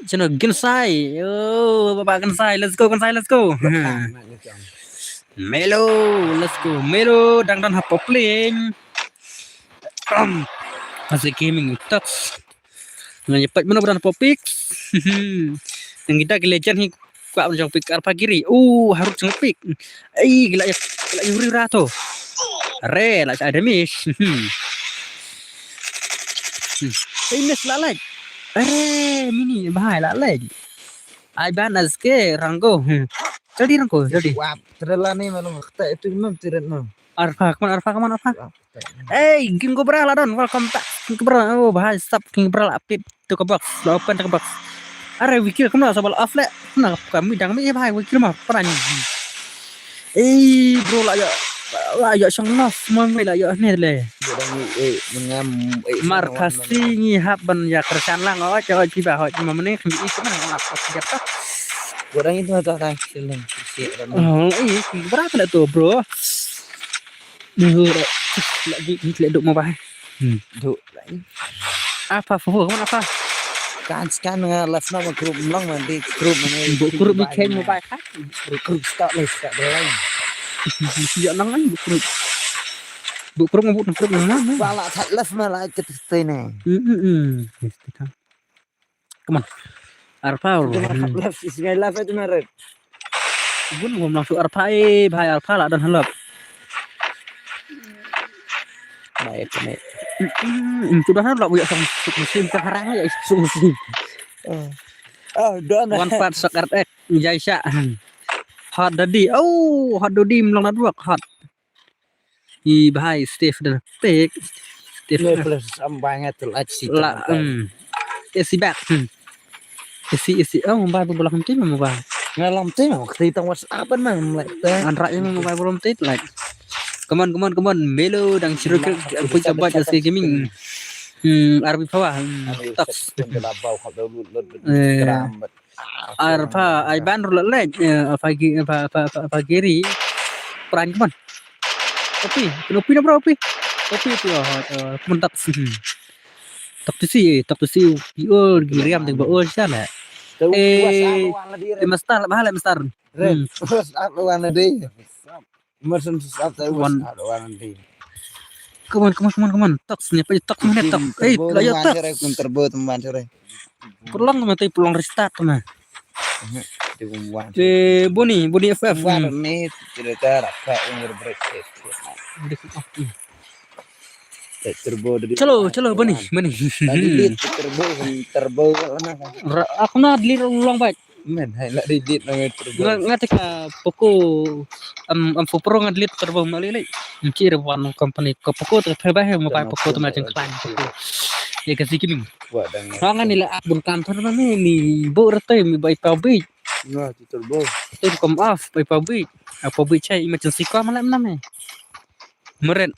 Chino Gensai. Oh, Baba Gensai. Let's go, Gensai. Let's go. Melo. Let's go. Melo. Dang dang hapo playing. Um. As a gaming touch. Ngan ïa peit mano ba don hapoh pick. Nang kita ki legend hi kwah ban jong pick arpha giri. Uh, harut jong pick. Ei, gila ïa, gila ïa uri rato. Re, la sa damage. Ei, miss la lek. Are, mini bahai la lek. Ai ban aske rango. Jadi rango, jadi. Wap, terlani malu kata itu imam tirat no. Arpha, come on, Arpha, come on, Arpha. Hey, King Cobra la don, welcome back. King Cobra, oh, bahai sap King Cobra la update to ka box, la open to ka box. Are wikir kumno sabal off le. Kumno kami dang mi bahai wikir ma pran. Ei, bro la ya, la ya shang nas ma mi la ya ne le. Mar kasi ngi hap ban ya kersan lang, oh, coba kiba hot ma mene kami itu mana ngap kos jatuh. Orang itu ada tang silang. Oh, iya, berapa lah tu, bro? Duh, lagi ni lek duk mobile. Hmm. Duk lagi. Apa fu fu apa? Kan scan nga last nama group mlong man di group mana. Bu group bi ken mobile ha. Group start leh start lain. Ya nang ai bu group. Bu group bu group nang. Bala that last mala kita stay ne. Hmm hmm. Come on. Arpha. Left is my left itu meret. Bun ngom langsung arpha eh, bahai arpha lah dan halap. Baik, baik. Hmm, itu dah halap ya sang suk musim ke harang ya suk musim. Oh, don. One part sak R X jai syak. Hot daddy. Oh, hot daddy melong nadwak hot. I bahai Steve dan pick. Steve. Ne plus am banget lah si. La hmm. Isi back. Hmm. Isi isi oh mobile bola hom tim mobile. Ngalam tim kri tang WhatsApp ban mang like ta. Anra ini mobile bola hom tim like. Come on, come on, come on. Melo dang siru ke pun coba jasi gaming. Hmm, R B Power. Hmm, tops. Eh. Arpha, ai ban ruh la leh, eh, Arpha gi-, Arpha, Arpha, Arpha, Arpha Giri. Pran kumon. Opi, kena opi na bro, opi. Opi, opi, oh, oh, kumon tak. Tak tu si, eh, tak tu si, opi, oh, Giri am teng ba, oh, sana. Eh, eh, master, lah, bahal, master. Hmm. Wan. Come on, come on, come on, come on. Tox ni, apa tox ni, tox. Eh, lah ya tox. Pulong mati, pulong restart mah. Eh, Boni, Boni F F. Hmm. Chalo, chalo, Boni, Boni. Turbo, turbo. Ra-, aku na delete ulang bait. Men, hai la delete na turbo. Nga, nga te ka Poco, am, am Pro nga delete turbo na lele. Mchi re wan company ko Poco te phe bah mo pai Poco te ma jeng klan Poco. Ye ka sikini. Wa dang. Nga ni la ak bun kan thar na ni, ni bo rete mi bai pa bi. Nga ti turbo. Te kom af bai pa bi. Apa bi chai emergency ko malam nam eh. Meret.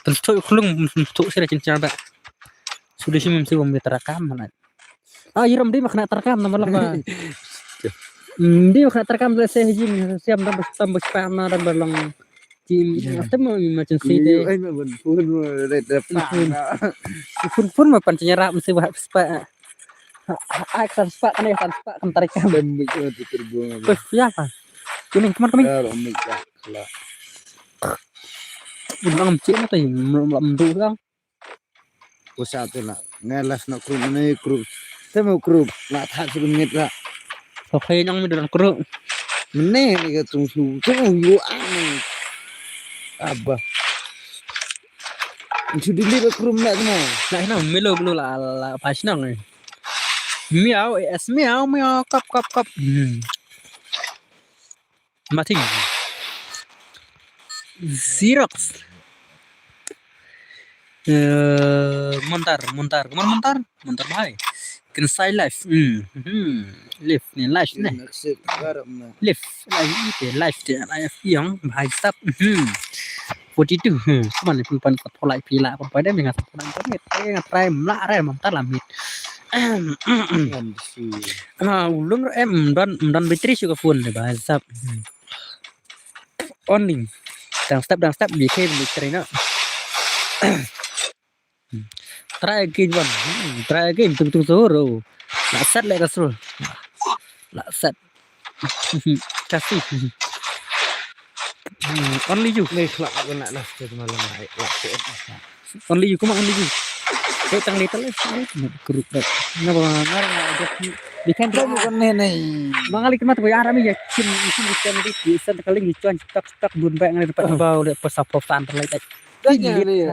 Tentu khulung tentu sira chin chaba. Sudah sih mesti bom terakam mana. Ah, iram di makna terakam nama lama. Di makna terakam tu saya jing siam dan bertambah spam dan berlong. Jing, apa mau macam si deh. Ai ma ban phone mo red red phone. Phone phone ma pan chenyara mesti wah spa. Ai san spa kan ya san spa kan terakam. Dem mik tu terbung. Terus ya apa? Kuning, come on, kuning. Ya, mik lah. Ulang cik na tu, ulang dua. Ko sa te la. Nga las na kru mane kru. Te mo kru. La tha su ngit la. Ko khe nyang mi dan kru. Mane ni ka tung su. Tung yu ang. Aba. Su dili ba kru mane mo. Na ina melo melo la la pas nang. Miau es miau miau kap kap kap. Hmm. Mating. Xerox. Eh, Montar, Montar. Kemana Montar? Montar bahai. Kensai live. Hmm. Hmm. Live ni, live ni. Live. Live ni, live ni. Live yang bahai sap. Hmm. Forty-two. Hmm. Kemana pun pan sap polai pila. Apa pada dengan sap polai internet. Saya ngatrai melak rai Montar lamit. Ah, ulung em don don battery shu ka phone de bahai sap. Hmm. Only. Dang step, dang step, bi khe bi kre na. Try again one. Hmm, try again, tung tung suhur. Oh. La set le ka sur. La set. Kasi. Hmm, only you. Ni khlak aku nak lah tu malam ni. Lah tu. Only you, come on, only you. Hey, tang little eh. Group that. Ngapa ngar ngar ada di kan. Kamu kan ni ni. Mangali kemat boy arami ya. Sim sim di kan di di san kali ni cuan tak tak bun baik ngali dapat bau le pas apa san terlai. Kan ya ni.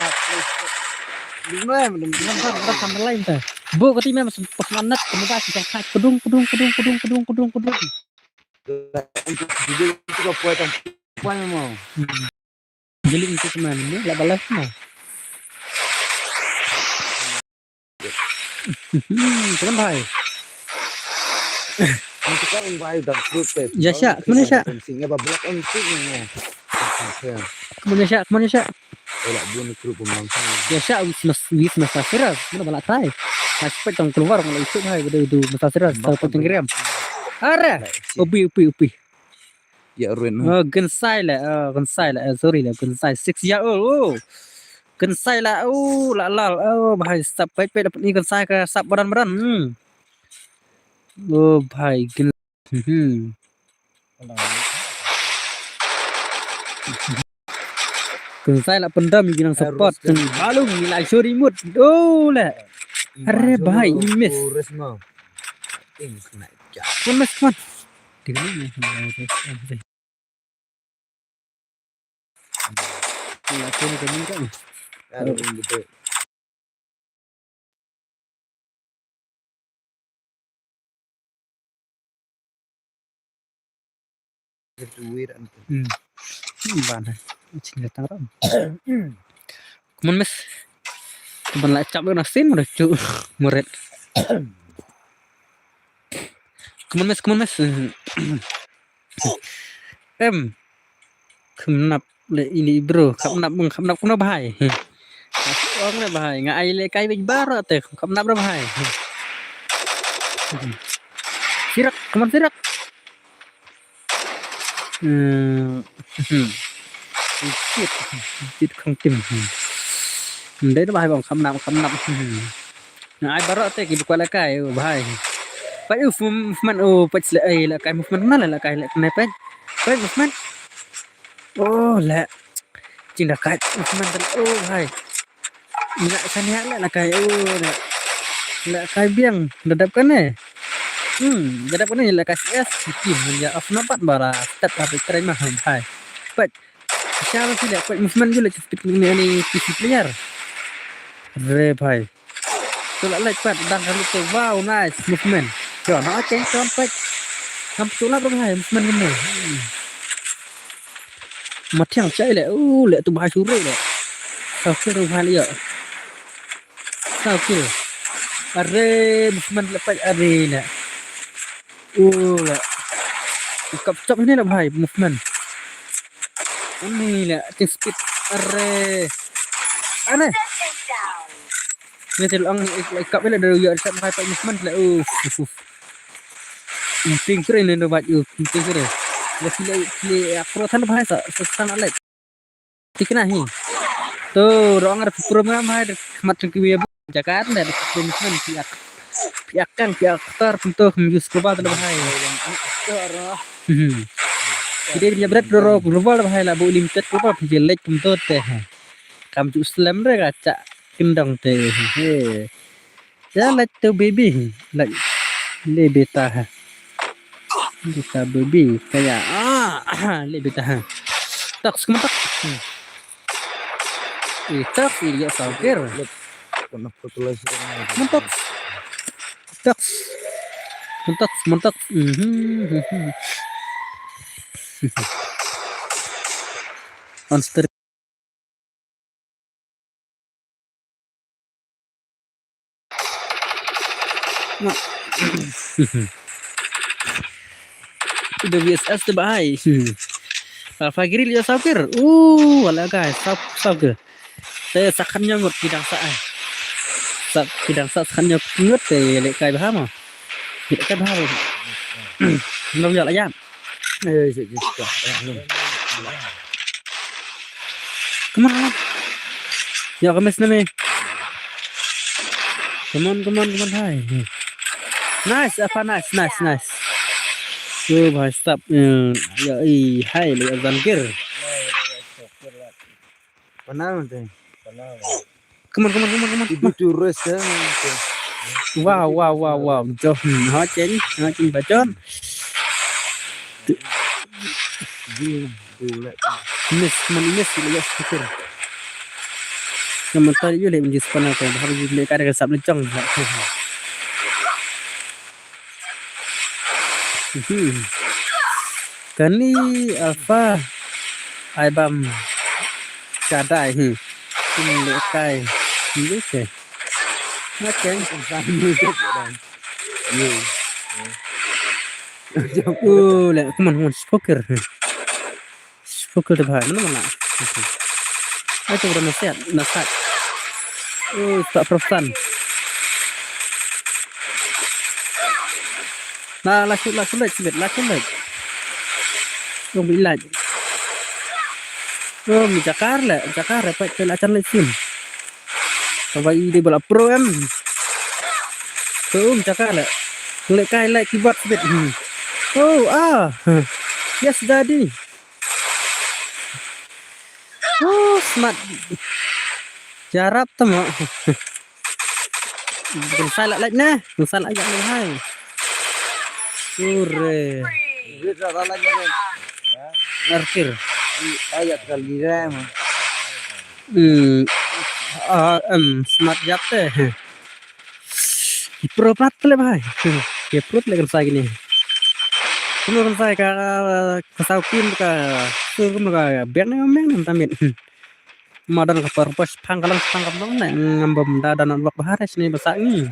Di mana mana mana san terlai ta. Bu kati memang sempat manat kemudian kita kedung kedung kedung kedung kedung kedung kedung. Jadi itu apa yang apa yang mau. Jeli itu teman ni lah balas mah. Hmm, teman bahai. Itu kan bahai dan fruit teh. Ya syak, mana syak? Sing apa black and fruit ni. Mana syak, mana syak? Elak bun fruit pun langsung. Ya syak, wis mas wis mas sira. Mana balak tai. Aspek tang keluar kalau itu bahai betul itu mas sira. Tahu penting riam. Ara. Upi upi upi. Ya Rin. Oh, Gensai lah. Oh, Gensai lah. Eh, sorry lah, Gensai. Six year old. Oh. Gensai lah. Oh, lah lah. Oh, bahai sap pet pet dapat ni Gensai ka sap badan badan. Hmm. Oh, bahai Gen. Hmm. Gensai lah pendam ni nang support. Balung ni lah suri mut. Oh, lah. Are bahai miss. Pun miss pun. Dia ni. Aku ni kami kan. Aduh, betul. Hmm. Hmm, ban. Chin le tang ram. Come on, miss. Ban la chap na sin mo chu. Muret. Come on, miss, come on, miss. Em. Kham nap le ini bro, kham nap mung kham nap kuna bahai. Ong le bahai, nga ai le kai bej baro te kham nap le bahai. Sirak, come on sirak. Hmm. Shit, shit khang tim. Ndai le bahai bang kham nap kham nap. Nga ai baro te ki bukwa le kai bahai. Peit, uf, movement, oh, peit, leh, eh, leh kai movement, na leh, leh kai, leh kai, peit. Peit movement. Oh, leh. Jingdakat movement, oh, hai. Leh kai, leh, leh kai, oh, leh. Leh kai biang, da dep kane. Hmm, da dep kane, leh kai C S, team, ya, off na pat bara, step, apa, try mah, hai. Peit. Siapa sih leh, peit movement ju leh, speed ni, ni P C player. Re, bhai. To leh, leh pat, dang kali tu. Wow, nice movement. Jon, ha, ceng, jon, peit. Ngam tu leh, bhai, movement ni. Hmm. Mathiang chai leh, uh, leh tu bhai sure leh. Saw kill tu bhai leh, ya. Saw kill. Are, movement leh, peit, are leh. Uh, leh. Kap chop ni leh, bhai, movement. Ani leh, ting speed. Are. Are. Ni te long, eh, kap leh, dah ya, sat, bhai, peit, movement leh. Uh, uh, uh. Ting kre ni, dah, bhai, uh, ting kre. Leh, leh, leh, aku than, bhai, sa, sa, sa, leh. Tikna hi. To, rong ar program hai, khmat chung ki web. Jakat, dah, program kan, piak. Piak kan, piak tar, pun to, kum use global, dah, bhai. Hmm. Jadi, dia berat, rong global, bhai, lah, bu limited global, pun je lek, pun to, te, hai. Kam ju slam, re, kacha, kendang, te, he. Ya, like to baby. Like, le beta ha. Beta baby. Kaya, ah, ah, le beta ha. Tox, come on, Tox. Hmm. Eh, Tox, ini ya sabar. Kena fertilizer. Come on, Tox. Tox. Come on, Tox, come on, Tox. Mhm, mhm. Monster. W S S te bhai. Alpha Grill ya saw kill. Uh, wala guys, saw, saw kill. Te sa khatñiew ngut ki dang sah, eh. Sa ki dang sah, sa khatñiew ngut te leh kai bha mo. Leh kai bha mo. Nong ya la ya. Eh, sik, sik, sik. Come on, come on. Ya, ka miss na me. Come on, come on, come on, hai. Nice, apa, nice, nice, nice. Yo, bhai, stop. Eh, ya, eh, hai, le Zangir. Panang te. Come on, come on, come on, come on. Ibu turus ya. Wow, wow, wow, wow. Jo, hmm, ha, cheng, ha, cheng bachon. Di, di, le. Miss, come on, miss, le, yes, betul. Naman tadi juga le, menjadi sepanah tu. Habis le, kada kasap le, chong. Hmm. Kani Alpha ai bam kadai hi. Kum le kai. Ni ke. Makan. Kum sa ni ke dan. Ye. Oh, le, come on, come on, smoker. Smoker te bhai, mana mana. Ai tu dah nasihat, nasihat. Oh, tak profesan. Na, la shoot, la shoot, la shoot, la shoot. Dong bi light. Oh, mi jakar le, jakar le, pait, pait la chan le sim. Kawai ide bala pro em. Tu, mi jakar le. Le kai le keyboard sibit. Hmm. Oh, ah. Yes, daddy. Oh, smart. Jarap tu mo. Bukan salah lagi nah. Bukan salah lagi nah, hai. Sure. Dia tak salah lagi nah. Arkir. Ayat kali dah mo. Hmm. Ah, em, smart jap te. Ki pro plat le bhai. Ki pro le kan sa kini. Kumno kan sa ka, ka saw kim ka sur kumno ka biang ne meng ne tamit. Madan ka par pas pang kalang pang kalang ne ngam bam da dan wak bahar sini basa ngi.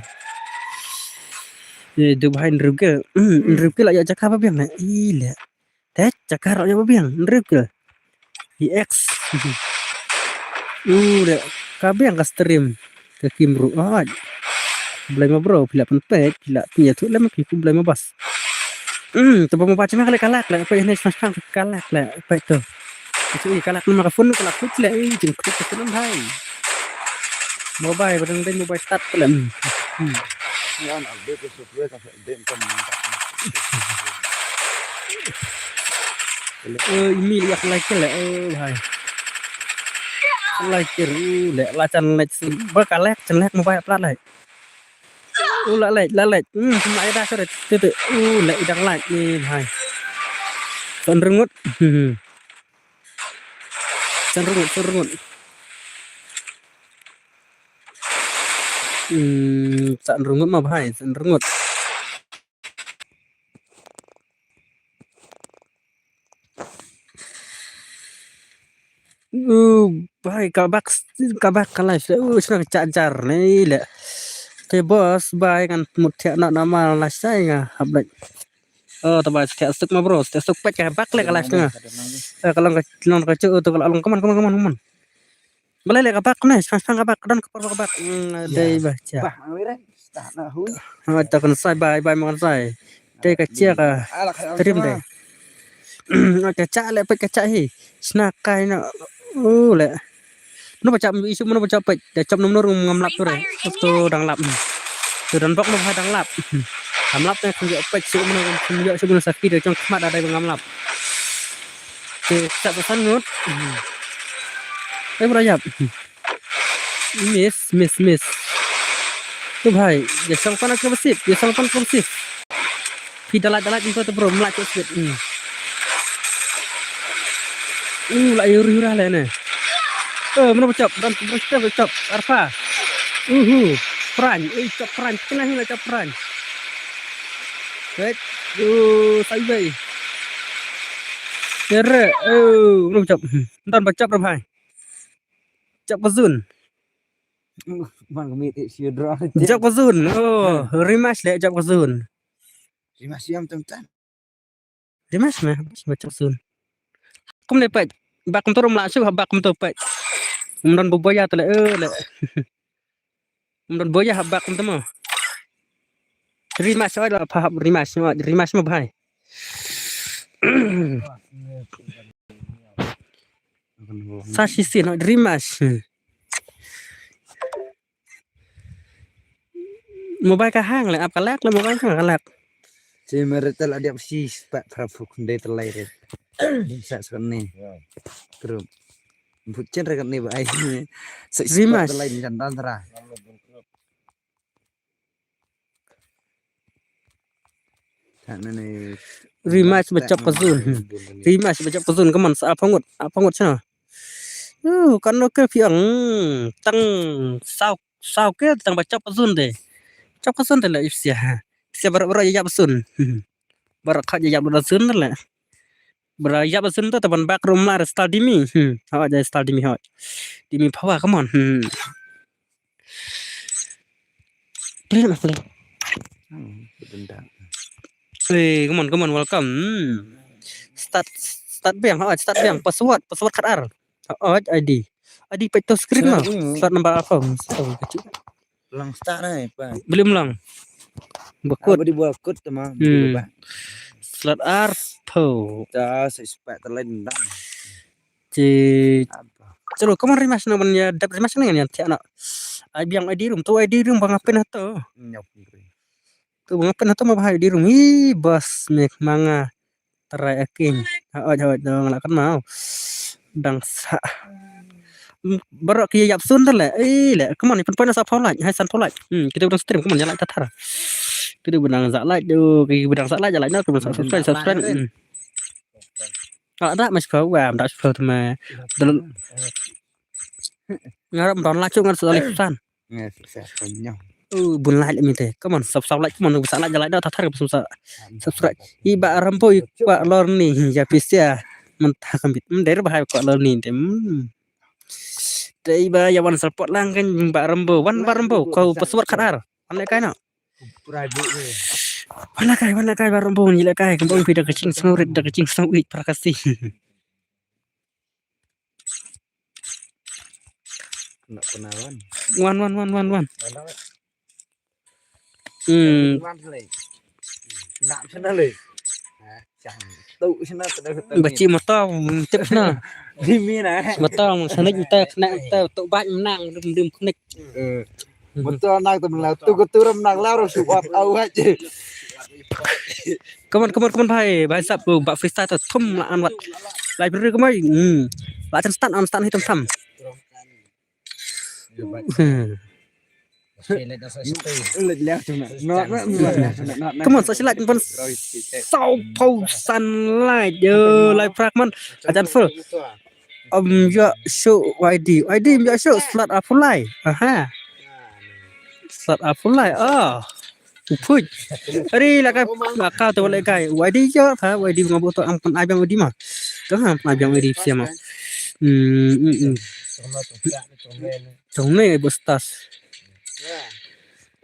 Ye du bhai nruk ke. Nruk ke la ya jaka ba biang ne. Ile. Te, jakar ïa ba biang, nrip ke. E X. U de, ka biang ka stream. Ka kim ruh, ai. Blei ma bro, phi la pynpeit, phi la pynïathuh lem ki, ku blei ma bas. Hmm, to ba ma ba chima ka leh ka lak leh, peit ne chima ka lak leh, peit to. Ka lak nama ka phone ka lak kut leh, eh, jing kut ka phone hai. Mobile, ba dang dang mobile start leh. Hmm. Nga update ka software ka update ka. Eh, imi liak like le, eh, bhai. Like, uh, le, la chan like, ba ka like, chan like mobile plat like. Uh, la like, la like. Hmm, chan like ida sore, tu, tu. Uh, le, idang like ni, bhai. San rengut. Hmm. San rengut, san rengut. Hmm, san rengut ma bhai, san rengut. Uh, bhai, ka bak, ka bak ka live. Uh, sna ka jar ne le. Te boss, bhai, ngan mut thiah na, na ma la sai nga hap lek. Oh, te bhai, thiah stuk ma bro, thiah stuk pek ka bak le ka live nga. Eh, ka long ka, long ka chu, tu ka long, come on, come on, come on, come on. Balei le ka bak ne, sang sang ka bak, don ka por ka bak. Hmm, dei ba cha. Bah, ang lere. Start na hui. Ha, ta kan sai bai, bai ma kan sai. Dei ka chia ka. Ala ka stream dei. Ka cha le, pek ka cha hi. Sna kai na. U le. No ba chap isu, no ba chap pek. Da chap nom no rung ngam lap tu re. Tu dang lap. Tu dan bok no ba dang lap. Ngam lap ne kham yo pek su, no kham yo su, no sakhi de chong khmat da dei ngam lap. Te sa san ngut. Eh, bro, yap. Miss, miss, miss. Tu bhai, ya sang pan ka sip, ya sang pan ka sip. Phi dalat, dalat ni tu, bro, melak tu sip. Hmm. Uh, la yuri yura le ne. Eh, mana bocop? Dan bocop, bocop. Arfa. Uhu. Pran, eh, cop pran. Kena ni la cop pran. Wait. Uh, sai bai. Yere, oh, mana bocop? Hmm. Ntan bocop dah, bhai. Jop ka zone. Bang kami ti si draw. Jop ka zone. Oh, rematch le jop ka zone. Rematch yam tam tam. Rematch me, ba jop ka zone. Kum le pek. Bak kum tu rum la shu bak kum tu pek. Kum don boboya tu le, eh, le. Kum don boya bak kum tu mo. Rematch oi la pa rematch, rematch mo bhai. Sa shi sin, no, dream match. Mobile ka hang le, ap ka lak le, mobile ka lak. Che mere tel adiak si spak phra phuk ndai telai re. Sa sa ne. Group. But chen re kan ne ba ai. Sa dream match. Telai ni dan dan ra. Rematch ba jop ka zone. Rematch ba jop ka zone, come on, sa ap hangut, ap hangut sha. Uh, kan no ke piang tang saw, saw ke tang ba jop ka zone de. Jop ka zone de la ipsia. Sia barak barak ya zone. Barak kha ya zone de la. Barak ya zone de taban bak rum mar style dimi. Hmm. Ha ja style dimi ha. Dimi power, come on. Hmm. Play lah, play. Hmm, benda. Hey, come on, come on, welcome. Hmm. Start, start biang, ha, start biang. Password, password khat ar. Ha, I D. I D pek to screen ma. Slot number apa? Lang start na, eh, pa. Belum lang. Bakut. Apa di bakut tu ma? Hmm. Slot ar po. Ta sa spek terlain dah. Ci. Chalo, come on, rematch na ban ya dap rematch na ngan ya thiah na. Ai biang I D room, tu I D room bang apin hato. Nyop. Tu bang apin hato ma bha I D room. Hi bas mek manga. Terai aking. Ha oj ha oj dong la kan mau. Dang sa. Baroh ki yap sun tale. Eh le, come on, pun pun sa pholai. Hai san pholai. Hmm, kita udah stream, come on, jalan tatar. Kita benang zalai tu, kita benang zalai jalan na, kita subscribe, subscribe. Hmm. Ah, dah mas kau, wah, dah sepuluh tu mah. Dal-, ngarap don la chung ngar sa leh san. Ngar sa konyol. Uh, bun like mi te. Come on, sub, sub like, come on, sa like, like dah tatar ke sa subscribe. I ba Rambo i kwah lor ni, ya pisia. Mentah kambit. Hmm, dari bahaya kwah lor ni te. Hmm. Te i ba ya wan support lang kan ba Rambo. Wan ba Rambo, kau password khat ar. Wan leh kai na. Wan leh kai, wan leh kai ba Rambo ni leh kai. Kembang pi da kaching sngawrit, da kaching sngawit prakasi. Nak penawan. Wan, wan, wan, wan, wan. Hmm. Wan sini. Nak sana le. Chang. Tu sana tu tu. Bachi mata tip sana. Di mina. Mata sana mata kena tu tu ba menang dum dum kena. Eh. Betul nak tu, betul betul nak lar su wat awat je. Come on, come on, come on, bhai. Bhai sap tu, ba freestyle tu thum la an wat. Lai bri kumai. Hmm. Ba chan start, an start hi tam tam. Hmm. Come on, sa silat pun sau pau san lai. Yo, lai prak man. Ajan full. Am ya show Y D. Y D ya show slot a full lai. Aha. Slot a full lai. Ah. Uphuj. Ari la kai la ka tu le kai. Y D ya tha, Y D ngam to am pun ajang Y D ma. Tu ha pun ajang Y D siama. Hmm, hmm, hmm. Tong ne bostas.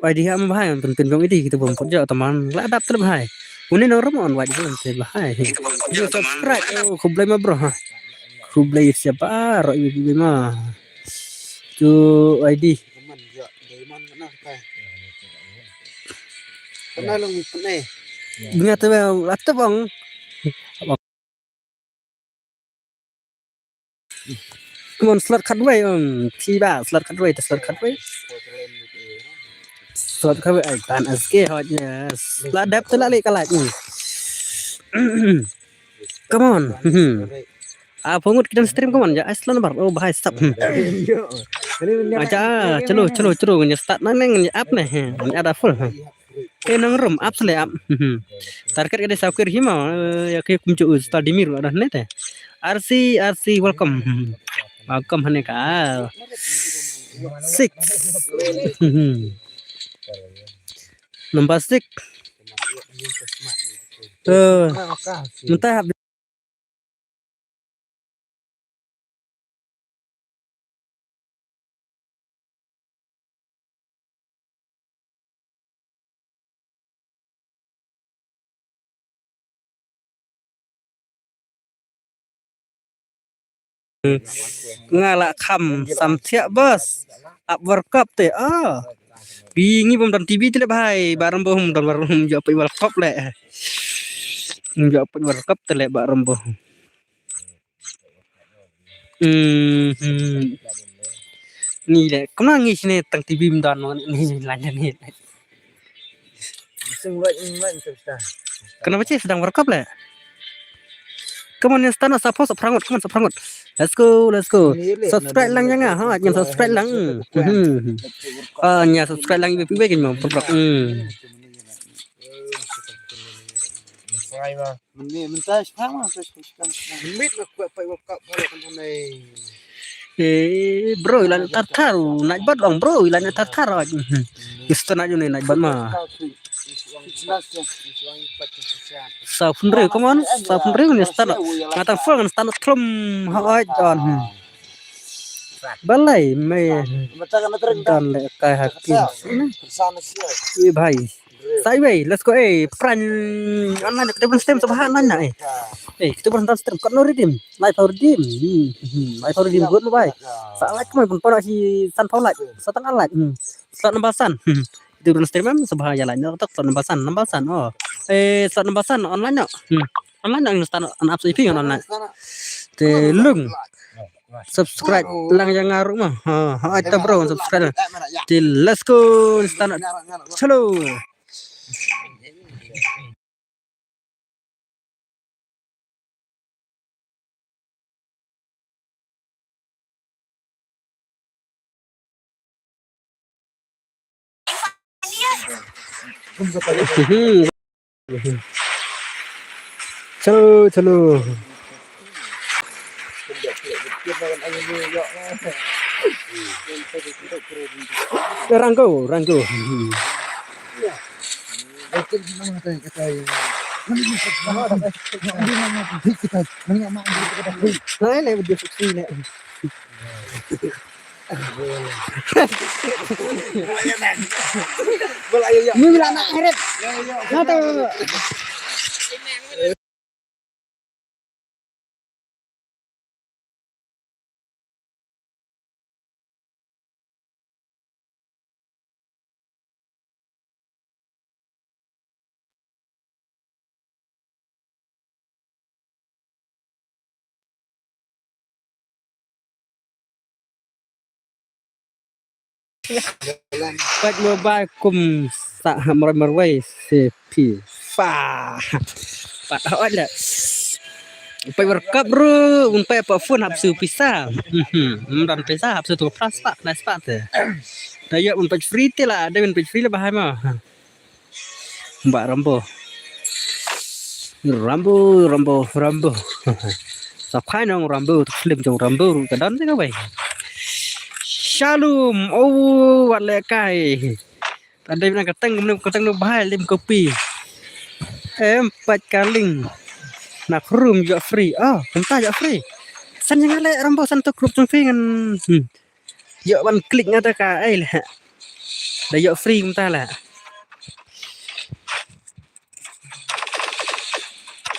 Wai di ham bhai, tonton jong idi kita bom put jok teman. La dap telep hai. Uni nang ramon wai di bom telep hai. Di subscribe. Oh, khublai ma bro ha. Khublai siapa ro ibu ibu ma. Tu I D. Kenal long ni. Bunga tu la tebang. Mon slot khatwei, um, phi ba slot khatwei, te slot khatwei. Slot khatwei, ai, tan S K hot, yes. La dep te la leh ka like, hmm. Come on. Hmm. Ah, pungut kita stream, come on, ya, ai, slot number, oh, bahai, stop. Hmm. Acha, chalo, chalo, chalo, ngin start na neng, ngin up ne, hmm, ngin ada full, hmm. Ke nang rum, up sele up. Hmm. Target ka dei saw kir hima, eh, ya ke kumchu Ustaz Dimir, ada ne te. R C, R C, welcome. Welcome hane ka. Six. Number six. Eh, mentah. Nga la kham samthiah bos. Ap World Cup te. Ah. Bi ngi bom don T V te le bhai. Ba ram bom don war ram jo pei World Cup le. Jo pei World Cup te le ba ram bom. Hmm, hmm. Ni le, kumno ngi sini tang T V mdan ni, ni, ni, ni. Kenapa sih sedang World Cup le? Come on, yang start sa pos prangot, come on, sa prangot. Let's go, let's go. Subscribe lang jangan, ha, jangan subscribe lang. Hmm. Ah, nya subscribe lang ibu ibu kan mau prangot. Hmm. Mini mentas pama tas kan. Mit nak kuat pai wakap kalau kan nai. Eh, bro, ilan tartar, nak bat long, bro, ilan tartar. Isto nak jone nak bat ma. Sa phun re, come on, sa phun re ni start. Ngata full kan start thlum ha on. Balai mai dan le kai hakim. Eh, bhai. Sa iwei, let's go. Eh, prank online kita pun stream sa bha online na, eh. Eh, kita pun stream kat no redeem. Lai pau redeem. Hmm, hmm, lai pau redeem good mo bai. Sa like mo pun pau si san pau like. Sa tang like. Hmm. Slot number san. Hmm. Kita pun stream em sa bha ya like. Tak slot number san, number san. Oh. Eh, slot number san online no. Hmm. Online no, start an up sa ipi online. Te lung. Subscribe lang yang ngaru mah. Ha, ha, ita bro subscribe. Te let's go. Start. Chalo. Chalo, chalo. Rangko, rangko. Hai, le video seksi le. Ni bila nak heret. Nata. Peit mobile kum sa ha marwei marwei se phi. Fa. Pat hoi la. Peit World Cup ruh, un peit pat phone hap siew pisa. Mhm. Ym don pisa hap siew tu plas pat, nice pat te. Da ïoh un peit free te la, da un peit free la bahai ma. Ba Rambo. Rambo, Rambo, Rambo. Sa phai nong Rambo, tu film jong Rambo ruh ka don te ka bai. Shalom, oh, wat le kai. Tadei na katang, menu katang nu bahai lim kopi. Em, pat kaling. Na room ïoh free. Oh, kumta ïoh free. San jang le Rambo san tu group jong phi ngan. Hmm. Ïoh ban klik nga ta ka ai le. Da ïoh free kumta le.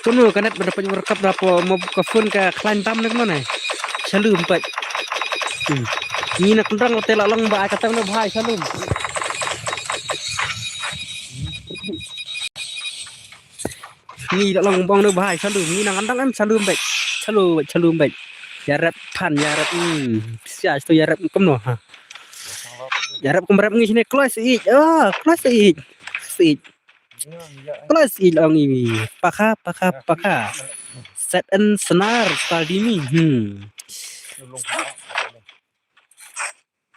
Kunu ka net ba da peit World Cup da po mo ka phone ka khlaiñ tam ne kunu ne. Shalom peit. Hmm. Ngi na kynrang te la long ba ai katang nu bahai shalom. Ngi la long bong nu bahai shalom. Ngi na kynrang em shalom peit. Shalom, shalom peit. Ïarap phan, ïarap, hmm. Sia sto ïarap kumno ha. Ïarap kum rap ngi sini close it. Oh, close it. Close it. Close it long i. Pakha, pakha, pakha. Set and senar, Staldimi. Hmm.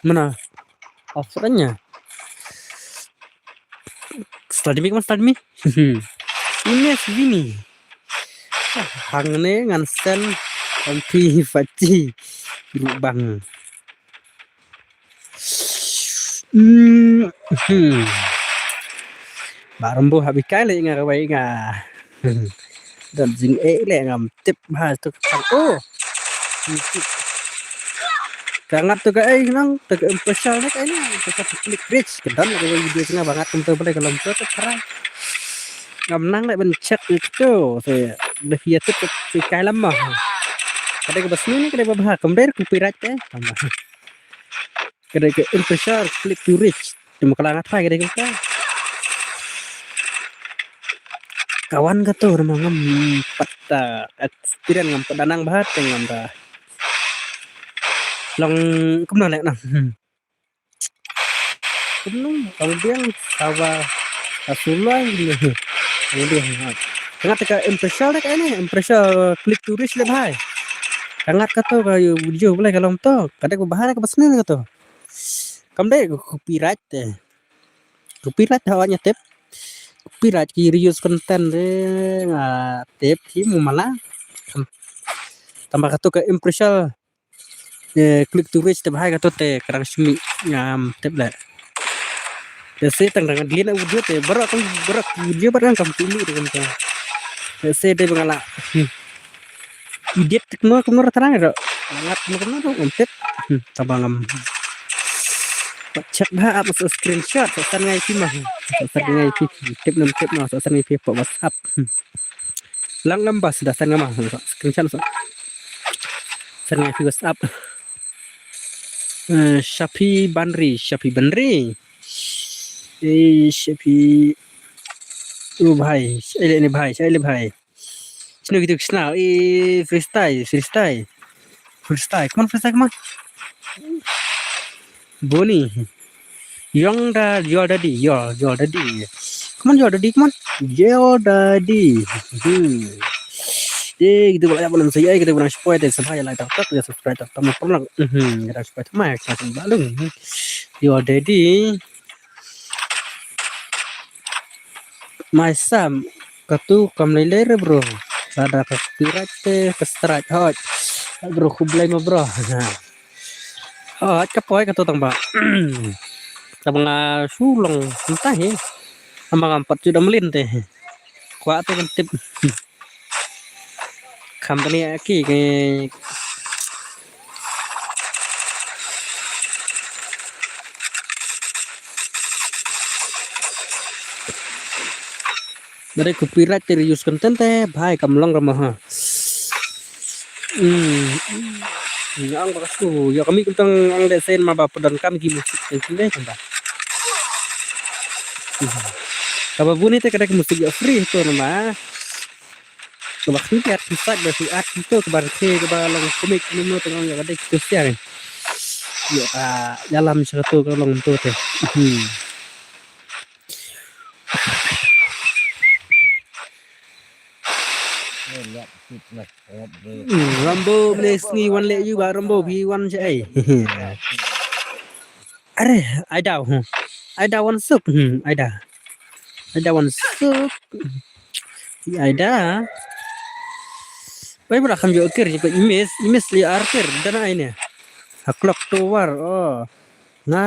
Mana? Offranya. Staldimi, mana Staldimi? Ines Vini. Hangne ngan sen kompi faci. Rubang. Hmm. Hmm. Ba Rambo hap ikai le nga kawei nga. Don jingeh le ngam tip ha tu ka. Oh. Ka ngat tu ka ai nang tu ka impression ne ka ai nang tu ka click rich ka don ka video nga ba ngat kum tu bale ka lam tu tu try. Ngam nang le ban check ni tu se le hia tip tu kai lam ma. Ka dei ka bas ni ka dei ba bha kum dei copyright te. Ka dei ka impression click to rich. Cuma ka la ngat phai ka dei ka. Kawan ka tu nama ngam pat, ah, experience ngam pat da nang bha te ngam da. Long kumno le na. Hmm. Kumno long biang sawa ka sulai ni. Long biang. Ka ngat ka impression le ka ni, impression click to rich le bhai. Ka ngat ka tu ka video bale ka long tu. Ka dei ka bha ka bas ni ka tu. Kam dei ka copyright te. Copyright ha wan ïa tip. Copyright ki reuse content de nga tip ki mu mala. Tamba katu ka impression. Eh, click to rich te bhai katu te ka dang simi ngam tip le. Te se tang dang dien video te barak kam barak video barak kam tu lu te kam ta. Te se de bangala. Hmm. Edit kumno kumno ra thrang ro. Ngat kumno kumno ro ngam tip. Hmm, taba ngam. Pat check bha ap sa screenshot sa san ngai phi ma. Sa san ngai phi tip nam tip ma sa san ngai phi pa WhatsApp. Hmm. Lang nam bas da san ngam ma sa screenshot sa. San ngai phi WhatsApp. Eh, Shafi Banri, Shafi Banri. Eh, Shafi. Oh bhai, shaile ne bhai, shaile bhai. Sino gitu sino, eh, freestyle, freestyle. Freestyle, come on freestyle, come on. Boni. Young da, your daddy, your, your daddy. Come on, your daddy, come on. Your daddy. Hmm. Eh, gitu bala ya bala saya gitu bala spoil deh sampai like tak tak ya subscribe tak tak pernah. Hmm, kita spoil sama ya kita balung. Your daddy. My Sam, katu kam lei lei re bro. Lada ka copyright te ka strike hot. Bro khublei ma bro. Hot ka poi katu tang ba. Tang ba nga sulong entah he. Ama ngam pat ju da melin te. Kwa tu kan tip. Company aki ke. Dari copyright te reuse content te bhai kam long rama ha. Hmm. Ang ba su ya kami kuntang ang de sen ma ba padan kam ki musik te kinde kan ba. Kaba buni te kada ki musik ya free tu nama. Kaba khni ki artist ba ki artist tu kaba rkhe kaba long komik ni mo tengok ya kata kita siang. Ïa ka ïalam sha kato ka long to te. Hmm. Hmm, Rambo, mane sngi wan leh ïa u ba Rambo phi wan sha ei. Are, ai daw. Hmm. Ai daw wan suk. Hmm, ai da. Ai daw wan suk. Ai da. Bai bra kham ïoh kir, ïoh kir, i miss, i miss leh ar kir, dang ai ne. Ha clock tower, oh. Nga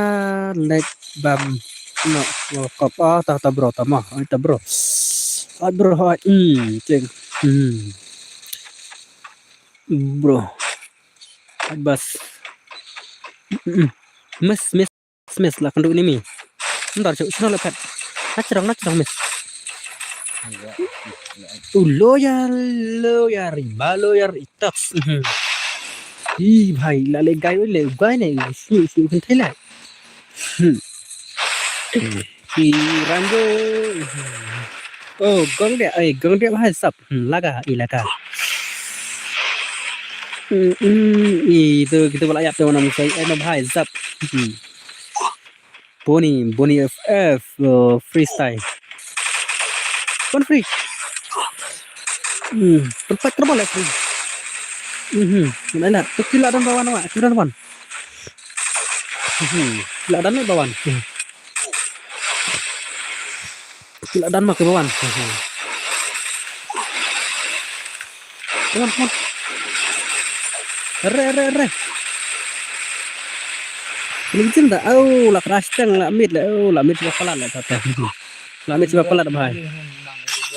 leit bam. No, oh, kop, oh, ta, ta bro, ta ma, ai ta bro. Ai bro, ai, hmm, ting. Hmm. Bro. Ai bas. Hmm. Miss, miss. Smash la kynduh enemy. Ndar shu shu la pet. Nachrong, nachrong, miss. U loyal, loyal, ba loyal itak. Mhm. Ih, bhai, la le guy, le guy ne, shu, shu, kan thai le. Hmm. Ih, Rango. Oh, gong dia, eh, gong dia, bhai, sap. Hmm, laga, ih, laga. Hmm, hmm, ih, itu, kita pula ayap tu, nama saya, eh, nama, bhai, sap. Hmm. Boni, Boni F F, uh, freestyle. Pun free. Hmm, tempat terbang lah free. Mhm, mana nak? Tu kila dan bawan awak, kila dan bawan. Mhm, kila dan ni bawan. Mhm. Kila dan mak bawan. Mhm. Come on, come on. Re, re, re. Ini jin da. Oh, la crash tang, la mid, la, oh, la mid, la palat, la kata. La mid, la palat, bhai.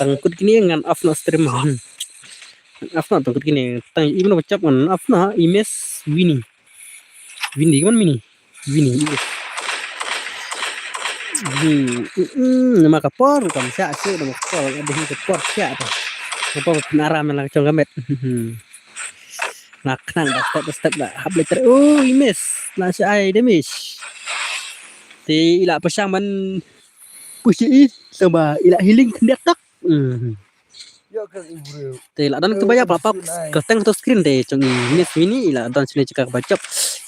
Tang kut kini ngan off na stream. Hmm. Off na tang kut kini. Tang even ba chap ngan off na, i miss Winnie. Winnie, come on, Winnie. Winnie. Hmm, hmm, hmm, nama ka por, kam sha, sha, nama ka por, ada hin ka por, sha, tu. Ka por, pun aram, la chong ka met. Hmm. Nak nang, da step, da step, da hap letter. Oh, i miss. Na sha ai damage. Te ila pashang man push i, sama ila healing khyndiat tak. Hmm. Te la don kaba ïap la pap ka teng to screen te chong i miss Winnie la don sini chika kaba chop.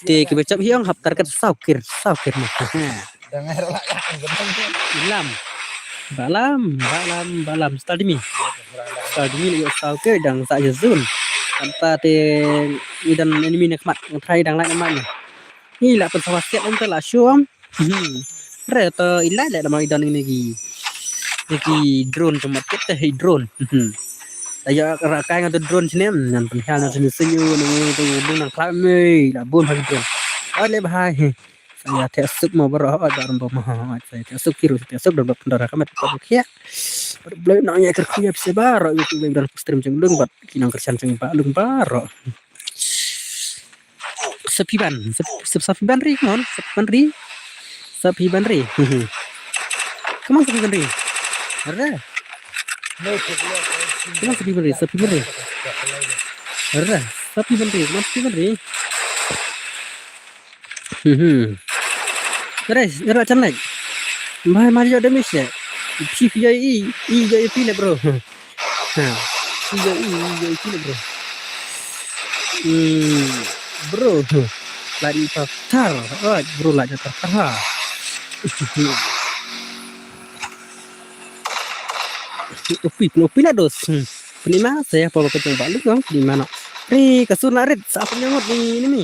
Te kaba chop hiong hap target saw kir, saw kir ma. Ilam. Balam, balam, balam. Start me. Start me lagi saw kir dang sa je zone. Anta te idan enemy ne khmat, try dang lai ma. Ni la pun sawa siat anta la shum. Hmm. Re to ilai le dama i don ini ki. Ini ki drone cuma kit te hi drone. Hmm. Tayo ra kai ngan to drone sini, ngan pun hal ngan sini sini ngan to bun nang klam me la bun ha drone. Ai le bhai. Saya te suk mo bro, ai dar mo mo, saya te suk kiru, te suk dor dor ka met ko kia. Bro nang ya ker kuya bisa baro itu dan stream jeng dong bat kinang kersan jeng ba lung baro. Sapiban, sap, sap, sapiban ri, come on, sapiban ri. Sapiban ri. Come on, sapiban ri. Arre. Come on, sapiban ri, sapiban ri. Arre, sapiban ri, come on, sapiban ri. Mhm. Arre, arre, chan lai. Mai, mai, yo, damage ya. Chief, yo, i, i, yo, i, pile, bro. Ha. Iya, iya, iya, iya, bro. Hmm, bro. Lagi patar. Oh, bro, lagi patar. Ha. Upi, upi na dos. Hmm. Peni ma saya apa bakal coba lu kan? Peni mana? Ri, kasur narit. Sa apa nyangut ni, ini ni.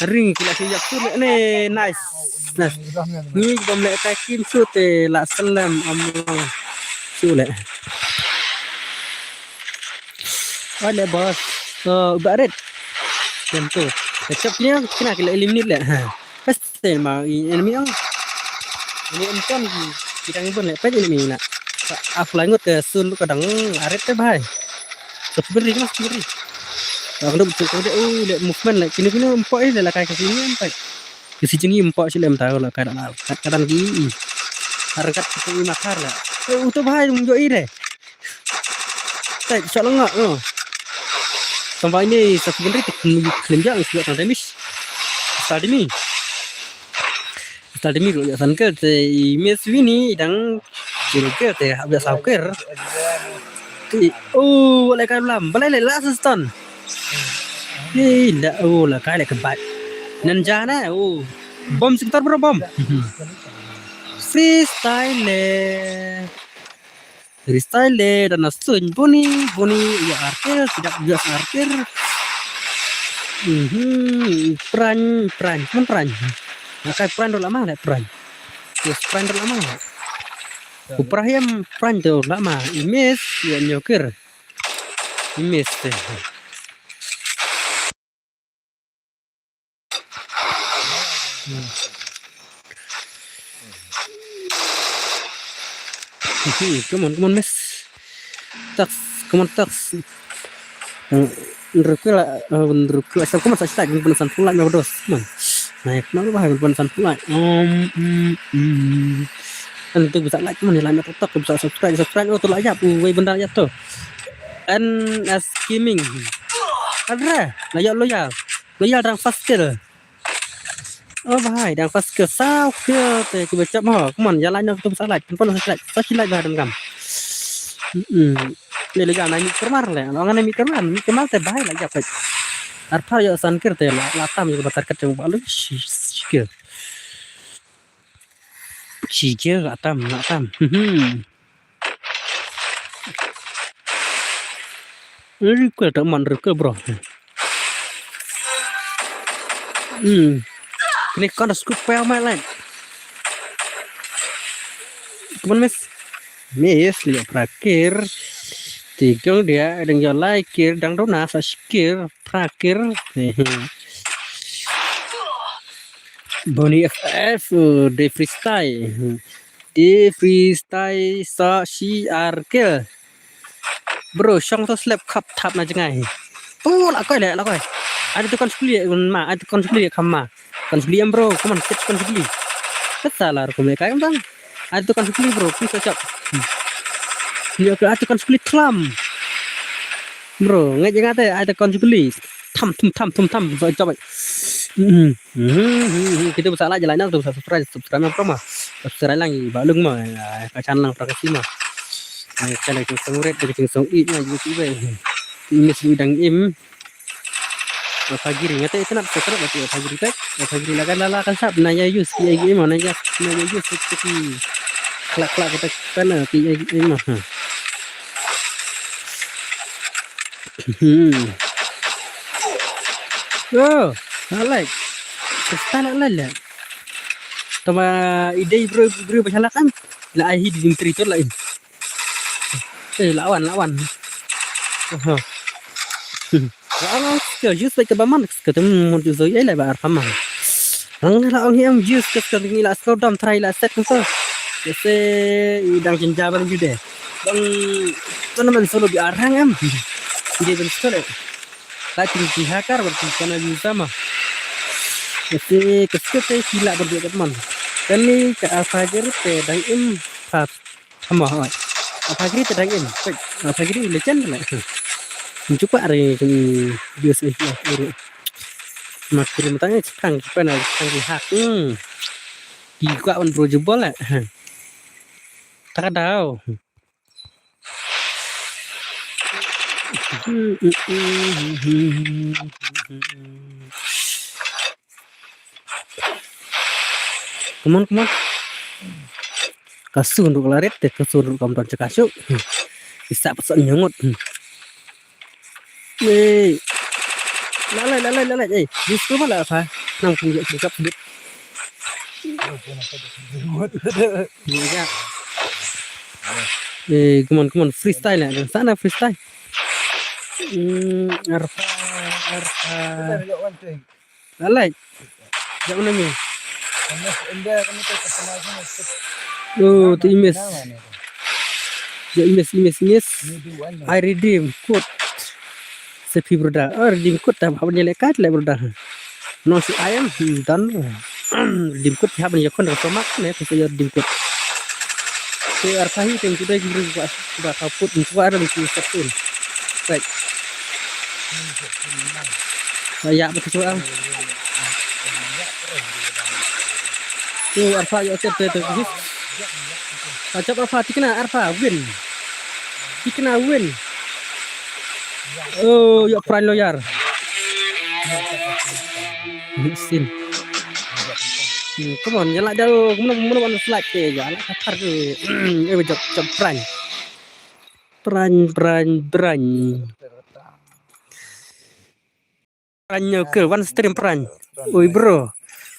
Ring, kila shi yak su le ne, nice. Nice. Ni bom le kai kim su te la salam among. Su le. Ai le boss. So, barit. Tentu. Kecap ni kena kila eliminate le. Ha. Pasti ma i enemy ang. Ini enton kita ngibun le pai enemy na. Af langut ke sun ka dang arit te bai. Ke beri mas beri. Ang dum tu de u le movement le kini kini empat le la kai ke sini empat. Ke sini empat sile em tahu la kai la. Kat kadang di. Arang kat ke sini makar la. Eh, utu bai dum jo ire. Tai sha la nga. Sampai ni sa beri te klim ja sile tang damage. Sa demi. Start mi ruh ïa san kir te i miss Winnie i dang kir kir te hap ïa saw kir. Te oh, balai kai lam, balai le last stun. Ni la oh, la kai le kebat. Ninja ne, oh. Bom sektor bro, bom. Freestyle le. Freestyle le, dan na sun, Boni, Boni, ya arkir, tidak bias arkir. Mhm, Pran, Pran, Pran, Pran. Nakai Pran dulu lama le, Pran. Yes, Pran dulu lama le. Ku Prahim, Pran dulu lama. Imis, ya nyokir. Imis teh. Hmm, come on, come on, miss. Tax, come on, tax. Nrukla, nrukla, sa come on, sa like, pun san pulai, dos. Come on. Naik, kenapa bah, pun san pulai? Um, um, um. Kan tu bisa like, come on, like, tok, bisa subscribe, subscribe, oh, tu lah ya, wei benda ya tu. N S Gaming. Adre, la ïoh loyal. Loyal dang first kill. Oh bhai, dang first kill. Saw kill te kiba chap ho. Come on, ïa like noh, tu sa like. Pynpon sa like. Sa shi like bhai dang kam. Hmm. Ni loyal na mih kermar le. Long na mih kermar, mih kermar te bhai la ïap. Arphaw ïoh san kill te la, la tam ïa ba target jong ba lu. Shi, shi kill. Shi kill la tam, la tam. Hmm. Requel tak man requel bro. Hmm. Kini kau dah scoop payah main lain. Come on, miss. Miss, lihat prakir. Tiga dia, ada yang like, dang dona, sa shikir, prakir. Boni F F, uh, de freestyle. De freestyle sa shi arkil. Bro, shong to slap khap thap na jngai. Oh, la koi le, la koi. Ai tu kon sukli ma, ai tu kon sukli kham ma. Kon sukli em bro, come on, sit kon sukli. Kata la rukum le kai bang. Ai tu kon sukli bro, please chop. Ni ka ai tu kon sukli klam. Bro, ngai jngai te ai tu kon sukli. Tham thum tham thum tham so chop. Hmm. Hmm, hmm, hmm, kita bisa lah jalan tu, bisa subscribe, subscribe apa mah? Subscribe lang ba lung mah, ka chan lang prakasi mah. Ai ka lagi song red, lagi song i na ju ti bai. Ini sui dang im. Apa giri ngata itu nak subscribe apa apa giri tak? Apa giri lakan lala kan sap na ya use ki ai im na ya na ya use ki klak klak kita kan ki ai im. Hmm. Oh, alai. Pesta la la la. Tama idei bro bro ba shalak kan. La ai hi di menteri tu la in. Eh, lawan lawan. Aha. Lawan ke jus baik ke baman ke tem mun jus ai la ba ar paman. Ang la ong em jus ke ke ngi la slow down try la set ko. Ke se i dang jin jaban jude. Bang tournament solo bi arang em. Dia ben sekali. Lakin ki hakar berarti kana jus sama. Ke se ke se te kila berduit teman. Kani ka afager te dang im pat. Ama hoi. Apa gri te dang im. Apa gri lecen le. Jumpa re jus ni. Mak kiri matang eh chang chang hak. Hmm. Ki kwa wan bro jubol eh. Tak ada. Come on, come on. Ka sun ruh ka la rit te ka sun ruh kam don cha ka shu. Isa pat sa nyungut. Ei. Lalai lalai lalai ei. Dis ko bala apa? Nang pun jap jap bit. Ya. Eh, come on, come on, freestyle lah. Sana freestyle. Hmm, arpa arpa. Alai. Jap mana ni? Oh, tu imis. Jap imis imis imis. I redeem code. Sepi broda. Oh, redeem code dah hap nyelek kat le broda. No si ayam dan redeem code hap nyekon dah somak ne ku saya redeem code. Ke arpahi tem tu dai guru ba ba kaput ku ada mesti sepun. Right. Saya apa tu soal? Tu arpa ya tu tu tu. Acap arpa tikna arpa win. Tikna win. Oh, ya prime lawyer. Sin. Hmm, come on, ïa lah da, kumno, kumno ban slide te, ïa lah ka thar ke. Eh, ba jop, jop Prime. Prime, Prime, Prime. Prime, okay, wan stream Prime. Oi, bro.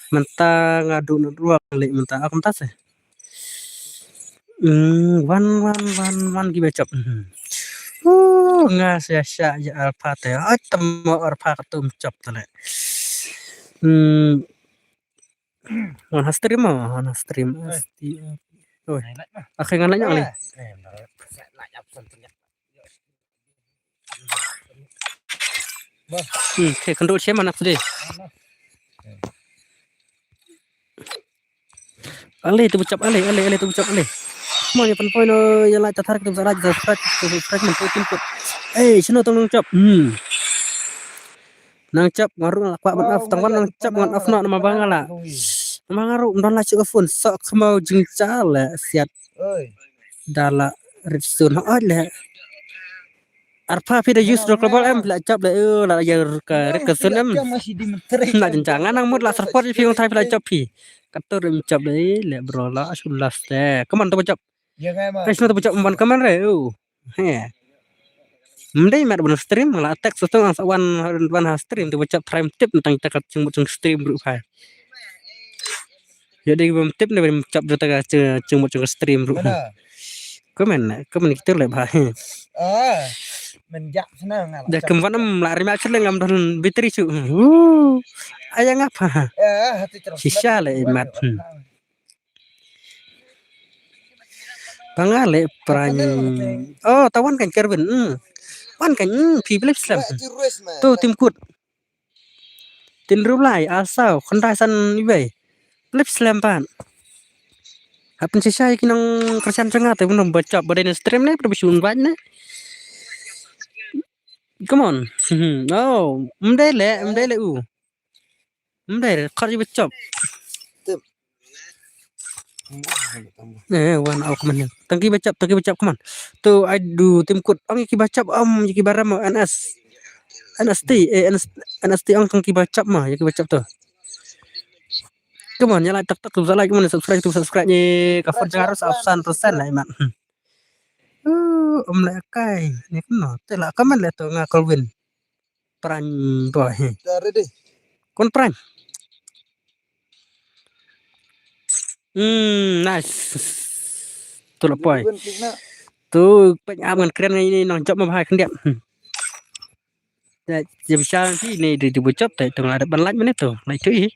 Mynta nga duh na ruang leh mynta, ah, kumta se. Hmm, wan, wan, wan, wan, kiba jop. Hmm. Uh, nga sia sia ïa Alpha te. Ai, temo Alpha ka tum jop te leh. Hmm. Wan ha stream mo, wan ha stream. Oi. S T R. Oi. Nai, nai, mah. Akhir ngan nanya ni. Eh, eh, nai, nai, nai, nai, nai. Hmm, okay, kynduh shem anak sedih. Ale tu bachap, ale, ale, ale tu bachap, ale. Mo ïa pynpoi no ïa like, tathar kita bachap, like, subscribe, kita subscribe, kita subscribe. Eh, sino tong nang chap. Hmm. Nang chap, ngaru lah kuat ban off, tang wan nang chap ngan off no nama bang ala. Nama ngaru, mdon la chuk phone, sok khmau jingcha le siat. Oi. Dala rit sun, oi le. Arpha phi da use rock ball em, phi la chap le, eh, la ya ka rit ka sun em. Na jingcha ngan nang mut la support phi ong thai phi la chap phi. Katur em chap le, le bro la, asu last eh. Come on, tu bachap. Guys, na tu bachap man kaman re. Oh. He. Mdei mat ban stream la text tu ang sa wan wan ha stream tu bachap try tip tang ta ka chingmut ching stream bru phai. Ya dei ban tip ne ban chap jota ka chingmut ching stream bru. Comment, comment kita le bhai. Ah. Men jak sana ngala. Ja kem wan am la rima chule ngam don bitri chu. Uh. Aya ngapa? Shisha le mat. Hmm. Panga le Prime. Oh, ta wan kan Kerwin. Hmm. Wan kan, hmm, phi blip slem. Tu tim kut. Tin rup lai, asaw, khyndai san iwei. Blip slem pan. Hapin shisha ki nong kyrshan jong nga te bun bachap ba dei na stream ne, ba shun ban ne. Come on. Hmm. Oh, mdei le, mdei le u. Mdei, khar ji bachap. Tip. Eh, wan au kman. Tang ki bachap, tang ki bachap kman. Tu ai du tim kut. Ang ki bachap am, ki baram N S. N S T, eh, N S, N S T ang tang ki bachap ma, ya ki bachap tu. Come on, ya like tak tak tu, like man, subscribe tu, subscribe ni. Ka phone jangan harus absen persen lah iman. Hmm. Uh, um le kai. Ni kena. Te la kaman le tu nga Kelvin. Prime boy. Dah ready. Kon Prime. Hmm, nice. Tu la poi. Kelvin klik na. Tu pek am ngan kren ngai ni nang jop ma bhai khyndiat. Hmm. Ya, ya bisa nanti ni di di bocop tai tengah ada ban like mana tu. Like tu ih.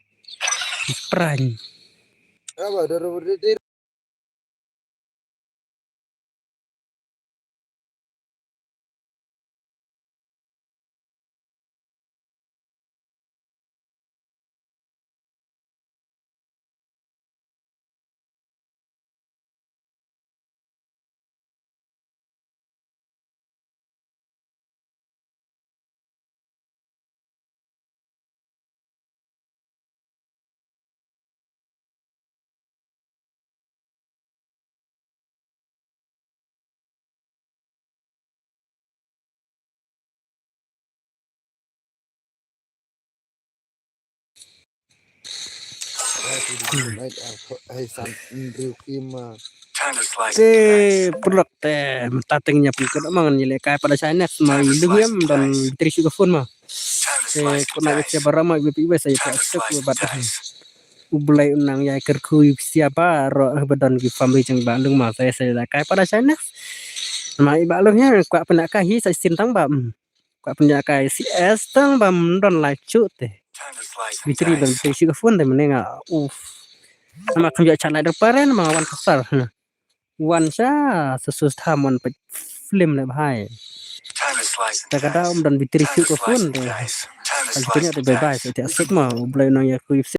Prime. Apa dah ready? Te pulak te mata teng nya pun kena mangan ni le kai pada China ma i lu yam dan bitri shu ka phone ma. Te kuna ke sia barama ibe ibe sa ibe stuk ibe bat. U Blei u nang ïai kyrkhu ïa phi sia baroh ba don ki family jong i Bah Lung ma sa sa da kai pada China. Ma i Bah Lung ïa kwah pynïaid kai hi sa shisien tang ba. Kwah pynïaid kai C S tang ba don lai chu te. Bitri ban te shu ka phone te mane nga. Uf. Nama kam ïa chat lai da paren ma wan kasar. Wan sa sa sus tham wan peit film le bhai. Ta ka da um don bitri shu ka phone te. Ka jingkynja te bye bye te asik ma U Blei u nang ïa kyrkhu ïa phi.